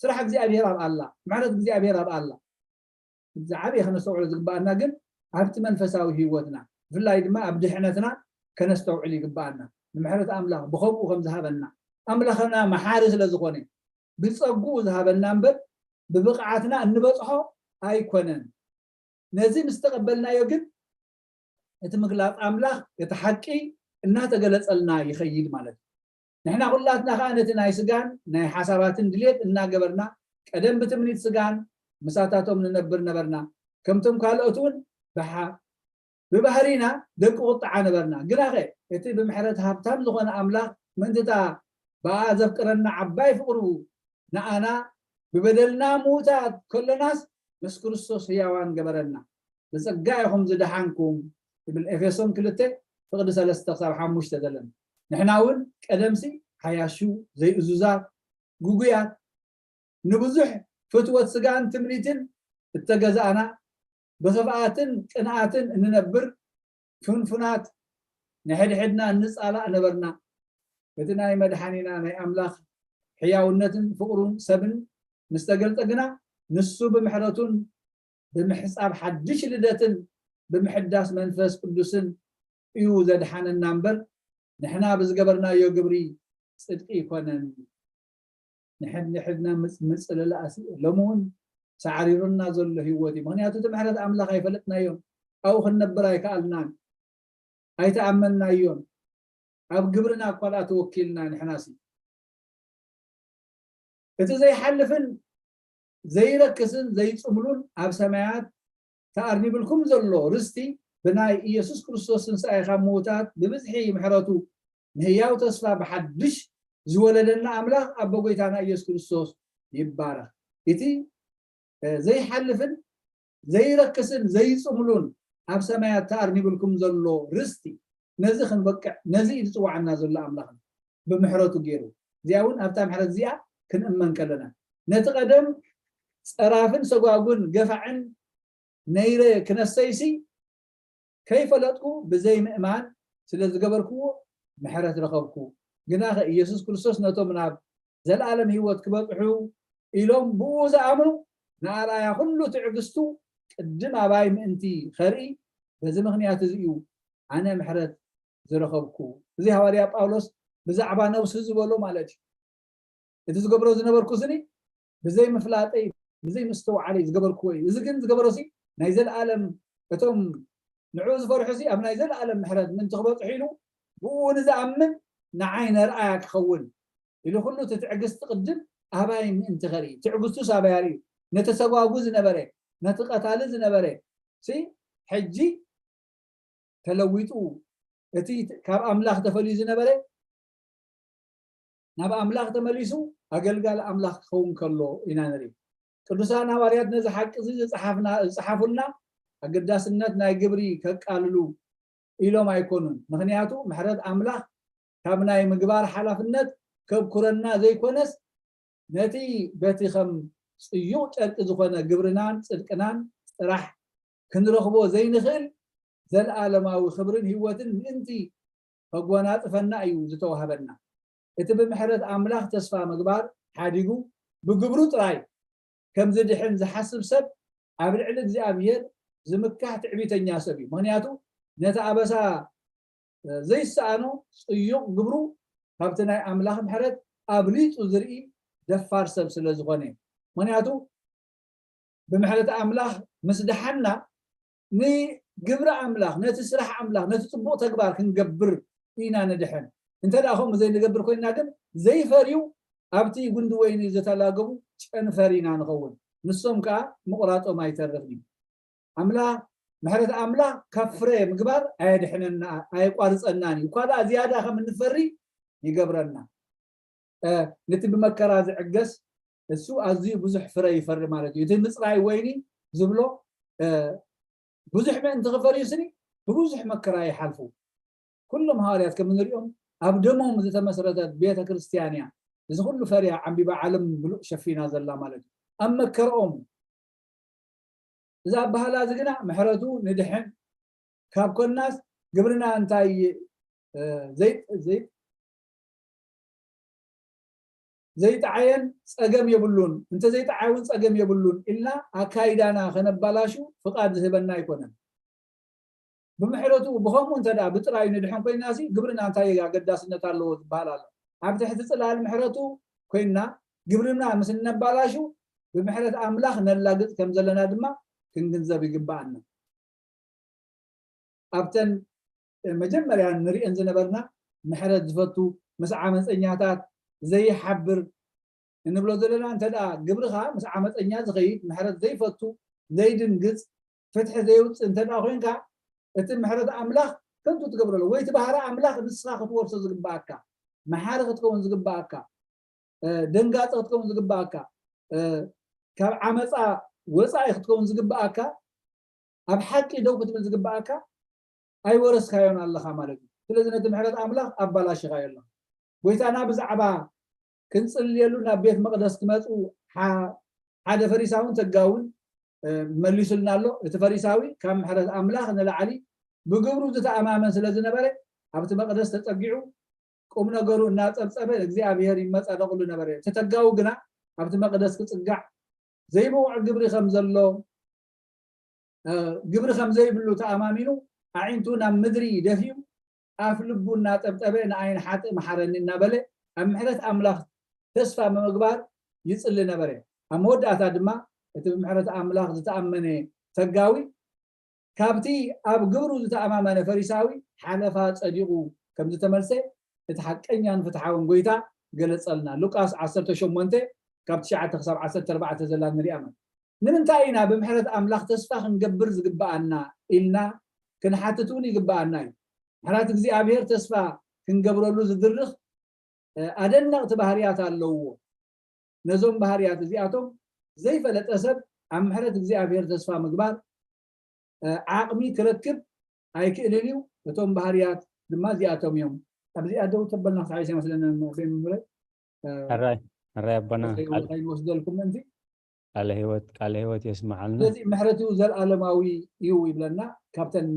ስራሕ እግዚኣብሔር ኣብ ኣላ፣ ምሕረት እግዚኣብሔር ኣብ ኣላ። ዝዓበየ ከነስተውዕሎ ዝግባኣና ግን ኣብቲ መንፈሳዊ ህይወትና ብፍላይ ድማ ኣብ ድሕነትና ከነስተውዕል ይግባኣና። ንምሕረት ኣምላኽ ብኸምኡ ከም ዝሃበና ኣምላኽና መሓሪ ስለ ዝኾነ ብጸግኡ ዝሃበና እምበር ብብቕዓትና እንበጽሖ ኣይኮነን። ነዚ ምስ ተቐበልናዮ ግን እቲ ምግላጽ ኣምላኽ እቲ ሓቂ እናተገለጸልና ይኸይድ ማለት እዩ። ንሕና ኩላትና ከኣ ነቲ ናይ ስጋን ናይ ሓሳባትን ድሌት እናገበርና ቀደም ብትምኒት ስጋን ምሳታቶም ንነብር ነበርና። ከምቶም ካልኦት እውን ብሓ ብባህሪና ደቂ ቁጥዓ ነበርና። ግናኸ እቲ ብምሕረት ሃብታም ዝኾነ ኣምላኽ ምእንትታ ብኣ ዘፍቅረና ዓባይ ፍቕሩ ንኣና ብበደልና ምዉታት ከሎናስ ምስ ክርስቶስ ህያዋን ገበረና። ብጸጋ ኢኹም ዝደሓንኩም ይብል ኤፌሶን ክልተ ፍቕዲ ሰለስተ ክሳብ ሓሙሽተ ዘለን። ንሕና እውን ቀደምሲ ሓያሹ ዘይእዙዛት፣ ግጉያት፣ ንብዙሕ ፍትወት ስጋን ትምኒትን እተገዛእና፣ ብኽፍኣትን ቅንኣትን እንነብር፣ ፍንፉናት፣ ንሕድሕድና እንጻላእ ነበርና። እቲ ናይ መድሓኒና ናይ ኣምላኽ ሕያውነትን ፍቕሩን ሰብን ምስ ተገልጠ ግና፣ ንሱ ብምሕረቱን ብምሕጻብ ሓድሽ ልደትን ብምሕዳስ መንፈስ ቅዱስን እዩ ዘድሓነና እምበር፣ ንሕና ብዝገበርናዮ ግብሪ ጽድቂ ኣይኮነን። ንሕድሕድና ምጽ- ምጽልላእሲ ሎሚ እውን ሳዕሪሩና ዘሎ ህይወት እዩ። ምክንያቱ እቲ ምሕረት ኣምላኽ ኣይፈለጥናዮን፣ ኣብኡ ክንነብር ኣይከኣልናን፣ ኣይተኣመንናዮን። ኣብ ግብርና እኳ ደኣ ተወኪልና ንሕናሲ። እቲ ዘይሓልፍን ዘይረክስን ዘይጽምሉን ኣብ ሰማያት ተኣርኒብልኩም ዘሎ ርስቲ ብናይ ኢየሱስ ክርስቶስ ትንሳኤ ካብ ምዉታት ብብዝሒ ምሕረቱ ንህያው ተስፋ ብሓድሽ ዝወለደና ኣምላኽ ኣቦ ጎይታና ኢየሱስ ክርስቶስ ይባረኽ። እቲ እ፣ ዘይሓልፍን ዘይረክስን ዘይጽምሉን ኣብ ሰማያት ተኣርኒብልኩም ዘሎ ርስቲ ነዚ ክንበቅዕ ነዚ እዩ ዝጽዋዓና ዘሎ ኣምላኽና ብምሕረቱ ገይሩ። እዚኣ እውን ኣብታ ምሕረት እዚኣ ክንእመን ከለና ነቲ ቀደም ጸራፍን ሰጓጉን ገፋዕን ነይረ ክነሰይሲ ከይፈለጥኩ ብዘይ ምእማን ስለ ዝገበርክዎ ምሕረት ረኸብኩ። ግናኸ ኢየሱስ ክርስቶስ ነቶም ናብ ዘለኣለም ህይወት ክበጽሑ ኢሎም ብኡ ዝኣምኑ ንኣርኣያ ኩሉ ትዕግስቱ ቅድም ኣባይ ምእንቲ ኸርኢ በዚ ምኽንያት እዚ እዩ ኣነ ምሕረት ዝረኸብኩ። እዚ ሃዋርያ ጳውሎስ ብዛዕባ ነብሱ ዝበሎ ማለት እዩ። እቲ ዝገብሮ ዝነበርኩ ስኒ ብዘይ ምፍላጠይ ብዘይ ምስትውዓለይ ዝገበርክዎ እዩ። እዚ ግን ዝገበሮሲ ናይ ዘለኣለም እቶም ንዕኡ ዝፈርሑሲ ኣብ ናይ ዘለኣለም ምሕረት ምእንቲ ክበፅሑ ኢሉ ብኡ ንዝኣምን ንዓይ ነርኣያ ክኸውን ኢሉ ኩሉ እቲ ትዕግስቲ ቅድም ኣባይ ምእንቲ ከርኢ ትዕግስቱ ሳባይ ኣርእዩ ነተሰጓጉ ዝነበረ ነቲ ቀታሊ ዝነበረ ሲ ሕጂ ተለዊጡ እቲ ካብ ኣምላኽ ተፈልዩ ዝነበረ ናብ ኣምላኽ ተመሊሱ ኣገልጋሊ ኣምላኽ ክኸውን ከሎ ኢና ንርኢ። ቅዱሳን ሃዋርያት ነዚ ሓቂ እዚ ዝጸሓፍና ዝጸሓፉልና ኣገዳስነት ናይ ግብሪ ከቃልሉ ኢሎም ኣይኮኑን። ምኽንያቱ ምሕረት ኣምላኽ ካብ ናይ ምግባር ሓላፍነት ከብኩረና ዘይኮነስ ነቲ በቲ ከም ጽዩቕ ጨርቂ ዝኾነ ግብርናን ጽድቅናን ጥራሕ ክንረኽቦ ዘይንኽእል ዘለኣለማዊ ክብርን ህይወትን ምእንቲ ከጎናጽፈና እዩ ዝተዋህበና። እቲ ብምሕረት ኣምላኽ ተስፋ ምግባር ሓዲጉ ብግብሩ ጥራይ ከም ዝድሕን ዝሓስብ ሰብ ኣብ ልዕሊ እግዚኣብሔር ዝምካሕ ትዕቢተኛ ሰብ እዩ። ምኽንያቱ ነቲ ኣበሳ ዘይሰኣኖ ጽዩቕ ግብሩ ካብቲ ናይ ኣምላኽ ምሕረት ኣብሊጹ ዝርኢ ደፋር ሰብ ስለ ዝኾነ እዩ። ምኽንያቱ ብምሕረት ኣምላኽ ምስ ደሓና ንግብሪ ኣምላኽ ነቲ ስራሕ ኣምላኽ ነቲ ጽቡቕ ተግባር ክንገብር ኢና ንድሕን። እንተ ደኣ ከምኡ ዘይንገብር ኮይንና ግን ዘይፈርዩ ኣብቲ ጉንዲ ወይኒ ዝተላገቡ ጨንፈር ኢና ንኸውን። ንሶም ከኣ ምቑራጾም ኣይተርፍን እዩ። ኣምላኽ ምሕረት ኣምላኽ ካብ ፍረ ምግባር ኣየድሕነና ኣየቋርጸናን እዩ። እኳ ደኣ ዝያዳ ከም እንፈሪ ይገብረና። ነቲ ብመከራ ዝዕገስ እሱ ኣዝዩ ብዙሕ ፍረ ይፈሪ ማለት እዩ። እቲ ምፅራይ ወይኒ ዝብሎ ብዙሕ ምእንቲ ክፈርዩ ስኒ ብብዙሕ መከራ ይሓልፉ። ኩሎም ሃዋርያት ከም እንሪኦም ኣብ ደሞም ዝተመስረተት ቤተ ክርስቲያን እያ። እዚ ኩሉ ፈርያ ዓምቢባ ዓለም ምሉእ ሸፊና ዘላ ማለት እዩ። ኣብ መከርኦም እዛ ኣበሃላ እዚ ግና ምሕረቱ ንድሕን ካብ ኮናስ ግብርና እንታይ ዘይጠዓየን ጸገም የብሉን፣ እንተዘይጠዓየ እውን ጸገም የብሉን ኢልና ኣካይዳና ከነባላሹ ፍቓድ ዝህበና ኣይኮነን። ብምሕረቱ ብኸምኡ እንተ ብጥራይ ንድሕን ኮይናሲ ግብርና እንታይ ኣገዳስነት ኣለዎ ዝበሃል ኣሎ። ኣብ ትሕቲ ጽላል ምሕረቱ ኮይንና ግብርና ምስ እነባላሹ ብምሕረት ኣምላኽ ነላግጽ ከም ዘለና ድማ ክንግንዘብ ይግብኣና። ኣብተን መጀመርያ ንሪአን ዝነበርና ምሕረት ዝፈቱ ምስ ዓመፀኛታት ዘይሓብር እንብሎ ዘለና እንተ ግብርኻ ምስ ዓመፀኛ ዝኸይድ ምሕረት ዘይፈቱ ዘይድንግፅ ፍትሒ ዘየውፅእ እንተ ኮይንካ እቲ ምሕረት ኣምላኽ ከንቱ ትገብረሉ ወይ እቲ ባህሪ ኣምላኽ ንስኻ ክትወርሶ ዝግብኣካ መሓሪ ክትከውን ዝግብኣካ ደንጋፂ ክትከውን ዝግብኣካ ካብ ዓመፃ ወፃኢ ክትከውን ዝግብኣካ ኣብ ሓቂ ደው ክትብል ዝግብኣካ ኣይወረስካዮን ኣለኻ ማለት እዩ። ስለዚ ነቲ ምሕረት ኣምላኽ ኣባላሽኻዮ ኣለኻ። ጎይታና ብዛዕባ ክንጽልየሉ ናብ ቤት መቕደስ ክመፁ ሓደ ፈሪሳውን ተጋውን መሊሱልና ኣሎ። እቲ ፈሪሳዊ ካብ ምሕረት ኣምላኽ ንላዕሊ ብግብሩ ዝተኣማመን ስለ ዝነበረ ኣብቲ መቕደስ ተጸጊዑ ቁም ነገሩ እናጸብጸበ እግዚኣብሔር ይመጻደቕሉ ነበረ። እቲ ተጋዊ ግና ኣብቲ መቕደስ ክጽጋዕ ዘይብቑዕ ግብሪ ከም ዘሎ ግብሪ ከም ዘይብሉ ተኣማሚኑ ኣዒንቱ ናብ ምድሪ ደፊኡ ኣፍ ልቡ እናጠብጠበ ንኣይን ሓጥእ መሓረኒ እናበለ ኣብ ምሕረት ኣምላኽ ተስፋ ብምግባር ይጽሊ ነበረ። ኣብ መወዳእታ ድማ እቲ ብምሕረት ኣምላኽ ዝተኣመነ ተጋዊ ካብቲ ኣብ ግብሩ ዝተኣማመነ ፈሪሳዊ ሓለፋ ጸዲቑ ከም ዝተመልሰ እቲ ሓቀኛን ፍትሓውን ጎይታ ገለጸልና። ሉቃስ ዓሰርተ ሸሞንተ ካብ ትሽዓተ ክሳብ ዓሰርተ ኣርባዕተ ዘላ ንሪኣ ማለት። ንምንታይ ኢና ብምሕረት ኣምላኽ ተስፋ ክንገብር ዝግብኣና ኢልና ክንሓትት እውን ይግብኣና እዩ። ምሕረት እግዚኣብሔር ተስፋ ክንገብረሉ ዝድርኽ ኣደነቕቲ ባህርያት ኣለውዎ። ነዞም ባህርያት እዚኣቶም ዘይፈለጠ ሰብ ኣብ ምሕረት እግዚኣብሔር ተስፋ ምግባር ዓቕሚ ክረክብ ኣይክእልን እዩ። እቶም ባህርያት ድማ እዚኣቶም እዮም። ኣብዚኣ ደው ተበልና ክሳዕ ይመስለኒ መምህረይ። ሕራይ ሕራይ ኣቦና ቃል- ከይንወስደልኩም ምእንቲ ቃለ ህይወት ቃለ ህይወት የስምዓልና። ስለዚ ምሕረቱ ዘለኣለማዊ እዩ ይብለና። ካብተን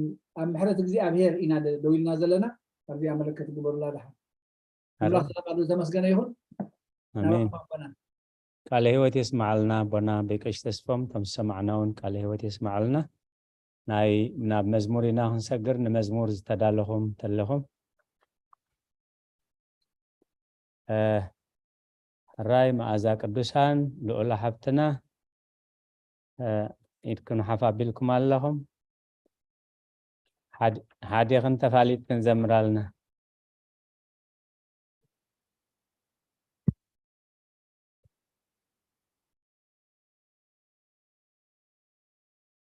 ኣብ ምሕረት እግዚኣብሔር ኢና ደ- ደው ኢልና ዘለና። ኣብዚኣ መለከት ግበሩላ ድሓን። ኣረ- ኣምላኽ ስለ ቃሉ ዝተመስገነ ይኹን። ኣሜን። ናባኹም ኣቦና። ቃለ ህይወት የስምዓልና ኣቦና በቀሽ ተስፎም፣ ከም ዝሰማዕና እውን ቃለ ህይወት የስምዓልና። ናይ ናብ መዝሙር ኢና ክንሰግር። ንመዝሙር ዝተዳለኹም ተለኹም ሕራይ መኣዛ ቅዱሳን ልኡላ ሓብትና ኢድኩም ሓፍ ኣቢልኩም ኣለኹም። ሓዲኽን ተፋሊጥክን ዘምራልና።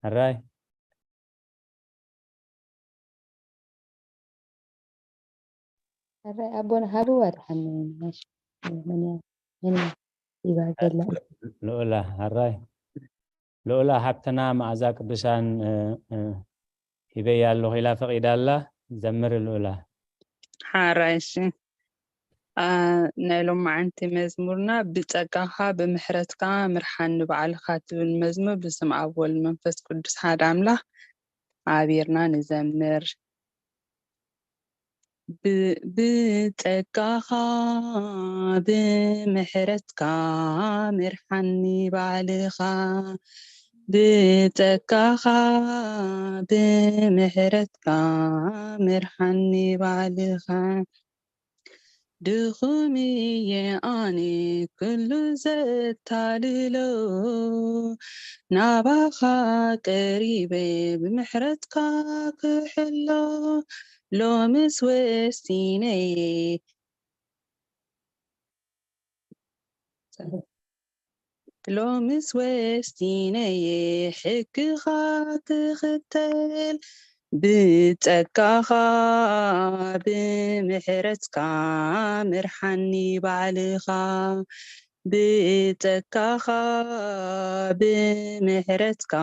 ሕራይ ሕራይ ኣቦና ሃብዋ ድሓን መን እያ ሂባ ዘላ። ልኡላ ሕራይ ልኡላ ሓብትና መኣዛ ቅዱሳን ሂበያ ኣለኹ ኢላ ፈቒዳ ኣላ። ዘምሪ ልኡላ። ሓራይ እሺ። ናይ ሎማዓንቲ መዝሙርና ብጸጋኻ ብምሕረትካ ምርሓኒ ባዕልኻ ትብል መዝሙር ብስም ኣብ ወልድ መንፈስ ቅዱስ ሓደ ኣምላኽ ሓቢርና ንዘምር። ብጸጋኻ ብምሕረትካ ምርሓኒ ባዕልኻ ብጸጋኻ ብምሕረትካ ምርሓኒ ባዕልኻ ድኹም እየ ኣነ ኩሉ ዘታልሎ ናባኻ ቀሪበ ብምሕረትካ ክሕሎ ሎምስ ወሲነየ ሎምስ ወሲነየ ሕግኻ ክኽተል ብጸጋኻ ብምሕረትካ ምርሓኒ ባዕልኻ ብጸጋኻ ብምሕረትካ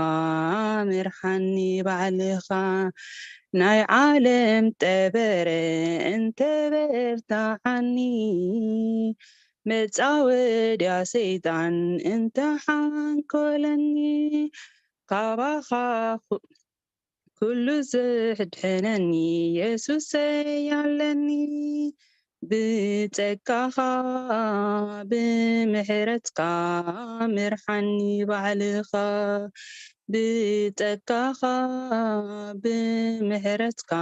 ምርሓኒ ባዕልኻ ናይ ዓለም ጠበረ እንተበርታዓኒ መጻወድያ ሰይጣን እንተሓንኮለኒ፣ ካባኻ ኩ-፣ ኩሉ ዝድሕነኒ የሱሰይ ኣለኒ። ብጸጋኻ፣ ብምሕረትካ ምርሓኒ ባዕልኻ። ብጸጋኻ፣ ብምሕረትካ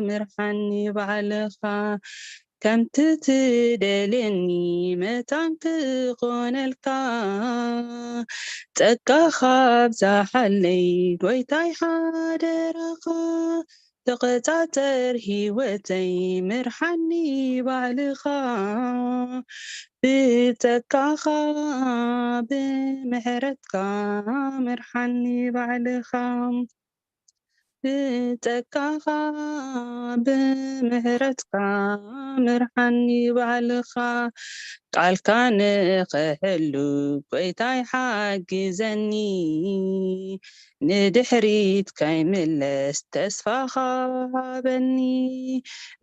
ምርሓኒ ባዕልኻ። ከምቲ ትደልየኒ መታን ክኾነልካ፣ ጸጋኻ ኣብዛሓለይ ጎይታይ ሓደራኻ። ተቐጻጸር ህይወተይ ምርሓኒ ባዕልኻ። ብጸጋኻ፣ ብምሕረትካ ምርሓኒ ባዕልኻ። ብጸጋኻ፣ ብምሕረትካ ምርሓኒ ባዕልኻ። ቃልካ ንኽሕሉ ጎይታይ ሓግዘኒ። ንድሕሪት ከይምለስ ተስፋኻ ሃበኒ።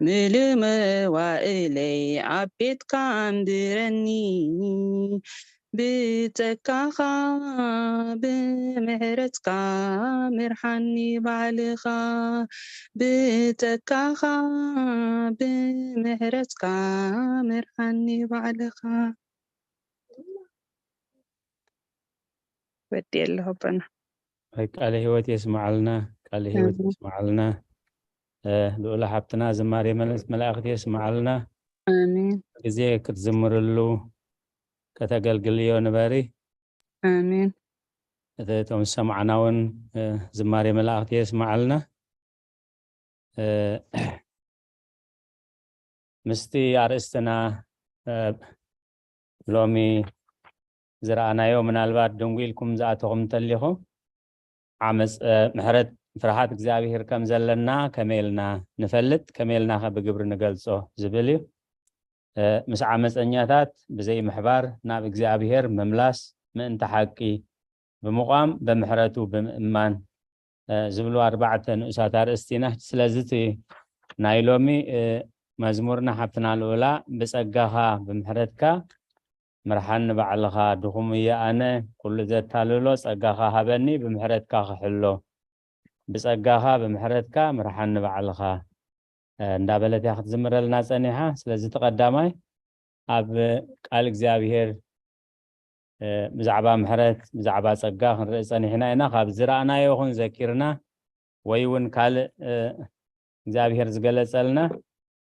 ምሉእ መዋእለይ ኣብ ቤትካ ኣንብረኒ። ብጸጋኻ፣ ብምሕረትካ ምርሓኒ ባዕልኻ። ብጸጋኻ፣ ብምሕረትካ ምርሓኒ ባዕልኻ። ወዲ ኣለኹ ኣቦና። ኣይ፣ ቃለ ህይወት የስምዓልና፣ ቃለ ህይወት ኣሜን። የስምዓልና። እ፣ ልኡላ ሓብትና ዝማሬ መለ-፣ መላእኽቲ የስምዓልና። ኣሜን። ግዜ ክትዝምርሉ ከተገልግልዮ ንበሪ። ኣሜን። እቲ እቶም ዝሰማዕና እውን፣ እ፣ ዝማሬ መላእኽቲ የስምዓልና። እ፣ ምስቲ ኣርእስትና፣ እ፣ ሎሚ ዝረኣናዮ ምናልባት ድንጉ ኢልኩም ዝኣተኹም እንተሊኹም፣ ዓመፅ፣ እ፣ ምሕረት ፍርሃት እግዚኣብሔር ከም ዘለና ከመይ ኢልና ንፈልጥ፣ ከመይ ኢልና ከ ብግብሪ ንገልጾ ዝብል እዩ። እ፣ ምስ ዓመፀኛታት ብዘይ ምሕባር ናብ እግዚኣብሔር ምምላስ፣ ምእንቲ ሓቂ ብምቋም፣ ብምሕረቱ ብምእማን፣ እ፣ ዝብሉ ኣርባዕተ ንኡሳት ኣርእስቲ ኢና። ስለዚ እቲ ናይ ሎሚ፣ እ፣ መዝሙርና ሓብትና ልኡላ ብጸጋኻ ብምሕረትካ ምርሓኒ ባዕልኻ፣ ድኹም እየ ኣነ፣ ኩሉ ዘታልሎ ጸጋኻ ሃበኒ፣ ብምሕረትካ ክሕሎ። ብጸጋኻ ብምሕረትካ ምርሓኒ ባዕልኻ፣ እ፣ እንዳበለት እያ ክትዝምረልና ጸኒሓ። ስለዚ እቲ ቀዳማይ ኣብ ቃል እግዚኣብሔር፣ እ፣ ብዛዕባ ምሕረት፣ ብዛዕባ ጸጋ ክንርኢ ጸኒሕና ኢና። ካብ ዝረኣናዮ ይኹን ዘኪርና ወይ እውን ካልእ፣ እ፣ እግዚኣብሔር ዝገለጸልና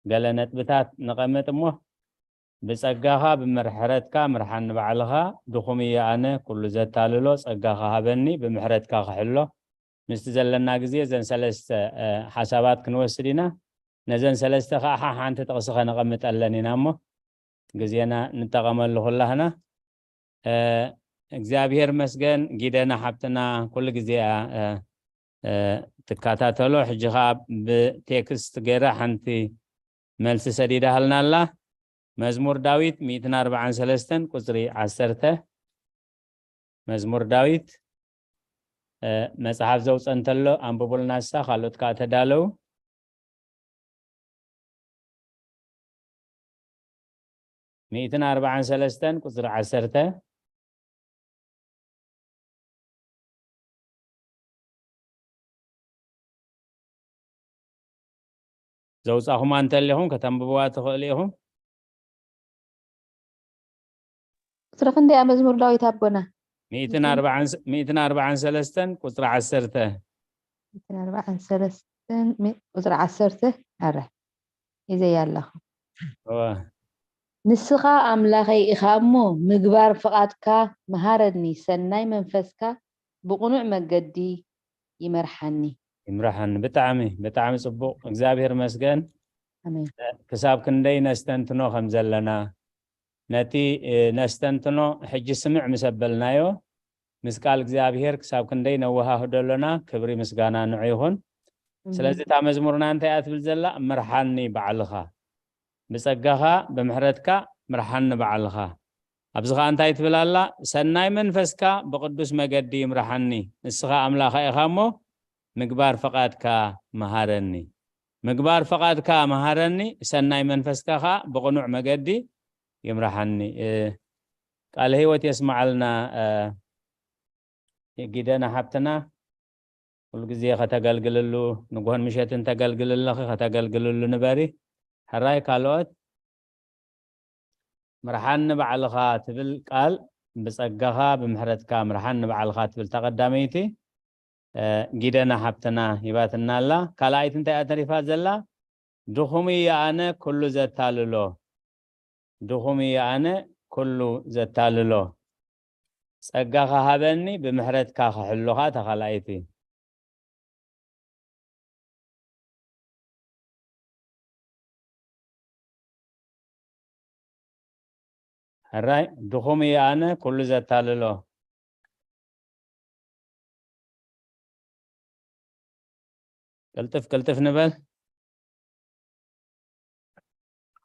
ገለ ነጥብታት ነቐምጥ እሞ፣ ብጸጋኻ ብምሕረትካ ምርሓኒ ባዕልኻ፣ ድኹም እየ ኣነ፣ ኩሉ ዘታልሎ ጸጋኻ ሃበኒ፣ ብምሕረትካ ክሕሎ። ምስቲ ዘለና ግዜ እዘን ሰለስተ፣ እ፣ ሓሳባት ክንወስድ ኢና። ነዘን ሰለስተ ከዓ ሓ-፣ ሓንቲ ጥቕሲ ከነቐምጠለን ኢና እሞ ግዜና ንጠቐመሉ ኩላህና። እ፣ እግዚኣብሔር መስገን ጊደና ሓብትና ኩሉ ግዜ እያ፣ እ፣ እ፣ ትከታተሎ። ሕጂ ከዓ ብቴክስት ገይራ ሓንቲ መልሲ ሰዲዳሃልና ኣላ። መዝሙር ዳዊት ሚእትን ኣርባዓን ሰለስተን ቁጽሪ ዓሰርተ። መዝሙር ዳዊት፣ እ፣ መጽሓፍ ዘውጸ እንተሎ ኣንብቡልና ንሳ፣ ካልኦት ከኣ ተዳለዉ። ሚእትን ኣርባዓን ሰለስተን ቁጽሪ ዓሰርተ። ዘውጻኹማ እንተሊኹም ከተንብብዋ ትኽእሉ ኢኹም። ቁጽሪ ክንደይ እያ መዝሙር ዳዊት ኣቦና? ሚእትን ኣርባዓን፣ ሚእትን ኣርባዓን ሰለስተን ቁጽሪ ዓሰርተ። ሚእትን ኣርባዓን ሰለስተን ሚ-፣ ቁጽሪ ዓሰርተ። ኣረ፣ ሒዘያ ኣለኹ። እወ። ንስኻ ኣምላኸይ ኢኻ እሞ፣ ምግባር ፍቓድካ መሃረኒ፣ ሰናይ መንፈስካ ብቕኑዕ መገዲ ይመርሓኒ። ይምርሓኒ። ብጣዕሚ፣ ብጣዕሚ ጽቡቕ። እግዚኣብሔር መስገን። ኣሜን። ክሳብ ክንደይ ነስተንትኖ ከም ዘለና፣ ነቲ፣ እ፣ ነስተንትኖ ሕጂ ስምዕ ምስ ኣበልናዮ፣ ምስ ቃል እግዚኣብሔር ክሳብ ክንደይ ነወሃህዶ ኣሎና። ክብሪ ምስጋና ንዑ ይኹን። ስለዚ እታ መዝሙርና እንታይ እያ ትብል ዘላ? ምርሓኒ ባዕልኻ፣ ብጸጋኻ ብምሕረትካ ምርሓኒ ባዕልኻ። ኣብዚ ኸኣ እንታይ ትብል ኣላ? ሰናይ መንፈስካ ብቕዱስ መገዲ ይምርሓኒ፣ ንስኻ ኣምላኻ ኢኻ እሞ ምግባር ፍቓድካ መሃረኒ። ምግባር ፍቓድካ መሃረኒ፣ ሰናይ መንፈስካ ኸኣ ብቕኑዕ መገዲ ይምርሓኒ። እ፣ ቃለ ህይወት የስምዓልና። እ፣ ጊደና ሓብትና፣ ኩሉ ግዜ ከተገልግልሉ፣ ንግሆን ምሸትን ተገልግልለኺ፣ ከተገልግልሉ ንበሪ። ሕራይ ካልኦት፣ ምርሓኒ ባዕልኻ ትብል ቃል፣ ብጸጋኻ ብምሕረትካ ምርሓኒ ባዕልኻ ትብል ተቐዳመይቲ፣ እ፣ ጊደና ሓብትና ሂባትና ኣላ። ካልኣይቲ እንታይ እያ ተሪፋ ዘላ? ድኹም እየ ኣነ ኩሉ ዘታልሎ። ድኹም እየ ኣነ ኩሉ ዘታልሎ። ጸጋኻ ሃበኒ ብምሕረትካ ክሕሉኻ እታ ካልኣይቲ። ሕራይ፣ ድኹም እየ ኣነ ኩሉ ዘታልሎ። ቅልጥፍ ቅልጥፍ ንበል።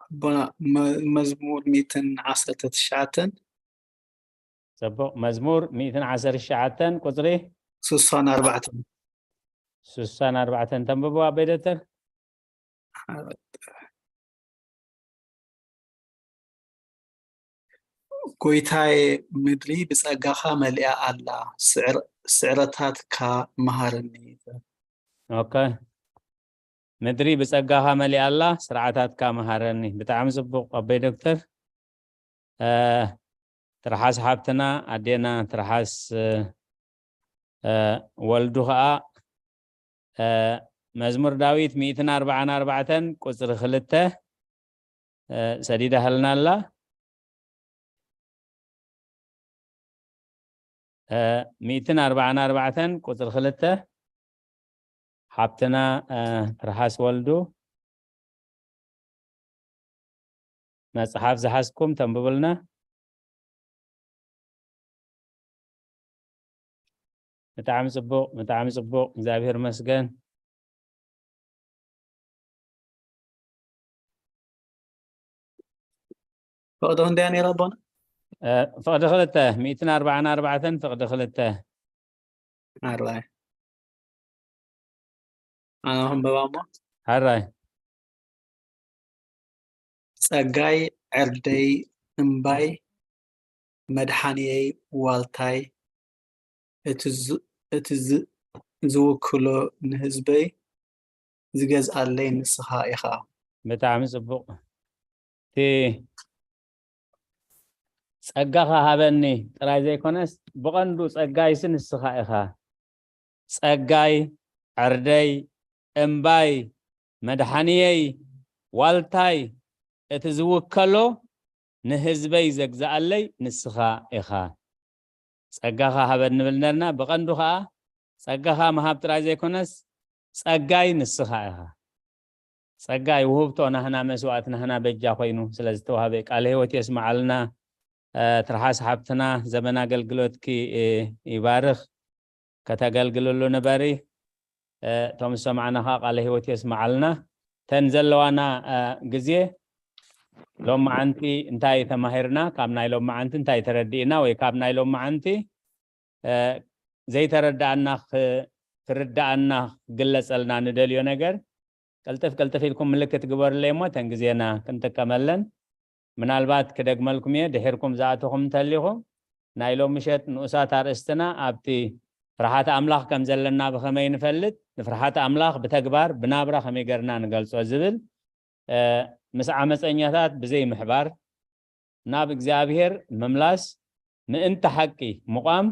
ኣቦና፣ መ-፣ መዝሙር ሚእትን ዓሰርተ ትሽዓተን። ጽቡቕ። መዝሙር ሚእትን ዓሰርተ ትሽዓተን ቁጽሪ? ስሳን ኣርባዕተን። ስሳን ኣርባዕተን ተንብቦ ኣበይ ደተር? ጎይታዬ፣ ምድሪ ብጸጋኻ መሊኣ ኣላ፣ ስዕር-፣ ስዕረታትካ መሃረኒ። ኦኬ። ምድሪ ብጸጋኻ መሊኣ ኣላ፣ ስርዓታትካ መሃረኒ። ብጣዕሚ ጽቡቕ ኣቦይ ዶክተር። እ፣ ትርሓስ ሓብትና፣ ኣዴና ትርሓስ፣ እ፣ እ፣ ወልዱ ኸኣ፣ እ፣ መዝሙር ዳዊት ሚእትን ኣርባዓን ኣርባዕተን ቁጽሪ ክልተ፣ እ፣ ሰዲዳህልና ኣላ። እ፣ ሚእትን ኣርባዓን ኣርባዕተን ቁጽሪ ክልተ፣ ሓብትና፣ እ፣ ትርሓስ ወልዱ፣ መጽሓፍ ዝሓዝኩም ተንብቡልና። ብጣዕሚ ጽቡቕ፣ ብጣዕሚ ጽቡቕ። እግዚኣብሔር ይመስገን። ፍቕዲ ክንደያ ነይራ ኣቦና? እ፣ ፍቕዲ ክልተ፣ ሚእትን ኣርባዓን ኣርባዕተን ፍቕዲ ክልተ። ኣራይ። ኣነ ክንበባ እሞ? ሕራይ። ጸጋይ ዕርደይ እምባይ መድሓንየይ ዋልታይ፣ እቲ ዝ-፣ እቲ ዝ-፣ ዝውክሎ ንህዝበይ ዝገዝኣለይ ንስኻ ኢኻ። ብጣዕሚ ጽቡቕ። እቲ ጸጋኻ ሃበኒ ጥራይ ዘይኮነስ፣ ብቐንዱ ጸጋይሲ ንስኻ ኢኻ። ጸጋይ፣ ዕርደይ፣ እምባይ፣ መድሓንየይ፣ ዋልታይ፣ እቲ ዝውከሎ ንህዝበይ ዘግዝኣለይ ንስኻ ኢኻ። ጸጋኻ ሃበኒ ንብል ነርና። ብቐንዱ ኸኣ ጸጋኻ ምሃብ ጥራይ ዘይኮነስ፣ ጸጋይ ንስኻ ኢኻ። ጸጋይ ውህብቶ ናህና፣ መስዋእቲ ናህና በጃ ኮይኑ ስለ ዝተዋህበ፣ ቃለ ህይወት የስምዓልና። እ፣ ትርሓስ ሓብትና፣ ዘመን ኣገልግሎትኪ፣ እ፣ ይባርኽ። ከተገልግልሉ ንበሪ። እ፣ እቶም ዝሰማዕና ኸኣ ቃለ ህይወት የስምዓልና። እተን ዘለዋና፣ እ፣ ግዜ ሎማዓንቲ እንታይ ተማሂርና፣ ካብ ናይ ሎማዓንቲ እንታይ ተረዲእና፣ ወይ ካብ ናይ ሎማዓንቲ፣ እ፣ ዘይተረዳኣና ክ-፣ ክርዳኣና ክግለጸልና ንደልዮ ነገር ቅልጥፍ ቅልጥፍ ኢልኩም ምልክት ግበሩለይ እሞ እተን ግዜና ክንጥቀመለን። ምናልባት ክደግመልኩም እየ፣ ድሒርኩም ዝኣተኹም እንተሊኹም፣ ናይ ሎም ምሸት ንኡሳት ኣርእስትና ኣብቲ ፍርሃት ኣምላኽ ከም ዘለና ብኸመይ ንፈልጥ፣ ንፍርሃት ኣምላኽ ብተግባር ብናብራ ከመይ ገርና ንገልጾ ዝብል፣ እ፣ ምስ ዓመጸኛታት ብዘይ ምሕባር፣ ናብ እግዚኣብሔር ምምላስ፣ ምእንቲ ሓቂ ምቋም፣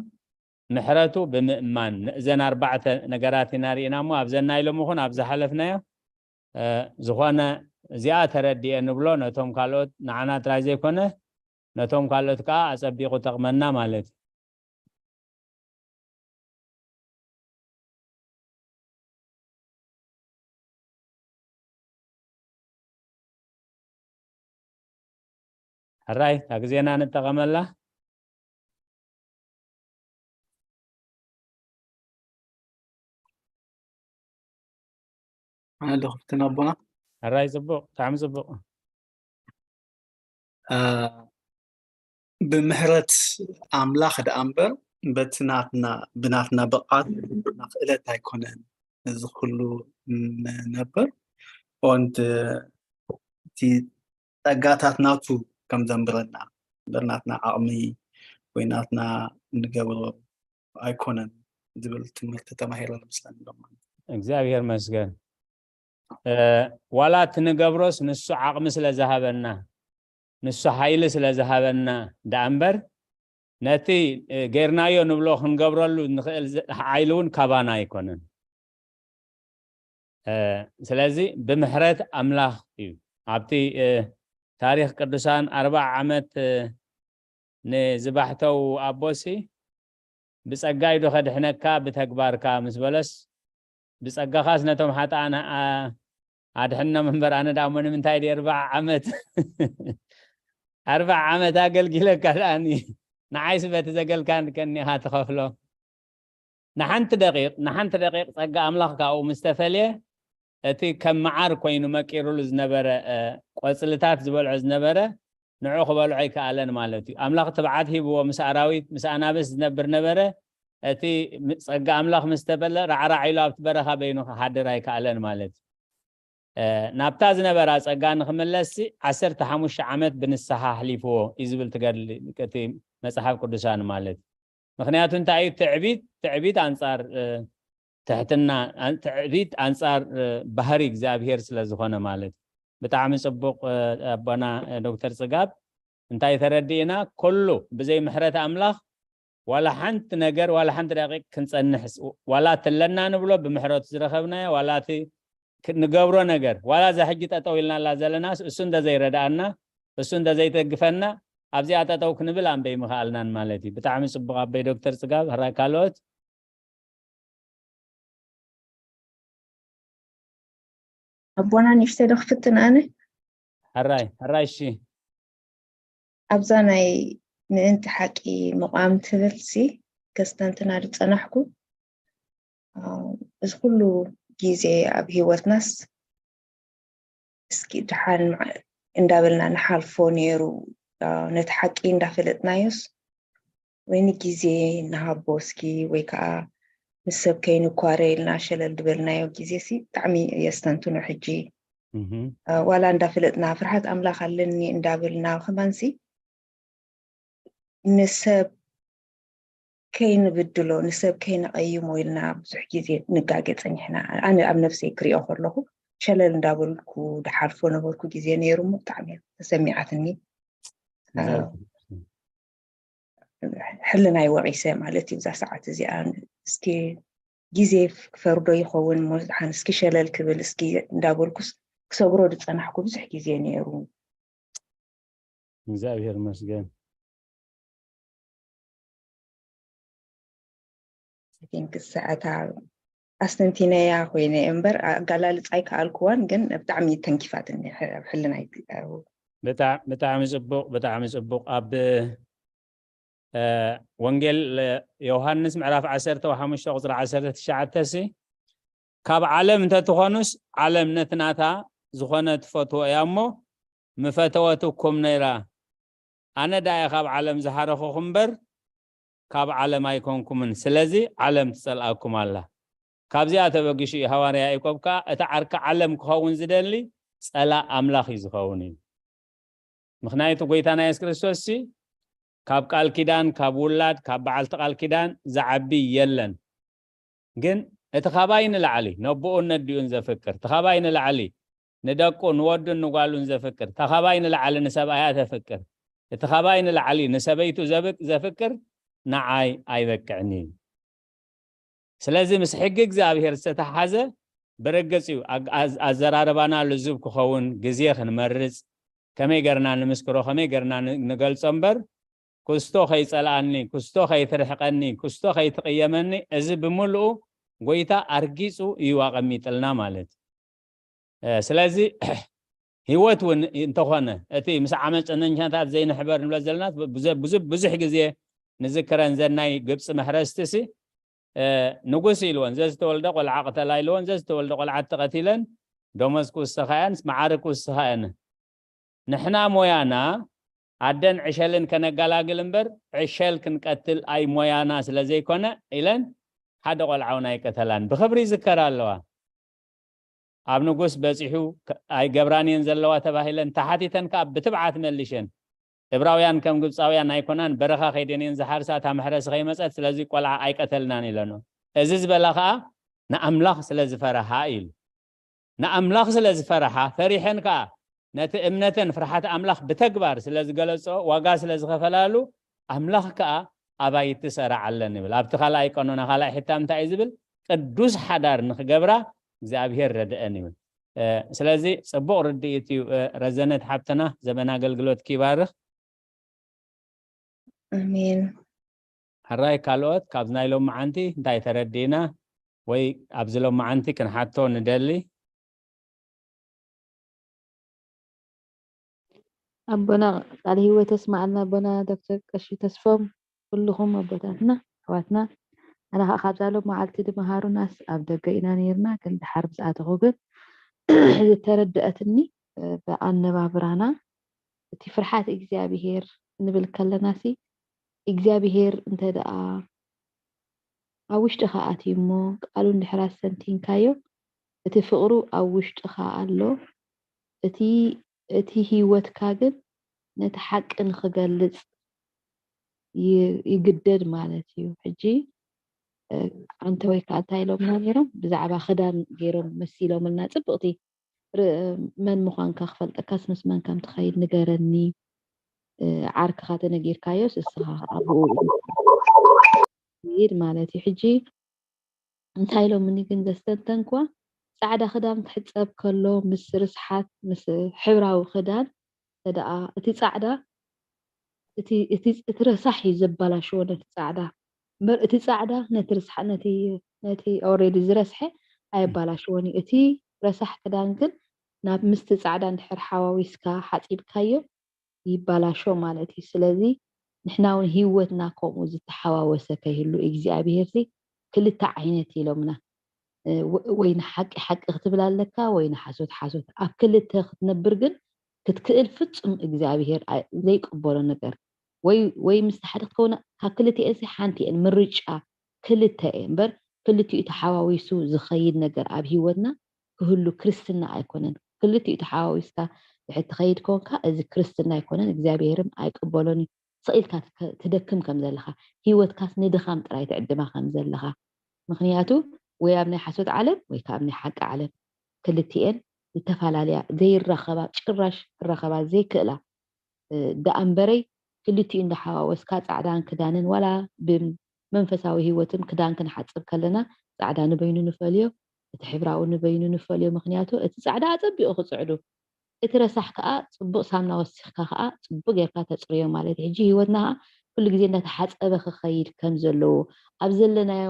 ምሕረቱ ብምእማን፣ ንእዘን ኣርባዕተ ነገራት ኢና ርኢና እሞ፣ ኣብዘን ናይ ሎሚ ኹን ኣብ ዝሓለፍናዮ፣ እ፣ ዝኾነ እዚኣ ተረዲኤ ንብሎ፣ ነቶም ካልኦት፣ ንዓና ጥራይ ዘይኮነ፣ ነቶም ካልኦት ከኣ ኣጸቢቑ ጠቕመና ማለት እዩ። ሕራይ፣ እታ ግዜና ንጠቐመላ። ኣነ ዶ ክፍትን ኣቦና? ሕራይ፣ ጽቡቕ፣ ብጣዕሚ ጽቡቕ። እ፣ ብምሕረት ኣምላኽ ደኣ እምበር፣ በቲ ናትና፣ ብናትና ብቕዓት፣ ብናትና ክእለት ኣይኮነን እዚ ኩሉ ንነብር። Und እቲ ጸጋታት ናቱ ከም ዘንብረና እምበር ናትና ዓቕሚ ወይ ናትና እንገብሮ ኣይኮነን ዝብል ትምህርቲ ተማሂረ ዝመስለኒ ሎማ። እግዚኣብሔር መስገን። ዋላ እቲ ንገብሮስ ንሱ ዓቕሚ ስለ ዝሃበና ንሱ ሓይሊ ስለ ዝሃበና ደኣ እምበር ነቲ ገይርናዮ ንብሎ ክንገብረሉ ንኽእል ሓይሊ እውን ካባና ኣይኮነን። ስለዚ ብምሕረት ኣምላኽ እዩ። ኣብቲ ታሪኽ ቅዱሳን ኣርባዓ ዓመት ንዝባሕተው ኣቦሲ ብጸጋ እዩ ዶ ከድሕነካ ብተግባርካ ምስ በለስ ብጸጋኻስ ነቶም ሓጥኣን ኣድሕኖም እምበር ኣነ ደኣ እሞ ንምንታይ ድየ ኣርባዓ ዓመት ኣርባዓ ዓመት ኣገልጊለካ ደኣኒ ንዓይስ በቲ ዘገልካን ከኒኻ ትኸፍሎ። ንሓንቲ ደቂቕ ንሓንቲ ደቂቕ ጸጋ ኣምላኽ ካብኡ ምስ ተፈልየ እቲ ከም መዓር ኮይኑ መቂሩሉ ዝነበረ ቆጽልታት ዝበልዖ ዝነበረ ንዑ ክበልዖ ኣይከኣለን ማለት እዩ። ኣምላኽ ትብዓት ሂብዎ ምስ ኣራዊት ምስ ኣናብስ ዝነብር ነበረ። እቲ ጸጋ ኣምላኽ ምስ ተበለ ራዕራዕ ኢሉ ኣብቲ በረኻ በይኑ ክሓድር ኣይከኣለን ማለት እዩ። ናብታ ዝነበራ ጸጋ ንክምለስ ዓሰርተ ሓሙሽተ ዓመት ብንስሓ ኣሕሊፍዎ እዩ ዝብል ትገድሊ እቲ መጽሓፍ ቅዱሳን ማለት እዩ። ምክንያቱ እንታይ እዩ? ትዕቢት ትዕቢት ኣንጻር ትሕትና ትዕቢት ኣንጻር ባህሪ እግዚኣብሄር ስለ ዝኾነ ማለት እዩ። ብጣዕሚ ጽቡቕ ኣቦና ዶክተር ጽጋብ። እንታይ ተረዲእና? ኩሉ ብዘይ ምሕረት ኣምላኽ ዋላ ሓንቲ ነገር ዋላ ሓንቲ ደቂቕ ክንጸንሕ ዋላ ትለና ንብሎ ብምሕረቱ ዝረኸብናዮ ዋላ እቲ ንገብሮ ነገር ዋላ እዛ ሕጂ ጠጠው ኢልናላ ዘለናስ እሱ እንተዘይረድኣና እሱ እንተዘይደግፈና ኣብዚኣ ጠጠው ክንብል ኣንበይ ምኽኣልናን ማለት እዩ። ብጣዕሚ ጽቡቕ ኣበይ ዶክተር ጽጋብ። ሕራይ ካልኦት ኣቦና ንሽተ ዶ ክፍትን ኣነ ሕራይ ሕራይ እሺ ኣብዛ ናይ ምእንቲ ሓቂ ምቋም ትብል ሲ ከስተንትና ዝጸናሕኩ እዚ ኩሉ ግዜ ኣብ ሂወትናስ እስኪ ደሓን እንዳበልና ንሓልፎ ነይሩ ነቲ ሓቂ እንዳፈለጥናዮስ ወይ ንግዜ ንሃቦ እስኪ ወይ ከዓ ምስ ሰብ ከይንኳረ ኢልና ሸለል ዝበልናዮ ግዜ ሲ ብጣዕሚ የስተንትኖ ሕጂ ዋላ እንዳፈለጥና ፍርሃት ኣምላኽ ኣለኒ እንዳበልና ከማንሲ ንሰብ ከይንብድሎ ንሰብ ከይንቐይሞ ኢልና ብዙሕ ግዜ ንጋገ ፀኒሕና። ኣነ ኣብ ነፍሰይ ክሪኦ ከለኹ ሸለል እንዳበልኩ ድሓልፎ ነበርኩ ግዜ ነይሩ እሞ ብጣዕሚ ተሰሚዓትኒ። ሕልናይ ወቒሰ ማለት እዩ። እዛ ሰዓት እዚኣ እስኪ ግዜ ክፈርዶ ይኸውን እሞ ዝሓን እስኪ ሸለል ክብል እስኪ እንዳበልኩስ ክሰግሮ ዝፀናሕኩ ብዙሕ ግዜ ነይሩ። እግዚኣብሔር ይመስገን። ሰዓታ ኣስተንቲነያ ኮይነ እምበር ኣጋላልፃ ኣይከኣልኩዋን፣ ግን ብጣዕሚ ተንኪፋትኒ ሕልናይ። ብጣዕሚ ፅቡቅ፣ ብጣዕሚ ፅቡቅ። ኣብ ወንጌል ዮሃንስ ምዕራፍ ዓሰርተ ሓሙሽተ ቁፅሪ ዓሰርተ ትሽዓተ ሲ ካብ ዓለም እንተትኾኑስ ዓለም ነቲ ናታ ዝኾነ ትፈትዎ እያ እሞ ምፈተወትኩም ነይራ። ኣነ ደኣ እየ ካብ ዓለም ዝሓረኹኹም እምበር ካብ ዓለም ኣይኮንኩምን። ስለዚ ዓለም ትጸልኣኩም ኣላ። ካብዚኣ ተበጊሹ እዩ ሃዋርያ ያዕቆብ ከኣ እቲ ዓርኪ ዓለም ክኸውን ዝደሊ ጸላእ ኣምላኽ እዩ ዝኸውን እዩ። ምኽንያቱ ጎይታና የሱስ ክርስቶስ ሲ ካብ ቃል ኪዳን፣ ካብ ውላድ፣ ካብ በዓልቲ ቃል ኪዳን ዝዓቢ የለን። ግን እቲ ካባይ ንላዕሊ ነቦኡን ነዲኡን ዘፍቅር፣ እቲ ካባይ ንላዕሊ ንደቁ ንወዱን ንጓሉን ዘፍቅር፣ እቲ ካባይ ንላዕሊ ንሰብኣያ ተፍቅር፣ እቲ ካባይ ንላዕሊ ንሰበይቱ ዘፍቅር ንዓይ ኣይበቅዕን እዩ። ስለዚ ምስ ሕጊ እግዚኣብሔር ዝተተሓዘ ብርግጽ እዩ ኣዘራርባና ልዙብ ክኸውን ግዜ ክንመርጽ ከመይ ገርና ንምስክሮ ከመይ ገርና ንገልጾ እምበር ክስቶ ከይጸልኣኒ ክስቶ ከይትርሕቀኒ ክስቶ ከይትቕየመኒ እዚ ብምልኡ ጎይታ ኣርጊጹ እዩ ኣቐሚጥልና ማለት እዩ። ስለዚ ህይወት እውን እንተኾነ እቲ ምስ ዓመፀኛታት ዘይንሕበር ንብለ ዘለና ብዙሕ ግዜ ንዝክረን ዘናይ ግብፂ መሕረስቲ ሲ ንጉስ ኢልወን ዘዝተወልደ ቆልዓ ቅተላ ኢልወን ዘዝተወልደ ቆልዓ ተቐቲለን ደሞዝ ክውስኻየን መዓሪ ክውስኻየን ንሕና ሞያና ኣደን ዕሸልን ከነጋላግል እምበር ዕሸል ክንቀትል ኣይ ሞያና ስለ ዘይኮነ ኢለን ሓደ ቆልዓ እውን ኣይቀተላን ብኽብሪ ይዝከራ ኣለዋ። ኣብ ንጉስ በጺሑ ኣይገብራን እየን ዘለዋ ተባሂለን ተሓቲተን ከኣ ብትብዓት መሊሸን እብራውያን ከም ግብፃውያን ኣይኮናን፣ በረኻ ከይደን እየን ዝሓርሳ፣ እታ መሕረሲ ከይመፀት፣ ስለዚ ቆልዓ ኣይቀተልናን ኢለኖ። እዚ ዝበላ ከዓ ንኣምላኽ ስለ ዝፈረሃ ኢሉ። ንኣምላኽ ስለ ዝፈረሓ፣ ፈሪሐን ከኣ ነቲ እምነተን ፍርሓት ኣምላኽ ብተግባር ስለ ዝገለጾ፣ ዋጋ ስለ ዝኸፈላሉ፣ ኣምላኽ ከኣ ኣባይቲ ሰርዓለን ይብል። ኣብቲ ካልኣይ ቀኖና ካልኣይ ሕታም እንታይ እዩ ዝብል? ቅዱስ ሓዳር ንኽገብራ እግዚኣብሔር ረድአን ይብል። እ፣ ስለዚ ጽቡቕ ርድኢት እዩ። እ፣ ረዘነት ሓብትና ዘመን ኣገልግሎትኪ ይባርኽ። ኣሜን። ሕራይ ካልኦት ካብዚ ናይ ሎመዓንቲ እንታይ ተረዲእና ወይ ኣብዚ ሎመዓንቲ ክንሓቶ ንደሊ? ኣቦና ቃለ ህይወት የስማዓልና። ኣቦና ዶክተር ቀሺ ተስፎም፣ ኩልኹም ኣቦታትና ኣሕዋትና፣ ኣነ ከዓ ካብዛ ሎም መዓልቲ ድመሃሩናስ ኣብ ደገ ኢና ነይርና፣ ግን ድሓር ምስ ኣተኹ ግን ዝተረድአትኒ፣ እ፣ ብኣነባብራና እቲ ፍርሓት እግዚኣብሄር ክንብል ከለናሲ፣ እግዚኣብሄር እንተ ደኣ ኣብ ውሽጥኻ ኣትዩ እሞ ቃሉ እንድሕር ኣስተንቲንካዮ፣ እቲ ፍቕሩ ኣብ ውሽጥኻ ኣሎ። እቲ፣ እቲ ህይወትካ ግን ነቲ ሓቂ ንኽገልጽ ይ-፣ ይግደድ ማለት እዩ። ሕጂ፣ እ፣ ኣንተ ወይ ከኣ እንታይ ኢሎምና ነይሮም? ብዛዕባ ክዳን ገይሮም መሲሎምልና፣ ጽብቕቲ ር-፣ መን ምዃንካ ክፈልጠካስ ምስ መን ከም ትኸይድ ንገረኒ፣ እ፣ ዓርክኻ ተነጊርካዮስ እስኻ ኣብኡ ኢኻ ትኸይድ ማለት እዩ። ሕጂ እንታይ ኢሎምኒ ግን ዘስተንተንክዋ፣ ጻዕዳ ክዳን ክሕጸብ ከሎ ምስ ርስሓት፣ ምስ ሕብራዊ ክዳን፣ እንተ ደኣ እቲ ጻዕዳ፣ እቲ፣ እቲ፣ እቲ ረሳሕ እዩ ዘባላሽዎ ነቲ ጻዕዳ። እምበር እቲ ጻዕዳ ነቲ ርስሓ-፣ ነቲ፣ ነቲ ኦልሬዲ ዝረስሐ ኣየባላሽዎን እዩ። እቲ ረሳሕ ክዳን ግን ናብ ምስቲ ጻዕዳ እንድሕር ሓዋዊስካ ሓጺብካዮ ይባላሾ ማለት እዩ። ስለዚ ንሕና እውን ህይወትና ከምኡ ዝተሓዋወሰ ከይህሉ እግዚኣብሄር ሲ ክልተ ዓይነት ኢሎምና። እ፣ ወ-፣ ወይ ንሓቂ ሓቂ ክትብል ኣለካ፣ ወይ ንሓሶት ሓሶት። ኣብ ክልተ ክትነብር ግን ክትክእል ፍጹም እግዚኣብሄር ኣይ-፣ ዘይቅበሎ ነገር። ወይ፣ ወይ ምስቲ ሓደ ክትከውን፣ ካብ ክልቲኤን ሲ ሓንቲ እየን፣ ምርጫ ክልተ እየን። እምበር ክልቲኡ ተሓዋዊሱ ዝኸይድ ነገር ኣብ ህይወትና ክህሉ ክርስትና ኣይኮነን። ክልቲኡ ተሓዋዊስካ ድሕር ትኸይድ ኮንካ፣ እዚ ክርስትና ኣይኮነን፣ እግዚኣብሄርም ኣይቅበሎን እዩ። ስቕ ኢልካ ትከ-፣ ትደክም ከም ዘለኻ፣ ህይወትካስ ንድኻም ጥራይ ትዕድማ ከም ዘለኻ። ምኽንያቱ ወይ ኣብ ናይ ሓሶት ዓለም ወይ ከኣ ኣብ ናይ ሓቂ ዓለም፣ ክልቲኤን ዝተፈላለያ፣ ዘይራኸባ፣ ጭራሽ ክራኸባ ዘይክእላ፣ እ፣ ደኣ እምበረይ ክልቲኡ እንዳሓዋወስካ ጻዕዳን ክዳንን፣ ዋላ ብመንፈሳዊ ህይወትም ክዳን ክንሓጽብ ከለና ጻዕዳ ንበይኑ ንፈልዮ፣ እቲ ሕብራዊ ንበይኑ ንፈልዮ። ምኽንያቱ እቲ ጻዕዳ ኣጸቢቑ ክጽዕዱ፣ እቲ ረሳሕ ከኣ ጽቡቕ ሳምና ወሲኽካ ከኣ ጽቡቕ ጌርካ ተጽርዮ ማለት እዩ። ሕጂ ህይወትና ከኣ ኩሉ ግዜ እንዳተሓጸበ ክኸይድ ከም ዘለዎ፣ ኣብ ዘለናዮ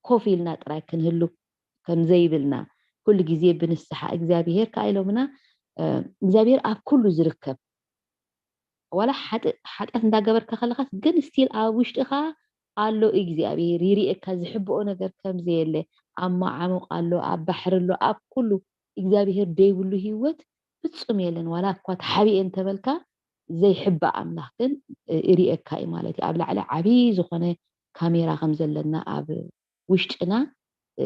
ኮፍ ኢልና ጥራይ ክንህሉ ከም ዘይብልና፣ ኩሉ ግዜ ብንስሓ እግዚኣብሄር ከኣ ኢሎምና፣ እ፣ እግዚኣብሄር ኣብ ኩሉ ዝርከብ፣ ዋላ ሓጢ-፣ ሓጢኣት እንዳገበርካ ከለኻስ ግን ስቲል ኣብ ውሽጥኻ ኣሎ እግዚኣብሄር፣ ይርእየካ፣ ዝሕብኦ ነገር ከም ዘየለ፣ ኣብ መዓሙቕ ኣሎ፣ ኣብ ባሕሪ ኣሎ፣ ኣብ ኩሉ እግዚኣብሄር ደይብሉ ህይወት ፍጹም የለን። ዋላ እኳ ተሓቢኤ እንተበልካ ዘይሕባእ ኣምላኽ ግን፣ እ፣ ይርእየካ እዩ ማለት እዩ። ኣብ ላዕሊ ዓብዪ ዝኾነ ካሜራ ከም ዘለና ኣብ ውሽጥና፣ እ፣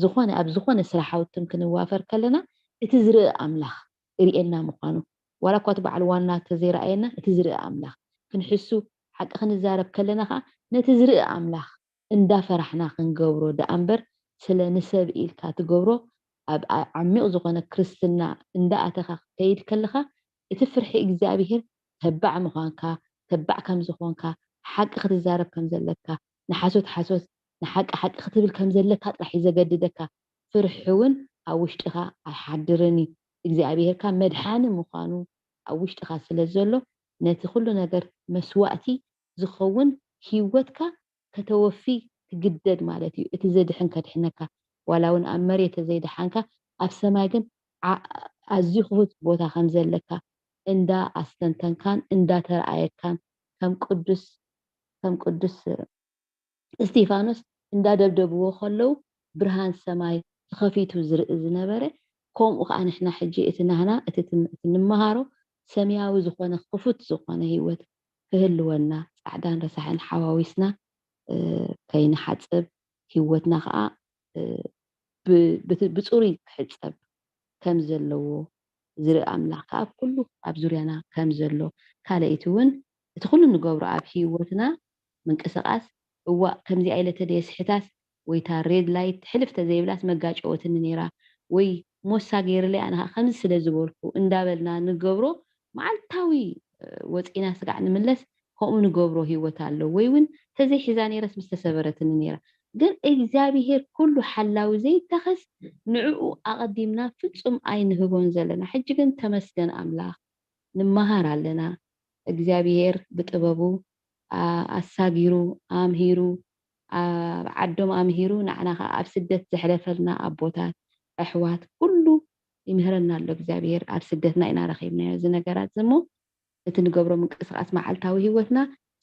ዝኾነ፣ ኣብ ዝኾነ ስራሓውትን ክንዋፈር ከለና እቲ ዝርኢ ኣምላኽ ይርእየና ምዃኑ፣ ዋላ እኳ እቲ በዓል ዋና ተዘይረኣየና እቲ ዝርኢ ኣምላኽ ክንሕሱ፣ ሓቂ ክንዛረብ ከለና ኸዓ ነቲ ዝርኢ ኣምላኽ እንዳፈራሕና ክንገብሮ ደኣ እምበር ስለ ንሰብ ኢልካ ትገብሮ ኣብ ዓ-፣ ዓሚቕ ዝኾነ ክርስትና እንዳኣተኻ ክትከይድ ከለኻ እቲ ፍርሒ እግዚኣብሄር ተባዕ ምዃንካ፣ ተባዕ ከም ዝኾንካ፣ ሓቂ ክትዛረብ ከም ዘለካ፣ ንሓሶት ሓሶት፣ ንሓቂ ሓቂ ክትብል ከም ዘለካ ጥራሕ እዩ ዘገድደካ። ፍርሒ እውን ኣብ ውሽጥኻ ኣይሓድርን እዩ። እግዚኣብሄርካ መድሓኒ ምዃኑ ኣብ ውሽጥኻ ስለ ዘሎ ነቲ ኩሉ ነገር መስዋእቲ ዝኸውን ህይወትካ ከተወፊ ትግደድ ማለት እዩ። እቲ ዘድሕን ከድሕነካ፣ ዋላ እውን ኣብ መሬት ዘይደሓንካ፣ ኣብ ሰማይ ግን ዓ-፣ ኣዝዩ ክፉት ቦታ ከም ዘለካ እንዳ ኣስተንተንካን እንዳ ተረኣየካን፣ ከም ቅዱስ፣ ከም ቅዱስ እስጢፋኖስ እንዳ ደብደብዎ ከለዉ ብርሃን ሰማይ ተኸፊቱ ዝርኢ ዝነበረ፣ ከምኡ ከኣ ንሕና ሕጂ እቲ ናህና፣ እቲ ትም-፣ እቲ ንመሃሮ ሰማያዊ ዝኾነ ክፉት ዝኾነ ህይወት ክህልወና፣ ጻዕዳን ረሳሕን ሓዋዊስና፣ እ፣ ከይንሓጽብ፣ ህይወትና ከኣ፣ እ፣ ብ-፣ ብት-፣ ብጽሩይ ክሕጸብ ከም ዘለዎ ዝርኢ ኣምላኽ ከኣ ኣብ ኩሉ ኣብ ዙርያና ከም ዘሎ፣ ካልኣይቲ እውን እቲ ኩሉ ንገብሮ ኣብ ህይወትና ምንቅስቃስ እዋእ ከምዚኣ ኢለ ተደየ ስሕታስ ወይ እታ ሬድ ላይት ሕልፍ ተዘይብላስ መጋጨወትኒ ነይራ ወይ ሞሳ ገይርለይ ኣነ ከዓ ከምዚ ስለ ዝበልኩ እንዳበልና ንገብሮ መዓልታዊ ወፂና ስጋዕ ንምለስ ከምኡ ንገብሮ ህይወት ኣሎ ወይ እውን ተዘይሒዛ ነይረስ ምስ ተሰበረትኒ ነይራ ግን እግዚኣብሄር ኩሉ ሓላዊ ዘይታኸስ ንዕኡ ኣቐዲምና ፍጹም ኣይንህቦን ዘለና ሕጂ ግን ተመስገን ኣምላኽ ንመሃር ኣለና እግዚኣብሄር ብጥበቡ ኣሳጊሩ ኣምሂሩ ኣብ ዓዶም ኣምሂሩ ንዓና ከዓ ኣብ ስደት ዘሕለፈልና ኣቦታት ኣሕዋት ኩሉ ይምህረና ኣሎ እግዚኣብሄር ኣብ ስደትና ኢና ረኪብናዮ እዚ ነገራት እዚ እሞ እቲ ንገብሮ ምንቅስቃስ መዓልታዊ ህይወትና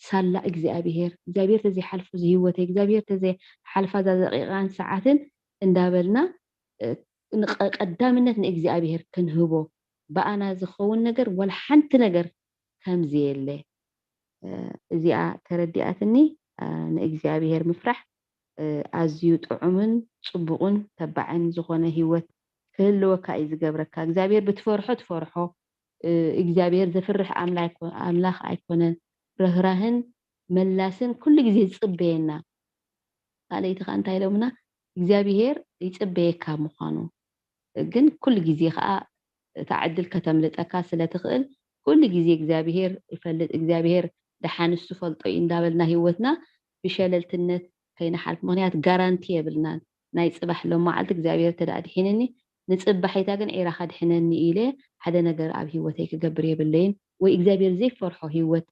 ሳላ እግዚኣብሄር እግዚኣብሄር ተዘይሓልፎ እዚ ህይወተይ እግዚኣብሄር ተዘይሓልፋ እዛ ደቂቃን ሰዓትን እንዳበልና ቀዳምነት ንእግዚኣብሄር ክንህቦ ብኣና ዝኸውን ነገር ወላ ሓንቲ ነገር ከምዚ የለ እዚኣ ተረዲኣትኒ ንእግዚኣብሄር ምፍራሕ ኣዝዩ ጥዑምን ጽቡቕን ተባዕን ዝኾነ ህይወት ክህልወካ እዩ ዝገብረካ እግዚኣብሄር ብትፈርሖ ትፈርሖ እግዚኣብሄር ዘፍርሕ ኣምላኽ ኣይኮነን ርህራህን መላስን ኩሉ ግዜ ዝጽበየና ካልኣይቲ ከዓ እንታይ ኢሎምና እግዚኣብሄር ይጽበየካ ምዃኑ ግን ኩሉ ግዜ ከዓ እታ ዕድል ከተምልጠካ ስለ ትኽእል ኩሉ ግዜ እግዚኣብሄር ይፈልጥ እግዚኣብሄር ደሓን እሱ ፈልጦ እዩ እንዳበልና ህይወትና ብሸለልትነት ከይንሓልፍ ምክንያት ጋራንቲ የብልናን ናይ ፅባሕ ሎም መዓልቲ እግዚኣብሄር ተዳ ድሒንኒ ንፅባሒታ ግን ዒራ ከድሕነኒ ኢለ ሓደ ነገር ኣብ ህይወተይ ክገብር የብለይን ወይ እግዚኣብሄር ዘይፈርሖ ህይወት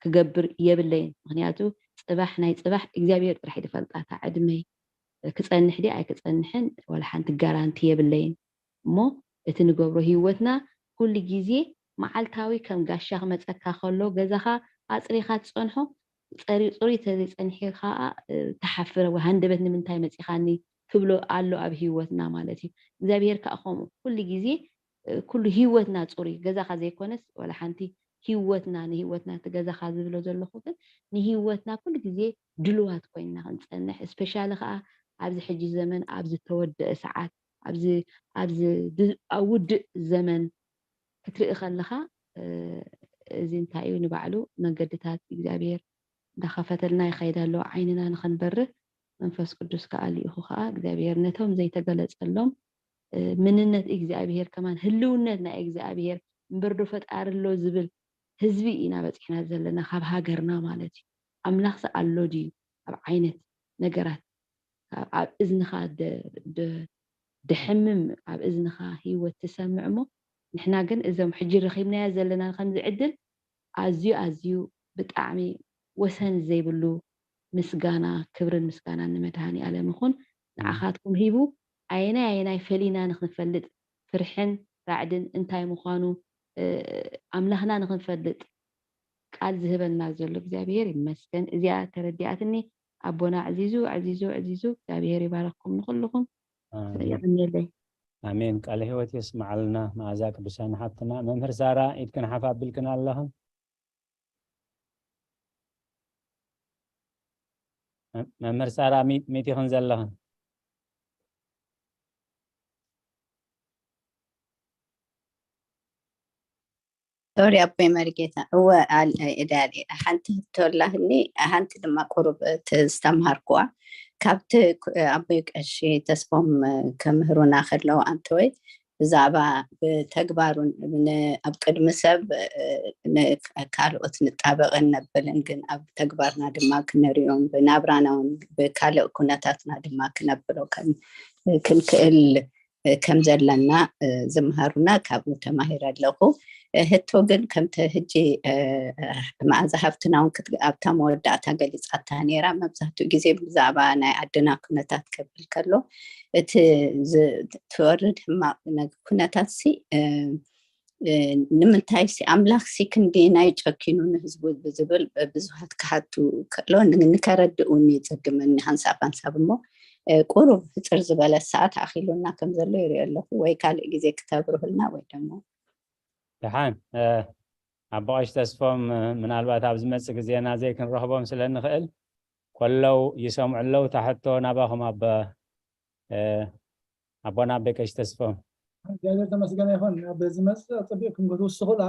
ክገብር የብለይን ምክንያቱ ፅባሕ ናይ ፅባሕ እግዚኣብሄር ጥራሕ ድፈልጣታ ዕድመይ ክፀንሕ ዲ ኣይክፀንሕን ዋላ ሓንቲ ጋራንቲ የብለይን እሞ እቲ ንገብሮ ህይወትና ኩሉ ግዜ መዓልታዊ ከም ጋሻ ክመፀካ ከሎ ገዛኻ ኣፅሪኻ ትፀንሖ ፅሩይ ተዘይፀኒሑ ከዓ ትሓፍር ወይ ሃንደበት ንምንታይ መፂኻኒ ትብሎ ኣሎ ኣብ ህይወትና ማለት እዩ እግዚኣብሄር ከዓ ከምኡ ኩሉ ግዜ ኩሉ ህይወትና ፅሩይ ገዛኻ ዘይኮነስ ዋላ ሓንቲ ህይወትና ንህይወትና እቲ ገዛኻ ዝብሎ ዘለኹ ግን ንህይወትና ኩሉ ግዜ ድልዋት ኮይንና ክንፀንሕ ስፔሻሊ ከዓ ኣብዚ ሕጂ ዘመን ኣብ ዝተወደአ ሰዓት ኣብዚ ኣብዚ ኣብ ውድእ ዘመን ክትርኢ ከለኻ እዚ እንታይ እዩ ንባዕሉ መንገድታት እግዚኣብሔር እንዳኸፈተልና ይኸይድ ኣሎ ዓይንና ንኸንበርህ መንፈስ ቅዱስ ከዓ ልኢኹ ከዓ እግዚኣብሔር ነቶም ዘይተገለጸሎም ምንነት እግዚኣብሔር ከማን ህልውነት ናይ እግዚኣብሔር እምበር ዶ ፈጣሪ ኣሎ ዝብል ህዝቢ ኢና በፂሕና ዘለና ካብ ሃገርና ማለት እዩ ኣምላኽሲ ኣሎ ድዩ ኣብ ዓይነት ነገራት ኣብ እዝንኻ ደሕምም ኣብ እዝንኻ ህይወት ትሰምዕ እሞ ንሕና ግን እዞም ሕጂ ረኺብናያ ዘለና ከምዚ ዕድል ኣዝዩ ኣዝዩ ብጣዕሚ ወሰን ዘይብሉ ምስጋና ክብርን ምስጋናን ንመድሃኒ ኣለም ይኹን ንዓኻትኩም ሂቡ ኣየናይ ኣየናይ ፈሊና ንክንፈልጥ ፍርሕን ራዕድን እንታይ ምዃኑ ኣምላኽና ንክንፈልጥ ቃል ዝህበና ዘሎ እግዚኣብሔር ይመስገን እዚኣ ተረዲኣትኒ ኣቦና ዕዚዙ ዕዚዙ ዕዚዙ እግዚኣብሔር ይባረክኩም ንኩልኩም የቀንየለይ ኣሜን ቃለ ህይወት የስምዓልና መዓዛ ቅዱሳን ሓፍትና መምህር ሳራ ኢድክን ሓፍ ኣቢልክን ኣለኽን መምህር ሳራ ሚት ኢኽን ዘለኽን ሶሪ ኣቦይ መሪጌታ እወ እዳሊ ሓንቲ ህቶ ኣላህኒ ሓንቲ ድማ ቁሩብ ዝተምሃርኩዋ ካብቲ ኣቦይ ቀሺ ተስፎም ከምህሩና ከለዉ ኣንተወይ ብዛዕባ ብተግባሩን ኣብ ቅድሚ ሰብ ካልኦት ንጣበቕን ነብልን ግን ኣብ ተግባርና ድማ ክነሪኦም ብናብራና እውን ብካልእ ኩነታትና ድማ ክነብሮ ክንክእል ከም ዘለና ዝምሃሩና ካብኡ ተማሂረ ኣለኹ። ህቶ ግን ከምቲ ሕጂ መኣዛ ሃፍትና እውን ኣብታ መወዳእታ ገሊፃታ ነይራ። መብዛሕትኡ ግዜ ብዛዕባ ናይ ዓድና ኩነታት ከብል ከሎ እቲ ትወርድ ሕማቕ ኩነታት ሲ ንምንታይ ሲ ኣምላኽ ሲ ክንደየናይ ጨኪኑ ንህዝቡ ብዝብል ብዙሃት ክሓቱ ከሎ ንከረድእ እውን የፀግመኒ ሓንሳብ ሓንሳብ እሞ ቁሩብ ሕፅር ዝበለ ሰዓት ኣኺሉና ከም ዘሎ ይሪኦ ኣለኹ ወይ ካልእ ግዜ ክተብርሁልና ወይ ደሞ ደሓን ኣቦ ቀሺ ተስፎም ምናልባት ኣብ ዝመፅእ ግዜና ዘይክንረኽቦም ስለ እንኽእል ኮለው ይሰምዑ ኣለው ታሕቶ ናባኹም ኣቦ ኣቦና ኣቦይ ቀሺ ተስፎም እግዚኣብሔር ተመስገነ ይኹን። ኣብ ዝመፅእ ኣፀቢቕኩም ክትውስኹላ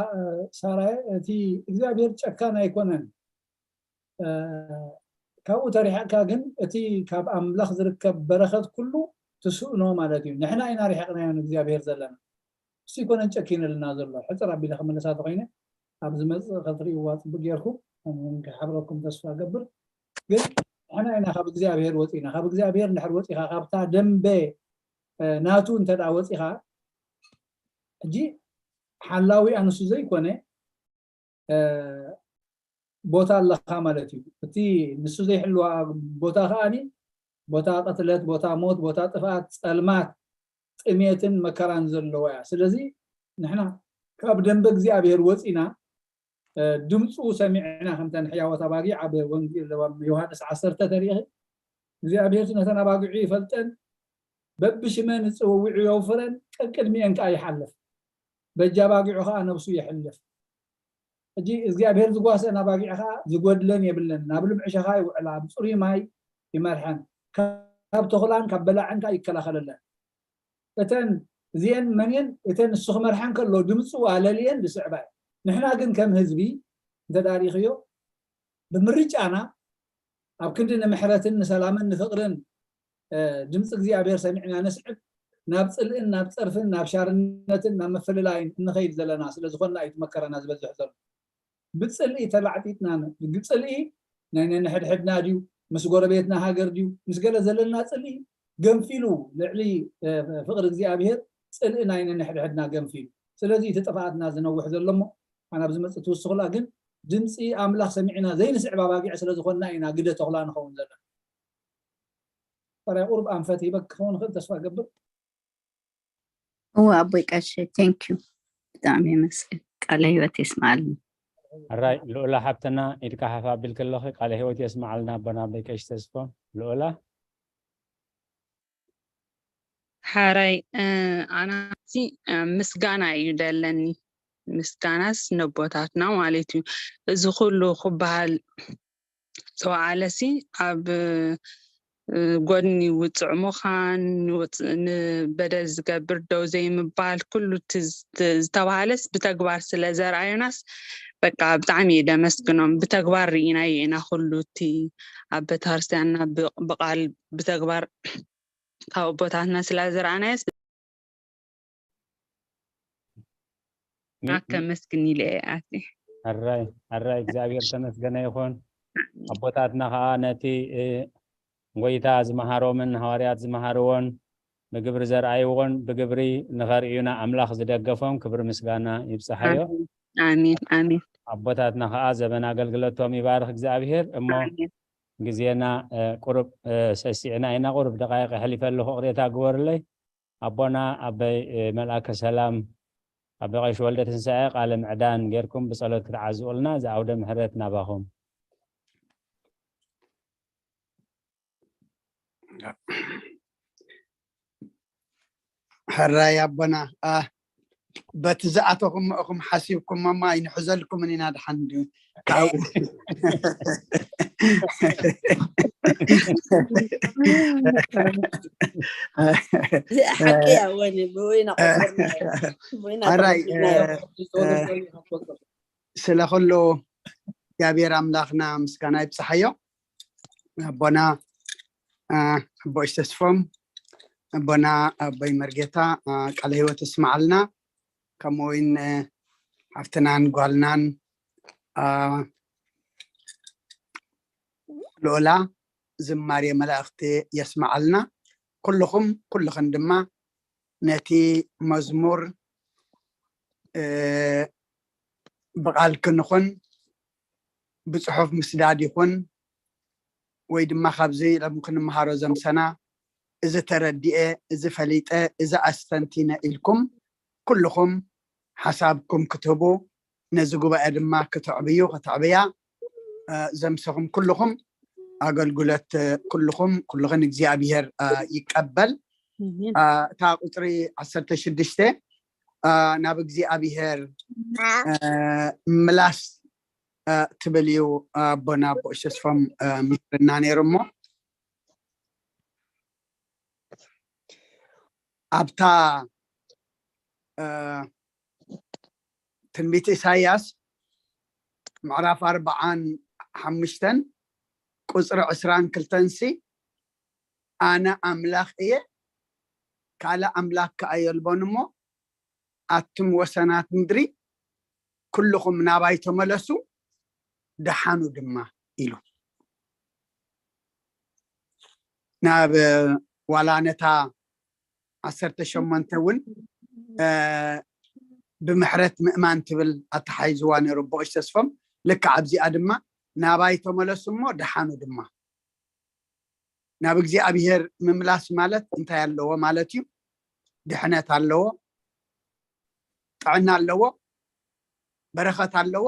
ሳራየ፣ እቲ እግዚኣብሔር ጨካን ኣይኮነን። ካብኡ ተሪሕቕካ ግን እቲ ካብ ኣምላኽ ዝርከብ በረኸት ኩሉ ትስእኖ ማለት እዩ። ንሕና ኢና ርሒቕናዮ ንእግዚኣብሔር ዘለና። እሱ ኣይኮነን ጨኪንልና ዘሎ። ሕፅር ኣቢለ ክምልሳ ተኮይነ ኣብ ዝመፅእ ከትርእይዋ ፅቡቅ ጌርኩም ክሓብረኩም ተስፋ ገብር። ግን ንሕና ኢና ካብ እግዚኣብሔር ወፂና። ካብ እግዚኣብሔር እንድሕር ወፂኻ ካብታ ደንበ ናቱ እንተ ወፂኻ ሕጂ ሓላዊ ኣንሱ ዘይኮነ ቦታ ኣለኻ ማለት እዩ። እቲ ንሱ ዘይሕልዋ ቦታ ከዓኒ ቦታ ቅትለት፣ ቦታ ሞት፣ ቦታ ጥፍኣት፣ ፀልማት፣ ጥሜትን መከራን ዘለዋ እያ። ስለዚ ንሕና ካብ ደንበ እግዚኣብሔር ወፂና ድምፁ ሰሚዕና ከምተን ሕያወት ኣባጊዕ ኣብ ወንጌል ዮሃንስ ዓሰርተ ተሪእኺ እግዚኣብሔር ነተን ኣባጊዑ ይፈልጠን በብሽመን ዝፅውውዑ የውፍረን ቀቅድሚአን ከዓ ይሓልፍ በጃ ኣባጊዑ ከዓ ነብሱ የሕልፍ። ሕጂ እግዚኣብሔር ዝጓሰን ኣባጊዕ ከዓ ዝጎድለን የብለን። ናብ ልምዒ ሸኻ ይውዕላ፣ ኣብ ፅሩይ ማይ ይመርሐን፣ ካብ ተኹላን ካብ በላዕን ከዓ ይከላኸለለን። እተን እዚአን መን እየን? እተን እሱ ክመርሐን ከሎ ድምፁ ኣለልየን ዝስዕባ እየን። ንሕና ግን ከም ህዝቢ እንተዳሪኽዮ ብምርጫና ኣብ ክንዲ ንምሕረትን ንሰላምን ንፍቅርን ድምፂ እግዚኣብሔር ሰሚዕና ንስዕብ ናብ ፅልእን ናብ ፀርፍን ናብ ሻርነትን ናብ ምፍልላይን እንኸይድ ዘለና ስለዝኾንና እዩ መከራና ዝበዝሕ ዘሎ። ብፅልኢ ተላዕጢጥና ብፅልኢ ናይ ነንሕድሕድና ድዩ ምስ ጎረቤትና ሃገር ድዩ ምስ ገለ ዘለና ፅልኢ ገንፊሉ ልዕሊ ፍቅሪ እግዚኣብሔር ፅልኢ ናይ ነንሕድሕድና ገንፊሉ። ስለዚ እቲ ጥፍኣትና ዝነውሕ ዘሎ እሞ ኣነ ኣብዚ መፅእ ትውስኹላ ግን ድምፂ ኣምላኽ ሰሚዕና ዘይንስዕብ ኣባጊዕ ስለዝኾንና ኢና ግደ ተኹላ ንኸውን ዘለና። ፈራይ ቁሩብ ኣንፈት ሂበ ክኸውን ይኽእል ተስፋ ገብር። እወ ኣቦይ ቀሺ፣ thank you፣ ብጣዕሚ የመስግን። ቃለ ህይወት የስምዓልና። ሕራይ ልኡላ ሓብትና ኢድካ ሓፍ ኣቢልኪ ኣለኺ። ቃለ ህይወት የስምዓልና ኣቦና ኣቦይ ቀሺ ተስፎም። ልኡላ ሓራይ ኣናሲ ምስጋና እዩ ደለኒ። ምስጋናስ ነቦታትና ማለት እዩ። እዚ ኩሉ ክበሃል ዝተወዓለሲ ኣብ ጎድኒ ውፅዕ ምዃን፣ ንበደል ዝገብር ደው ዘይምባል፣ ኩሉ እቲ ዝተባሃለስ ብተግባር ስለ ዘርኣዩናስ በቃ ብጣዕሚ እየ ደመስግኖም። ብተግባር ርኢናዮ ኢና ኩሉ እቲ ኣብ ቤተክርስትያንና ብቃል ብተግባር ካብ ኣቦታትና ስለ ዝረኣናዮስ ኣከመስግን ኢለ እየ ኣትየ። ሕራይ ሕራይ እግዚኣብሔር ተመስገነ ይኹን። ኣቦታትና ከዓ ነቲ ጎይታ ዝመሃሮምን ሃዋርያት ዝመሃርዎን ብግብሪ ዘርኣይዎን ብግብሪ ንኸርእዩና ኣምላኽ ዝደገፎም ክብሪ ምስጋና ይብፅሓዮ። ኣሜን ኣሜን። ኣቦታትና ከዓ ዘበን ኣገልግለቶም ይባርክ እግዚኣብሔር። እሞ ግዜና ቁሩብ ሰሲዕና ኢና፣ ቁሩብ ደቃይቅ ኣሕሊፈ ኣለኹ፣ ቅሬታ ግበሩለይ። ኣቦና ኣበይ መልኣከ ሰላም ኣበይ ቀሺ ወልደ ትንሳኤ ቃለ ምዕዳን ጌርኩም ብጸሎት ክትዓዝቑልና እዚ ዓውደ ምሕረት ናባኹም። ሕራይ ኣቦና በቲ ዝኣተኹም እኹም ሓሲብኩም እሞ ኣይንሕዘልኩምን ኢና ድሓን ድዩ ካብኡ እዚኣ ሓቂ እያ ወኒ ብወይና ቆፀርናዮ ብወይና ሕራይ ተመሲልናዮ ስለ ኩሉ እግዚኣብሔር ኣምላኽና ምስጋና ይብፅሓዮ ኣቦና ኣቦይ ተስፎም ኣቦና ኣቦይ መርጌታ ቃለ ህይወት ይስማዓልና ከምኡ እውን ሓፍትናን ጓልናን ልኦላ ዝማሬ መላእኽቲ የስማዓልና ኩልኹም ኩልኽን ድማ ነቲ መዝሙር ብቓልክን ይኹን ብፅሑፍ ምስዳድ ይኹን ወይ ድማ ካብዚ ሎም ክንምሃሮ ዘምሰና እዚ ተረዲኤ እዚ ፈሊጠ እዚ ኣስተንቲነ ኢልኩም ኩልኹም ሓሳብኩም ክትህቡ ነዚ ጉባኤ ድማ ክትዕብዩ ከተዕብያ ዘምሰኹም ኩልኹም ኣገልግሎት ኩልኹም ኩልኽን እግዚኣብሄር ይቀበል እታ ቁፅሪ ዓሰርተ ሽዱሽተ ናብ እግዚኣብሄር ምላስ ትብል እዩ ኣቦና ኣቦ ተስፎም ምርና ነይሩ እሞ ኣብታ ትንቢት ኢሳያስ ምዕራፍ ኣርባዓን ሓሙሽተን ቁፅሪ ዕስራን ክልተንሲ፣ ኣነ ኣምላኽ እየ፣ ካልእ ኣምላኽ ከኣ የልቦን እሞ፣ ኣቱም ወሰናት ምድሪ፣ ኩልኹም ናባይ ተመለሱ፣ ደሓኑ ድማ ኢሉ። ናብ ዋላ ነታ ዓሰርተ ሸሞንተ እውን ብምሕረት ምእማን ትብል ኣተሓይዝዋ ነይሩ ቦሽ ተስፎም። ልክዕ ኣብዚኣ ድማ ናባይ ተመለሱ እሞ ደሓኑ ድማ። ናብ እግዚኣብሔር ምምላስ ማለት እንታይ ኣለዎ ማለት እዩ? ድሕነት ኣለዎ፣ ጥዕና ኣለዎ፣ በረኸት ኣለዎ፣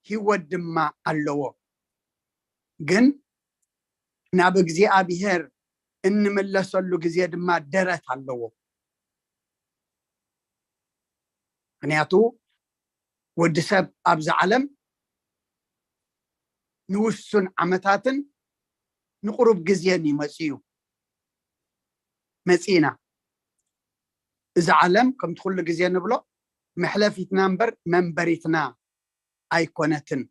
ህይወት ድማ ኣለዎ። ግን ናብ እግዚኣብሔር እንምለሰሉ ግዜ ድማ ደረት ኣለዎ። ምክንያቱ ወዲ ሰብ ኣብዚ ዓለም ንውሱን ዓመታትን ንቁሩብ ግዜን እዩ መፅዩ፣ መፂእና። እዚ ዓለም ከምቲ ኩሉ ግዜ ንብሎ መሕለፊትና እምበር መንበሪትና ኣይኮነትን።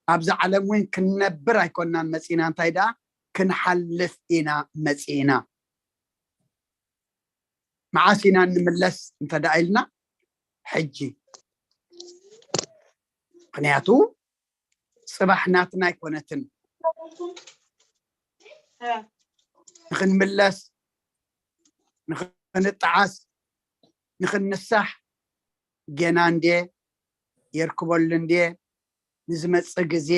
ኣብዚ ዓለም እውን ክንነብር ኣይኮናን መፂእና፣ እንታይ ደኣ ክንሓልፍ ኢና መፂእና። መዓስ ኢና እንምለስ እንተ ደኣ ኢልና፣ ሕጂ። ምክንያቱ ፅባሕ ናትና ኣይኮነትን። ንክንምለስ፣ ንክንጠዓስ፣ ንክንንሳሕ፣ ጌና እንዴ፣ የርክበሉ እንዴ፣ ንዝመፅእ ግዜ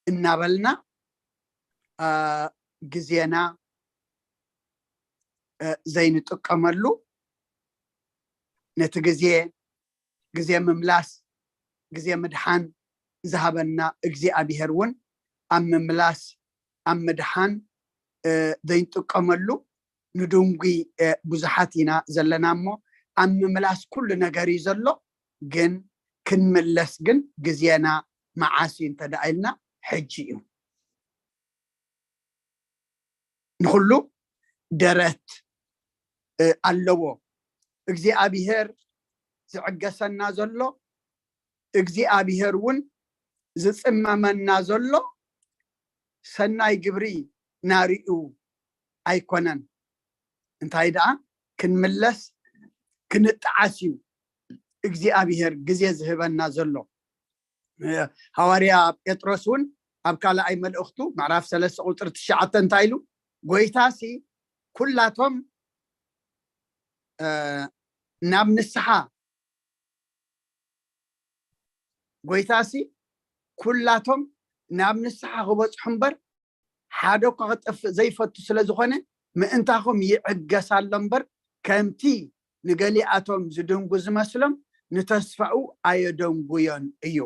እናበልና ግዜና ዘይንጥቀመሉ፣ ነቲ ግዜ፣ ግዜ ምምላስ፣ ግዜ ምድሓን ዝሃበና እግዚኣብሔር እውን ኣብ ምምላስ፣ ኣብ ምድሓን ዘይንጥቀመሉ ንድንጉይ ብዙሓት ኢና ዘለና እሞ፣ ኣብ ምምላስ ኩሉ ነገር እዩ ዘሎ። ግን ክንምለስ ግን ግዜና መዓስ እዩ እንተ ደኣ ኢልና፣ ሕጂ እዩ። ንኹሉ ደረት ኣለዎ። እግዚኣብሔር ዝዕገሰና ዘሎ፣ እግዚኣብሔር እውን ዝፅመመና ዘሎ ሰናይ ግብሪ ናርኡ ኣይኮነን። እንታይ ደኣ ክንምለስ ክንጠዓስ እዩ እግዚኣብሔር ግዜ ዝህበና ዘሎ። ሃዋርያ ጴጥሮስ እውን ኣብ ካልኣይ መልእኽቱ ምዕራፍ ሰለስተ ቁፅሪ ትሽዓተ እንታይ ኢሉ? ጎይታሲ ኩላቶም ናብ ንስሓ፣ ጎይታሲ ኩላቶም ናብ ንስሓ ክበፅሑ እምበር ሓደ እኳ ክጠፍእ ዘይፈቱ ስለ ዝኾነ፣ ምእንታኹም ይዕገስ ኣሎ እምበር፣ ከምቲ ንገሊኣቶም ዝድንጉ ዝመስሎም፣ ንተስፋኡ ኣየደንጉዮን እዩ።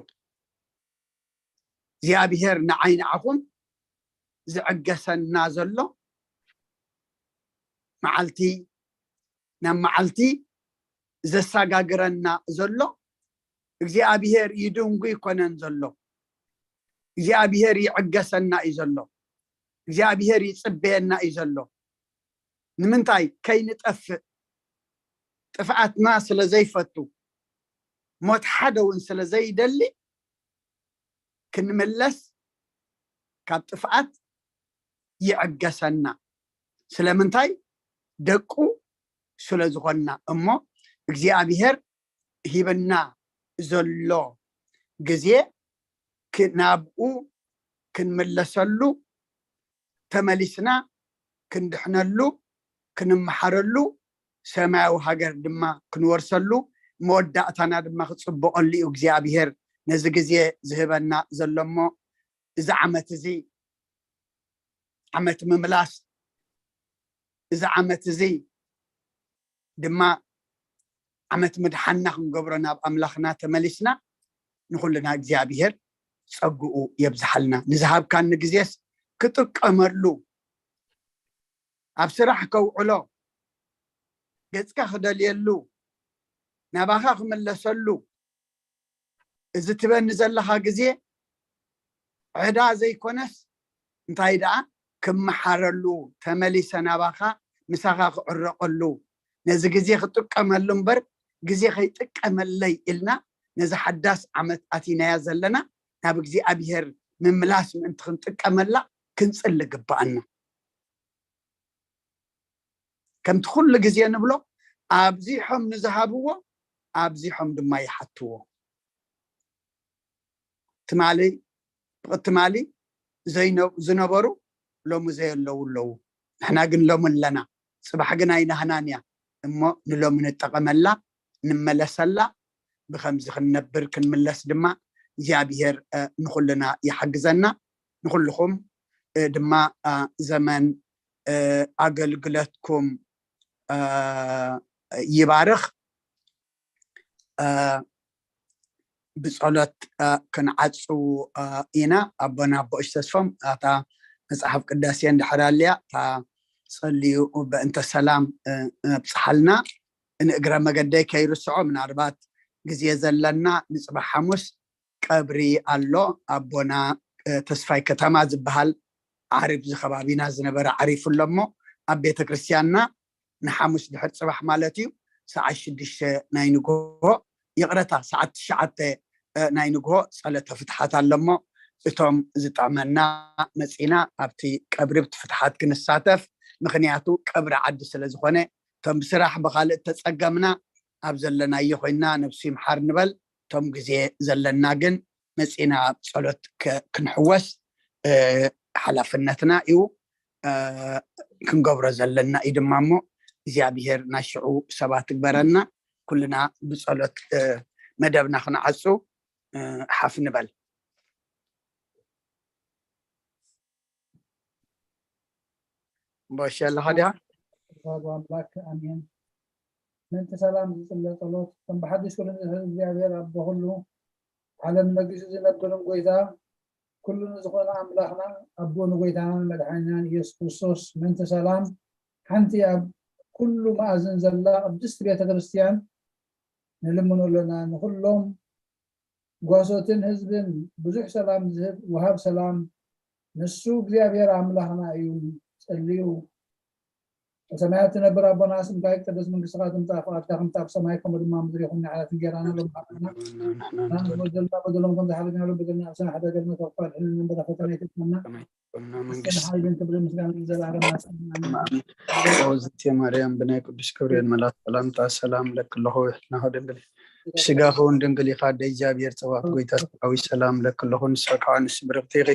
እግዚኣብሔር ንዓይ ንዓኹም ዝዕገሰና ዘሎ፣ መዓልቲ ናብ መዓልቲ ዘሰጋግረና ዘሎ፣ እግዚኣብሔር ይድንጉ ይኮነን ዘሎ። እግዚኣብሔር ይዕገሰና እዩ ዘሎ። እግዚኣብሔር ይጽበየና እዩ ዘሎ። ንምንታይ? ከይንጠፍእ፣ ጥፍኣትና ስለ ዘይፈቱ፣ ሞት ሓደ እውን ስለ ዘይደሊ፣ ክንምለስ ካብ ጥፍኣት ይዕገሰና። ስለምንታይ? ደቁ ስለ ዝኾንና። እሞ እግዚኣብሔር ሂብና ዘሎ ግዜ ክ-፣ ናብኡ ክንምለሰሉ፣ ተመሊስና ክንድሕነሉ፣ ክንመሓረሉ፣ ሰማያዊ ሃገር ድማ ክንወርሰሉ፣ መወዳእታና ድማ ክጽብቐሉ እዩ እግዚኣብሔር ነዚ ግዜ ዝህበና ዘሎ። እሞ እዚ ዓመት እዚ ዓመት ምምላስ፣ እዚ ዓመት እዚ ድማ ዓመት ምድሓንና ክንገብሮ ናብ ኣምላኽና ተመሊስና፣ ንኹልና እግዚኣብሔር ጸግኡ የብዝሓልና። ንዝሃብካኒ ግዜስ ክጥቀመሉ፣ ኣብ ስራሕ ከውዕሎ፣ ገጽካ ክደልየሉ፣ ናባኻ ክምለሰሉ፣ እዚ ትበኒ ዘለኻ ግዜ ዕዳ ዘይኮነስ፣ እንታይ ደኣ ክመሓረሉ፣ ተመሊሰ ናባኻ፣ ምሳኻ ክዕረቐሉ፣ ነዚ ግዜ ክጥቀመሉ እምበር፣ ግዜ ከይጥቀመለይ ኢልና ነዚ ሓዳስ ዓመት ኣቲናያ ዘለና ናብ እግዚኣብሔር ምምላስ ምእንቲ ክንጥቀመላ ክንጽሊ ግባኣና። ከምቲ ኩሉ ግዜ ንብሎ፣ ኣብዚሖም ንዝሃብዎ ኣብዚሖም ድማ ይሓትዎ። ትማሊ ብቕትማሊ ዘይነ- ዝነበሩ ሎሚ ዘየለዉ ኣለዉ። ንሕና ግን ሎሚ ኣለና። ጽባሕ ግን ኣይናህናን እያ እሞ ንሎሚ ንጠቐመላ፣ ንመለሰላ። ብኸምዚ ክንነብር ክንምለስ ድማ እግዚኣብሔር ንኹልና ይሓግዘና። ንኹልኹም ድማ ዘመን ኣገልግለትኩም ይባርኽ። ብጸሎት ክንዓጽው ኢና። ኣቦና ኣቦ እሽ ተስፎም ኣታ መጽሓፍ ቅዳሴ እንድሕር ኣልያ እታ ጸልዩ በእንተ ሰላም ኣብጽሓልና። ንእግረ መገደይ ከይርስዖ፣ ምናልባት ግዜ ዘለና ንጽባሕ ሓሙስ ቀብሪ ኣሎ። ኣቦና ተስፋይ ከተማ ዝበሃል ዓሪፍ ዝከባቢና ዝነበረ ዓሪፉ ኣሎ እሞ ኣብ ቤተ ክርስቲያንና ንሓሙስ ድሕር ጽባሕ ማለት እዩ ሰዓት ሽዱሽተ ናይ ንግሆ፣ ይቕረታ፣ ሰዓት ትሽዓተ ናይ ንግሆ ጸሎተ ፍትሓት ኣሎ እሞ እቶም ዝጠዕመና መጺና ኣብቲ ቀብሪ ብቲ ፍትሓት ክንሳተፍ፣ ምኽንያቱ ቀብሪ ዓዲ ስለ ዝኾነ እቶም ብስራሕ ብኻልእ ተጸገምና ኣብ ዘለናዮ ኮይና ነብሱ ይምሓር ንበል። እቶም ግዜ ዘለና ግን መጺና ኣብ ጸሎት ክንሕወስ ሓላፍነትና እዩ። ክንገብሮ ዘለና እዩ ድማ እሞ እግዚኣብሔር ናይ ሽዑ ሰባት ትግበረና። ኩልና ብጸሎት መደብና ክንዓጹ ሓፍ ንበል። ቦሽ ኣለኻ ድያ? ኣምላክ ኣሜን። ምእንቲ ሰላም ዝጽለ ጸሎት ከም ብሓድሽ ኩሉ ንዝሕል እግዚኣብሔር ኣቦ ኩሉ ዓለም ነጊሱ ዝነብርን ጎይታ ኩሉ ንዝኾነ ኣምላኽና ኣቦ ንጎይታናን መድሓኒናን ኢየሱስ ክርስቶስ ምእንቲ ሰላም ሓንቲ ኣብ ኩሉ መኣዝን ዘላ ቅድስቲ ቤተ ክርስቲያን ንልምኖ ኣለና። ንኩሎም ጓሶትን ህዝብን ብዙሕ ሰላም ዝህብ ወሃብ ሰላም ንሱ እግዚኣብሔር ኣምላኽና እዩ። ጸልዩ። ኣብ ሰማያት ትነብር ኣቦና ስምካ ይቀደስ፣ መንግስትካ ትምጻእ፣ ፍቃድካ ከምቲ ኣብ ሰማይ ከምኡ ድማ ኣብ ምድሪ ይኹን። ንዓላት እንጌራና ሎም ሓቅና ንሕና ንበደልና በደሎም ከም ዝሓለፍናሉ በደልና ኣብ ሰማይ ሓደገልና ተወፋ ድሕንን በረከተና ይተክመና ቆምና መንግስት ሓይልን ክብርን ምስጋና ዘለኣለም ናስና ኦዝቴ ማርያም ብናይ ቅዱስ ገብርኤል መልኣክ ሰላምታ ሰላም ለክለኹ ይሕልናኹ ድንግል ስጋኹ እውን ድንግል ኢኻ ኣደ እግዚኣብሔር ጸባኦት ጎይታ ሰራዊት ሰላም ለክለኹ ንስኺ ከዓ ንስ ብርክቲ ኢኺ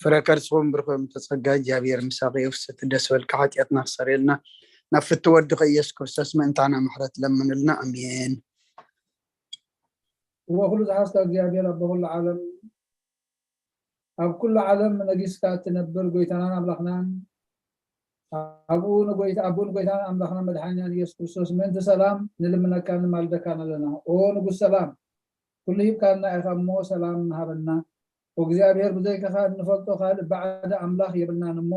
ፍረ ከርስኹም ብርኹም ተጸጋ እግዚኣብሔር ምሳኺ ፍስቲ ደስ በልካ ሓጢኣትና ክሰርየልና ናብ ፍቲ ወድኸ ኢየሱስ ክርስቶስ ምእንታና ምሕረት ለምንልና ኣሜን። እወ ኩሉ ዝሓዝካ እግዚኣብሔር ኣቦ ኩሉ ዓለም ኣብ ኩሉ ዓለም ነጊስካ እትነብር ጎይታናን ኣምላኽናን ኣብኡ ንጎይታ ኣብኡ ንጎይታን ኣምላኽና መድሓኒናን ኢየሱስ ክርስቶስ ምእንቲ ሰላም ንልምነካን ንማልደካን ኣለና። ኦ ንጉስ ሰላም ኩሉ ሂብካና ኢኻ እሞ ሰላም ንሃበና። ኦ እግዚኣብሔር ብዘይካኻ እንፈልጦ ካልእ ባዕዲ ኣምላኽ የብልናን እሞ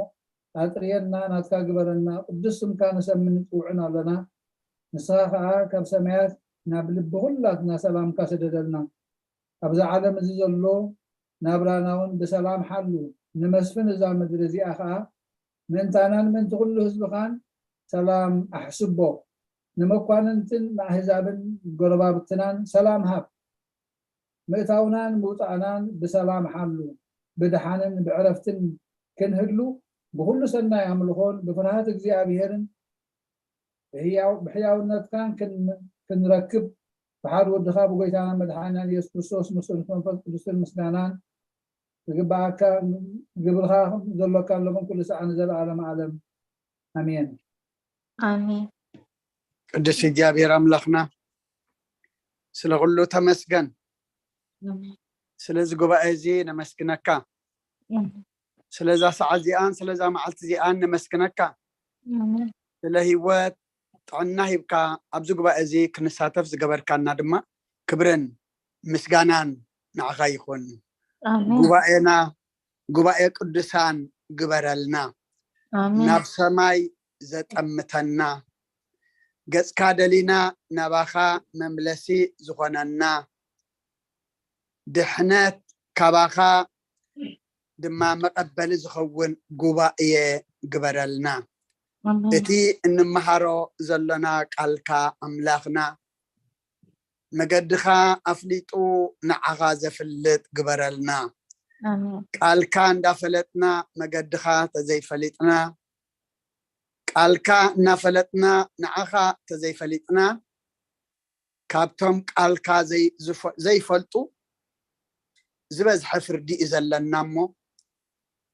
ኣጥርየና ናትካ ግበረና። ቅዱስ ስምካ ንሰምን ንጽውዕን ኣለና። ንስኻ ኸዓ ካብ ሰማያት ናብ ልቢ ኩላትና ሰላምካ ስደደልና። ኣብዚ ዓለም እዚ ዘሎ ናብራና እውን ብሰላም ሓሉ። ንመስፍን እዛ ምድሪ እዚኣ ኸዓ ምእንታናን ምእንቲ ኩሉ ህዝብኻን ሰላም ኣሕስቦ። ንመኳንንትን ንኣህዛብን ጎረባብትናን ሰላም ሃብ። ምእታውናን ምውፃእናን ብሰላም ሓሉ። ብድሓንን ብዕረፍትን ክንህሉ ብኩሉ ሰናይ ኣምልኾን ብፍርሃት እግዚኣብሄርን ብሕያው- ብሕያውነትካን ክን- ክንረክብ ብሓደ ወድኻ ብጎይታና መድሓኒናን ኢየሱስ ክርስቶስ ምስኡን መንፈስ ቅዱስን ምስጋናን ዝግበኣካ ግብርኻ ዘሎካ ኣለኹም ኩሉ ሰዓ ንዘለኣለም ዓለም ኣሜን። ኣሜን። ቅዱስ እግዚኣብሔር ኣምላኽና ስለ ኩሉ ተመስገን። ኣሜን። ስለዚ ጉባኤ እዚ ነመስግነካ። ኣሜን። ስለዛ ሰዓት እዚኣን ስለዛ መዓልቲ እዚኣን ነመስግነካ። ኣሜን። ስለ ህይወት ጥዕና ሂብካ ኣብዚ ጉባኤ እዚ ክንሳተፍ ዝገበርካና ድማ ክብርን ምስጋናን ንዓኻ ይኹን። ኣሜን። ጉባኤና ጉባኤ ቅዱሳን ግበረልና። ኣሜን። ናብ ሰማይ ዘጠምተና ገጽካ ደሊና ናባኻ መምለሲ ዝኾነና ድሕነት ካባኻ ድማ መቐበሊ ዝኸውን ጉባኤ ግበረልና። እቲ እንመሃሮ ዘሎና ቃልካ ኣምላኽና መገድኻ ኣፍሊጡ ንዓኻ ዘፍልጥ ግበረልና። ቃልካ እንዳፈለጥና መገድኻ ተዘይፈሊጥና፣ ቃልካ እናፈለጥና ንዓኻ ተዘይፈሊጥና፣ ካብቶም ቃልካ ዘይፈልጡ ዝበዝሐ ፍርዲ እዩ ዘለና። እሞ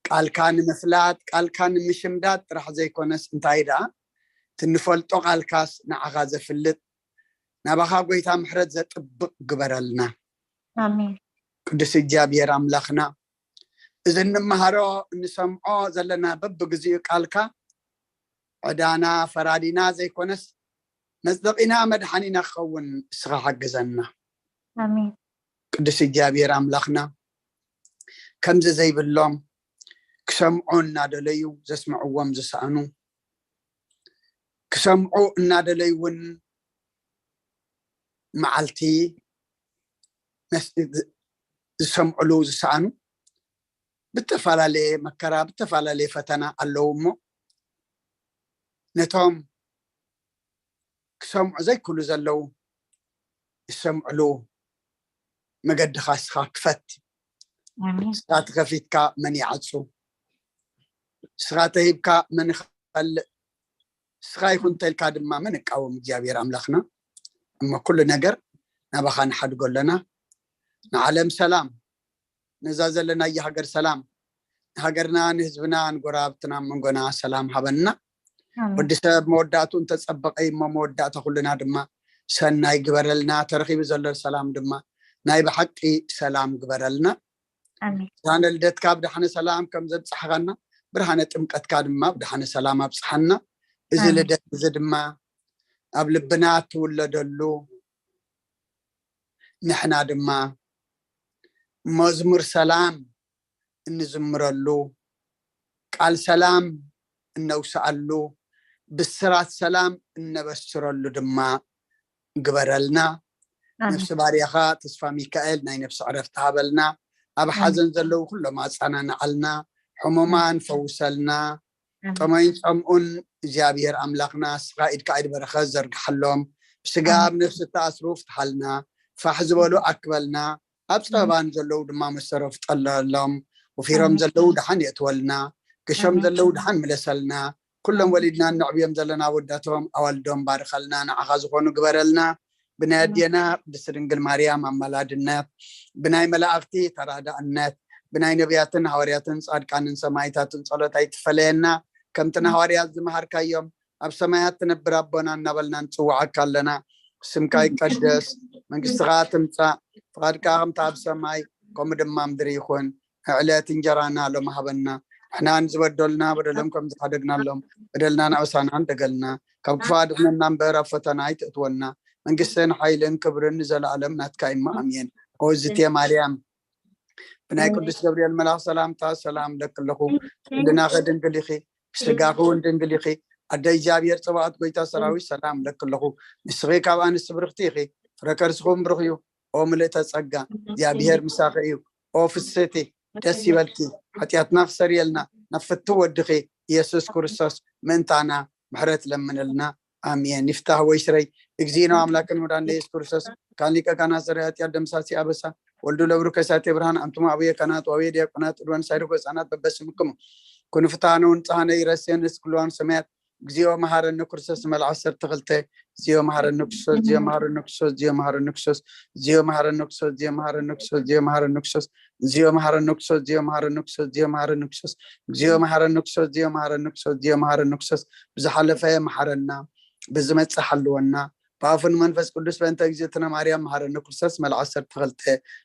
ቃልካ ንምፍላጥ፣ ቃልካ ንምሽምዳድ ጥራሕ ዘይኮነስ እንታይ ደኣ ትንፈልጦ ቃልካስ ንዓኻ ዘፍልጥ፣ ናባኻ ጎይታ ምሕረት ዘጥብቕ ግበረልና። ቅዱስ እግዚኣብሔር ኣምላኽና፣ እዚ እንመሃሮ እንሰምዖ ዘለና በብግዚኡ ቃልካ ዕዳና ፈራዲና ዘይኮነስ መጽደቒና መድሓኒና ክኸውን እስኻ ሓግዘና። ቅዱስ እግዚኣብሔር ኣምላኽና፣ ከምዚ ዘይብሎም ክሰምዑ እናደለዩ ዘስምዕዎም ዝሰኣኑ፣ ክሰምዑ እናደለዩ እውን መዓልቲ ዝሰምዕሉ ዝሰኣኑ ብተፈላለየ መከራ ብተፈላለየ ፈተና ኣለዉ። እሞ ነቶም ክሰምዑ ዘይክእሉ ዘለዉ ዝሰምዕሉ መገድኻ እስኻ ክፈት። እስኻ ተኸፊትካ መን ይዓጹ? እስኻ ተሂብካ መን ይኸልእ? እስኻ ይኹን ተልካ ድማ መን እቃወም? እግዚኣብሔር ኣምላኽና እሞ ኩሉ ነገር ናባኻ ንሓድጎ ኣለና። ንዓለም ሰላም፣ ነዛ ዘለናያ ሃገር ሰላም፣ ንሃገርና ንህዝብና ንጎረባብትና መንጎና ሰላም ሃበና። ወዲ ሰብ መወዳእቱ እንተጸበቐ እሞ መወዳእታ ኩልና ድማ ሰናይ ግበረልና። ተረኺቡ ዘሎ ሰላም ድማ ናይ ብሓቂ ሰላም ግበረልና። ብርሃነ ልደትካ ብድሓነ ሰላም ከም ዘብጽሓኻና፣ ብርሃነ ጥምቀትካ ድማ ብድሓነ ሰላም ኣብጽሓና። እዚ ልደት እዚ ድማ ኣብ ልብና እትውለደሉ፣ ንሕና ድማ መዝሙር ሰላም እንዝምረሉ፣ ቃል ሰላም እነውስኣሉ፣ ብስራት ሰላም እነበስረሉ ድማ ግበረልና። ነፍሲ ባርያኻ ተስፋ ሚካኤል ናይ ነፍሲ ዕረፍቲ ሃበልና። ኣብ ሓዘን ዘለዉ ኩሎም ኣጸናንዓልና፣ ሕሙማን ፈውሰልና። ጠመይን ጸምኡን እግዚኣብሔር ኣምላኽና እስኻ ኢድካ ኢድ በረኸት ዘርግሓሎም። ብስጋ ኣብ ነፍሲ እተኣስሩ ፍትሓልና። ፋሕ ዝበሉ ኣክበልና። ኣብ ጸበባን ዘለዉ ድማ መሰረፍ ጠለሎም። ወፊሮም ዘለዉ ደሓን የእትወልና። ገሾም ዘለዉ ደሓን ምለሰልና። ኩሎም ወሊድና እነዕብዮም ዘለና ወዳቶም ኣዋልዶም ባርኸልና። ንዓኻ ዝኾኑ ግበረልና። ብናይ ኣዴና ቅድስቲ ድንግል ማርያም ኣማላድነት፣ ብናይ መላእኽቲ ተራዳእነት፣ ብናይ ነቢያትን ሃዋርያትን ጻድቃንን ሰማይታትን ጸሎት ኣይትፈለየና። ከምቲ ንሃዋርያት ዝመሃርካዮም፣ ኣብ ሰማያት ትነብር ኣቦና እናበልና ንጽውዓካ ኣለና። ስምካ ይቀደስ፣ መንግስትኻ ትምጻእ፣ ፍቓድካ ከምቲ ኣብ ሰማይ ከምኡ ድማ ምድሪ ይኹን። ዕለት እንጀራና ሎም ሃበና። ንሕና ንዝበደሉና በደሎም ከም ዝሓደግናሎም በደልና ንኣበሳና እንደገልና። ካብ ክፉእ ኣድሕነና እምበር ኣብ ፈተና ኣይትእትወና። መንግስትን ሓይልን ክብርን ንዘለኣለም ናትካ እዩ። ኣሜን። ኦዝቴ ማርያም፣ ብናይ ቅዱስ ገብርኤል መልኣኽ ሰላምታ ሰላም ለኪ ኣለኹ። ህልናኺ ድንግል ኢኺ፣ ስጋኺ እውን ድንግል ኢኺ። ኣደ እግዚኣብሔር ጸባኦት ጎይታ ሰራዊት ሰላም ለኪ ኣለኹ። ንስኺ ካብ ኣንስቲ ብርኽቲ ኢኺ፣ ፍረ ከርስኺ እውን ብሩኽ እዩ። ኦ ምልእተ ጸጋ፣ እግዚኣብሔር ምሳኺ እዩ። ኦ ፍስህቲ፣ ደስ ይበልኪ፣ ሓጢኣትና ክሰርየልና ናብ ፍትው ወድኺ ኢየሱስ ክርስቶስ ምእንታና ምሕረት ለምንልና። ኣሜን። ይፍታህ ወይ ስረይ እግዚእነ ኣምላክን መድኃኒነ ኢየሱስ ክርስቶስ ካን ሊቀ ካህናት ዘርያ ኃጢአት ደምሳሲ ኣበሳ ወልዱ ለብሩ ከሳቴ ብርሃን ኣንቱም ኣቡየ ካህናት ወአቡየ ዲያቆናት ዕድወን ሳይርጎ ህፃናት በበስምክሙ ኩኑ ፍትሐነ ወንጽሐነ ይረሴን እስክልዋን ሰማያት እግዚኦ መሐረነ ክርስቶስ መልዓ ዓሰርተ ክልተ። እግዚኦ መሐረነ ክርስቶስ፣ እግዚኦ መሐረነ ክርስቶስ፣ እግዚኦ መሐረነ ክርስቶስ፣ እግዚኦ መሐረነ ክርስቶስ፣ እግዚኦ መሐረነ ክርስቶስ፣ እግዚኦ መሐረነ ክርስቶስ፣ እግዚኦ መሐረነ ክርስቶስ፣ እግዚኦ መሐረነ ክርስቶስ፣ እግዚኦ መሐረነ ክርስቶስ፣ እግዚኦ መሐረነ ክርስቶስ፣ እግዚኦ መሐረነ ክርስቶስ፣ እግዚኦ መሐረነ ክርስቶስ፣ ብዝሓለፈ መሐረና፣ ብዝመጽእ ሓልወና፣ ብኣፉን መንፈስ ቅዱስ በእንተ እግዝእትነ ማርያም መሐረነ ክርስቶስ መልዓ ዓሰርተ ክልተ።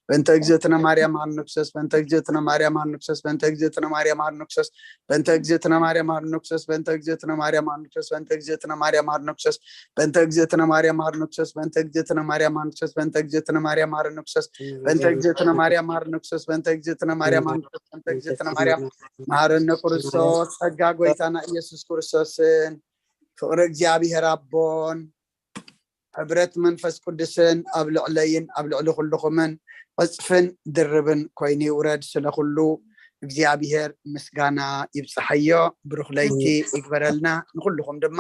በእንተ እግዝእትነ ማርያም መሐረነ ክርስቶስ፣ በእንተ እግዝእትነ ማርያም መሐረነ ክርስቶስ፣ በእንተ እግዝእትነ ማርያም መሐረነ ክርስቶስ፣ በእንተ እግዝእትነ ማርያም መሐረነ ክርስቶስ፣ በእንተ እግዝእትነ ማርያም መሐረነ ክርስቶስ፣ በእንተ እግዝእትነ ማርያም መሐረነ ክርስቶስ፣ በእንተ እግዝእትነ ማርያም መሐረነ ክርስቶስ፣ በእንተ እግዝእትነ ማርያም መሐረነ ክርስቶስ፣ በእንተ እግዝእትነ ማርያም መሐረነ ክርስቶስ፣ በእንተ እግዝእትነ ማርያም መሐረነ ክርስቶስ፣ በእንተ እግዝእትነ ማርያም መሐረነ ክርስቶስ። ጸጋ ጎይታና ኢየሱስ ክርስቶስን ፍቕሪ እግዚኣብሔር ኣቦን ሕብረት መንፈስ ቅዱስን ኣብ ልዕለይን ኣብ ልዕሊ ኩልኹምን ዕጽፍን ድርብን ኮይኑ ይውረድ። ስለ ኩሉ እግዚኣብሔር ምስጋና ይብፅሓዮ። ብሩኽ ለይቲ ይግበረልና። ንኩልኹም ድማ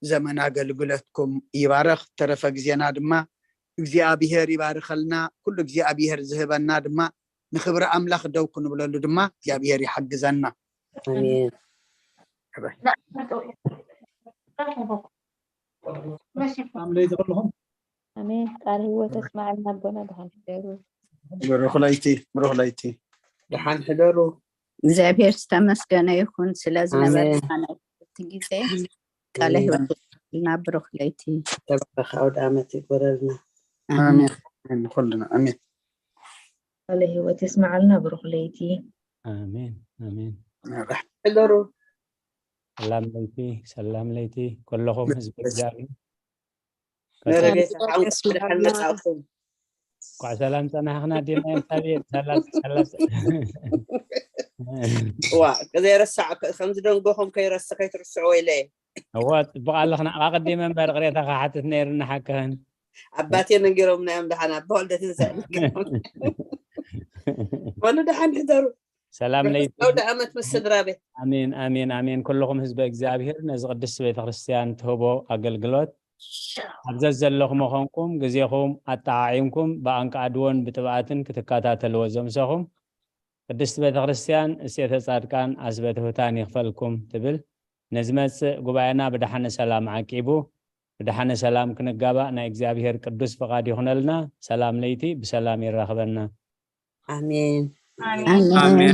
ዘመን ኣገልግሎትኩም ይባረኽ። ተረፈ ግዜና ድማ እግዚኣብሔር ይባርኸልና። ኩሉ እግዚኣብሔር ዝህበና ድማ ንክብሪ ኣምላኽ ደው ክንብለሉ ድማ እግዚኣብሔር ይሓግዘና። ኣሜን። ኣምለይ ዘለኹም ኣሜን። ቃል ህይወት ኣስማዓልና ኣቦና። ደሓን ሕደሩ። ብሩኽ ለይቲ፣ ብሩኽ ለይቲ። ደሓን ሕደሩ። እግዚኣብሔር ዝተመስገነ ይኹን ስለ ኣሜን። ዝነበረና ናይ እቲ ግዜ ቃለ ኣሜን። ህይወት ና ብሩኽ ለይቲ። ተባረኽ። ኣውደ ዓመት ይግበረልና። ኣሜን። ኣሜን። ንኩልና ኣሜን። ቃለ ህይወት የስምዓልና። ብሩኽ ለይቲ። ኣሜን ኣሜን። ሕደሩ። ሰላም ለይቲ፣ ሰላም ለይቲ ኩለኹም ህዝቢ እግዚኣብሔር። መረቤት ሰላም ሓው የስምዓልና። ደሓን መጻእኩም። እንኳዕ ሰላም ጸናሕኽና። ዲና ኤልሳቤጥ ሳላጥ ሳላጥ ዋ ዘይረሳዕ ከምዚ ደንጎኹም ከይረስ ከይትርስዕዎ ኢለ እየ። እዎ ጽቡቕ ኣለኽና። ኣቐዲመ እምበር ቅሬታ ክሓትት ነይርና ሓቅኽን። ኣባቴ ነጊሮምና እዮም። ደሓን ኣባ ወልደ ትንሳኤ ነጊሮም። ወሉ ደሓን ሕደሩ። ሰላም ለይቲ። ኣውደ ዓመት ምስ ስድራ ቤት። ኣሜን ኣሜን ኣሜን። ኩልኹም ህዝበ እግዚኣብሔር ነዚ ቅድስቲ ቤተክርስትያን ትህቦ ኣገልግሎት ኣብ ዘዘለኹም ኮንኩም ግዜኹም ኣጠዓዒምኩም ብኣንቃዕድዎን ብጥብኣትን ክትከታተልዎ ዘምሰኹም ቅድስቲ ቤተክርስትያን እሴተ ጻድቃን ኣስበ ትሑታን ይኽፈልኩም ትብል። ንዝመጽእ ጉባኤና ብደሓነ ሰላም ዓቂቡ ብደሓነ ሰላም ክንጋባእ ናይ እግዚኣብሔር ቅዱስ ፍቓድ ይኹነልና። ሰላም ለይቲ ብሰላም የራኽበና። ኣሜን። ኣሜን።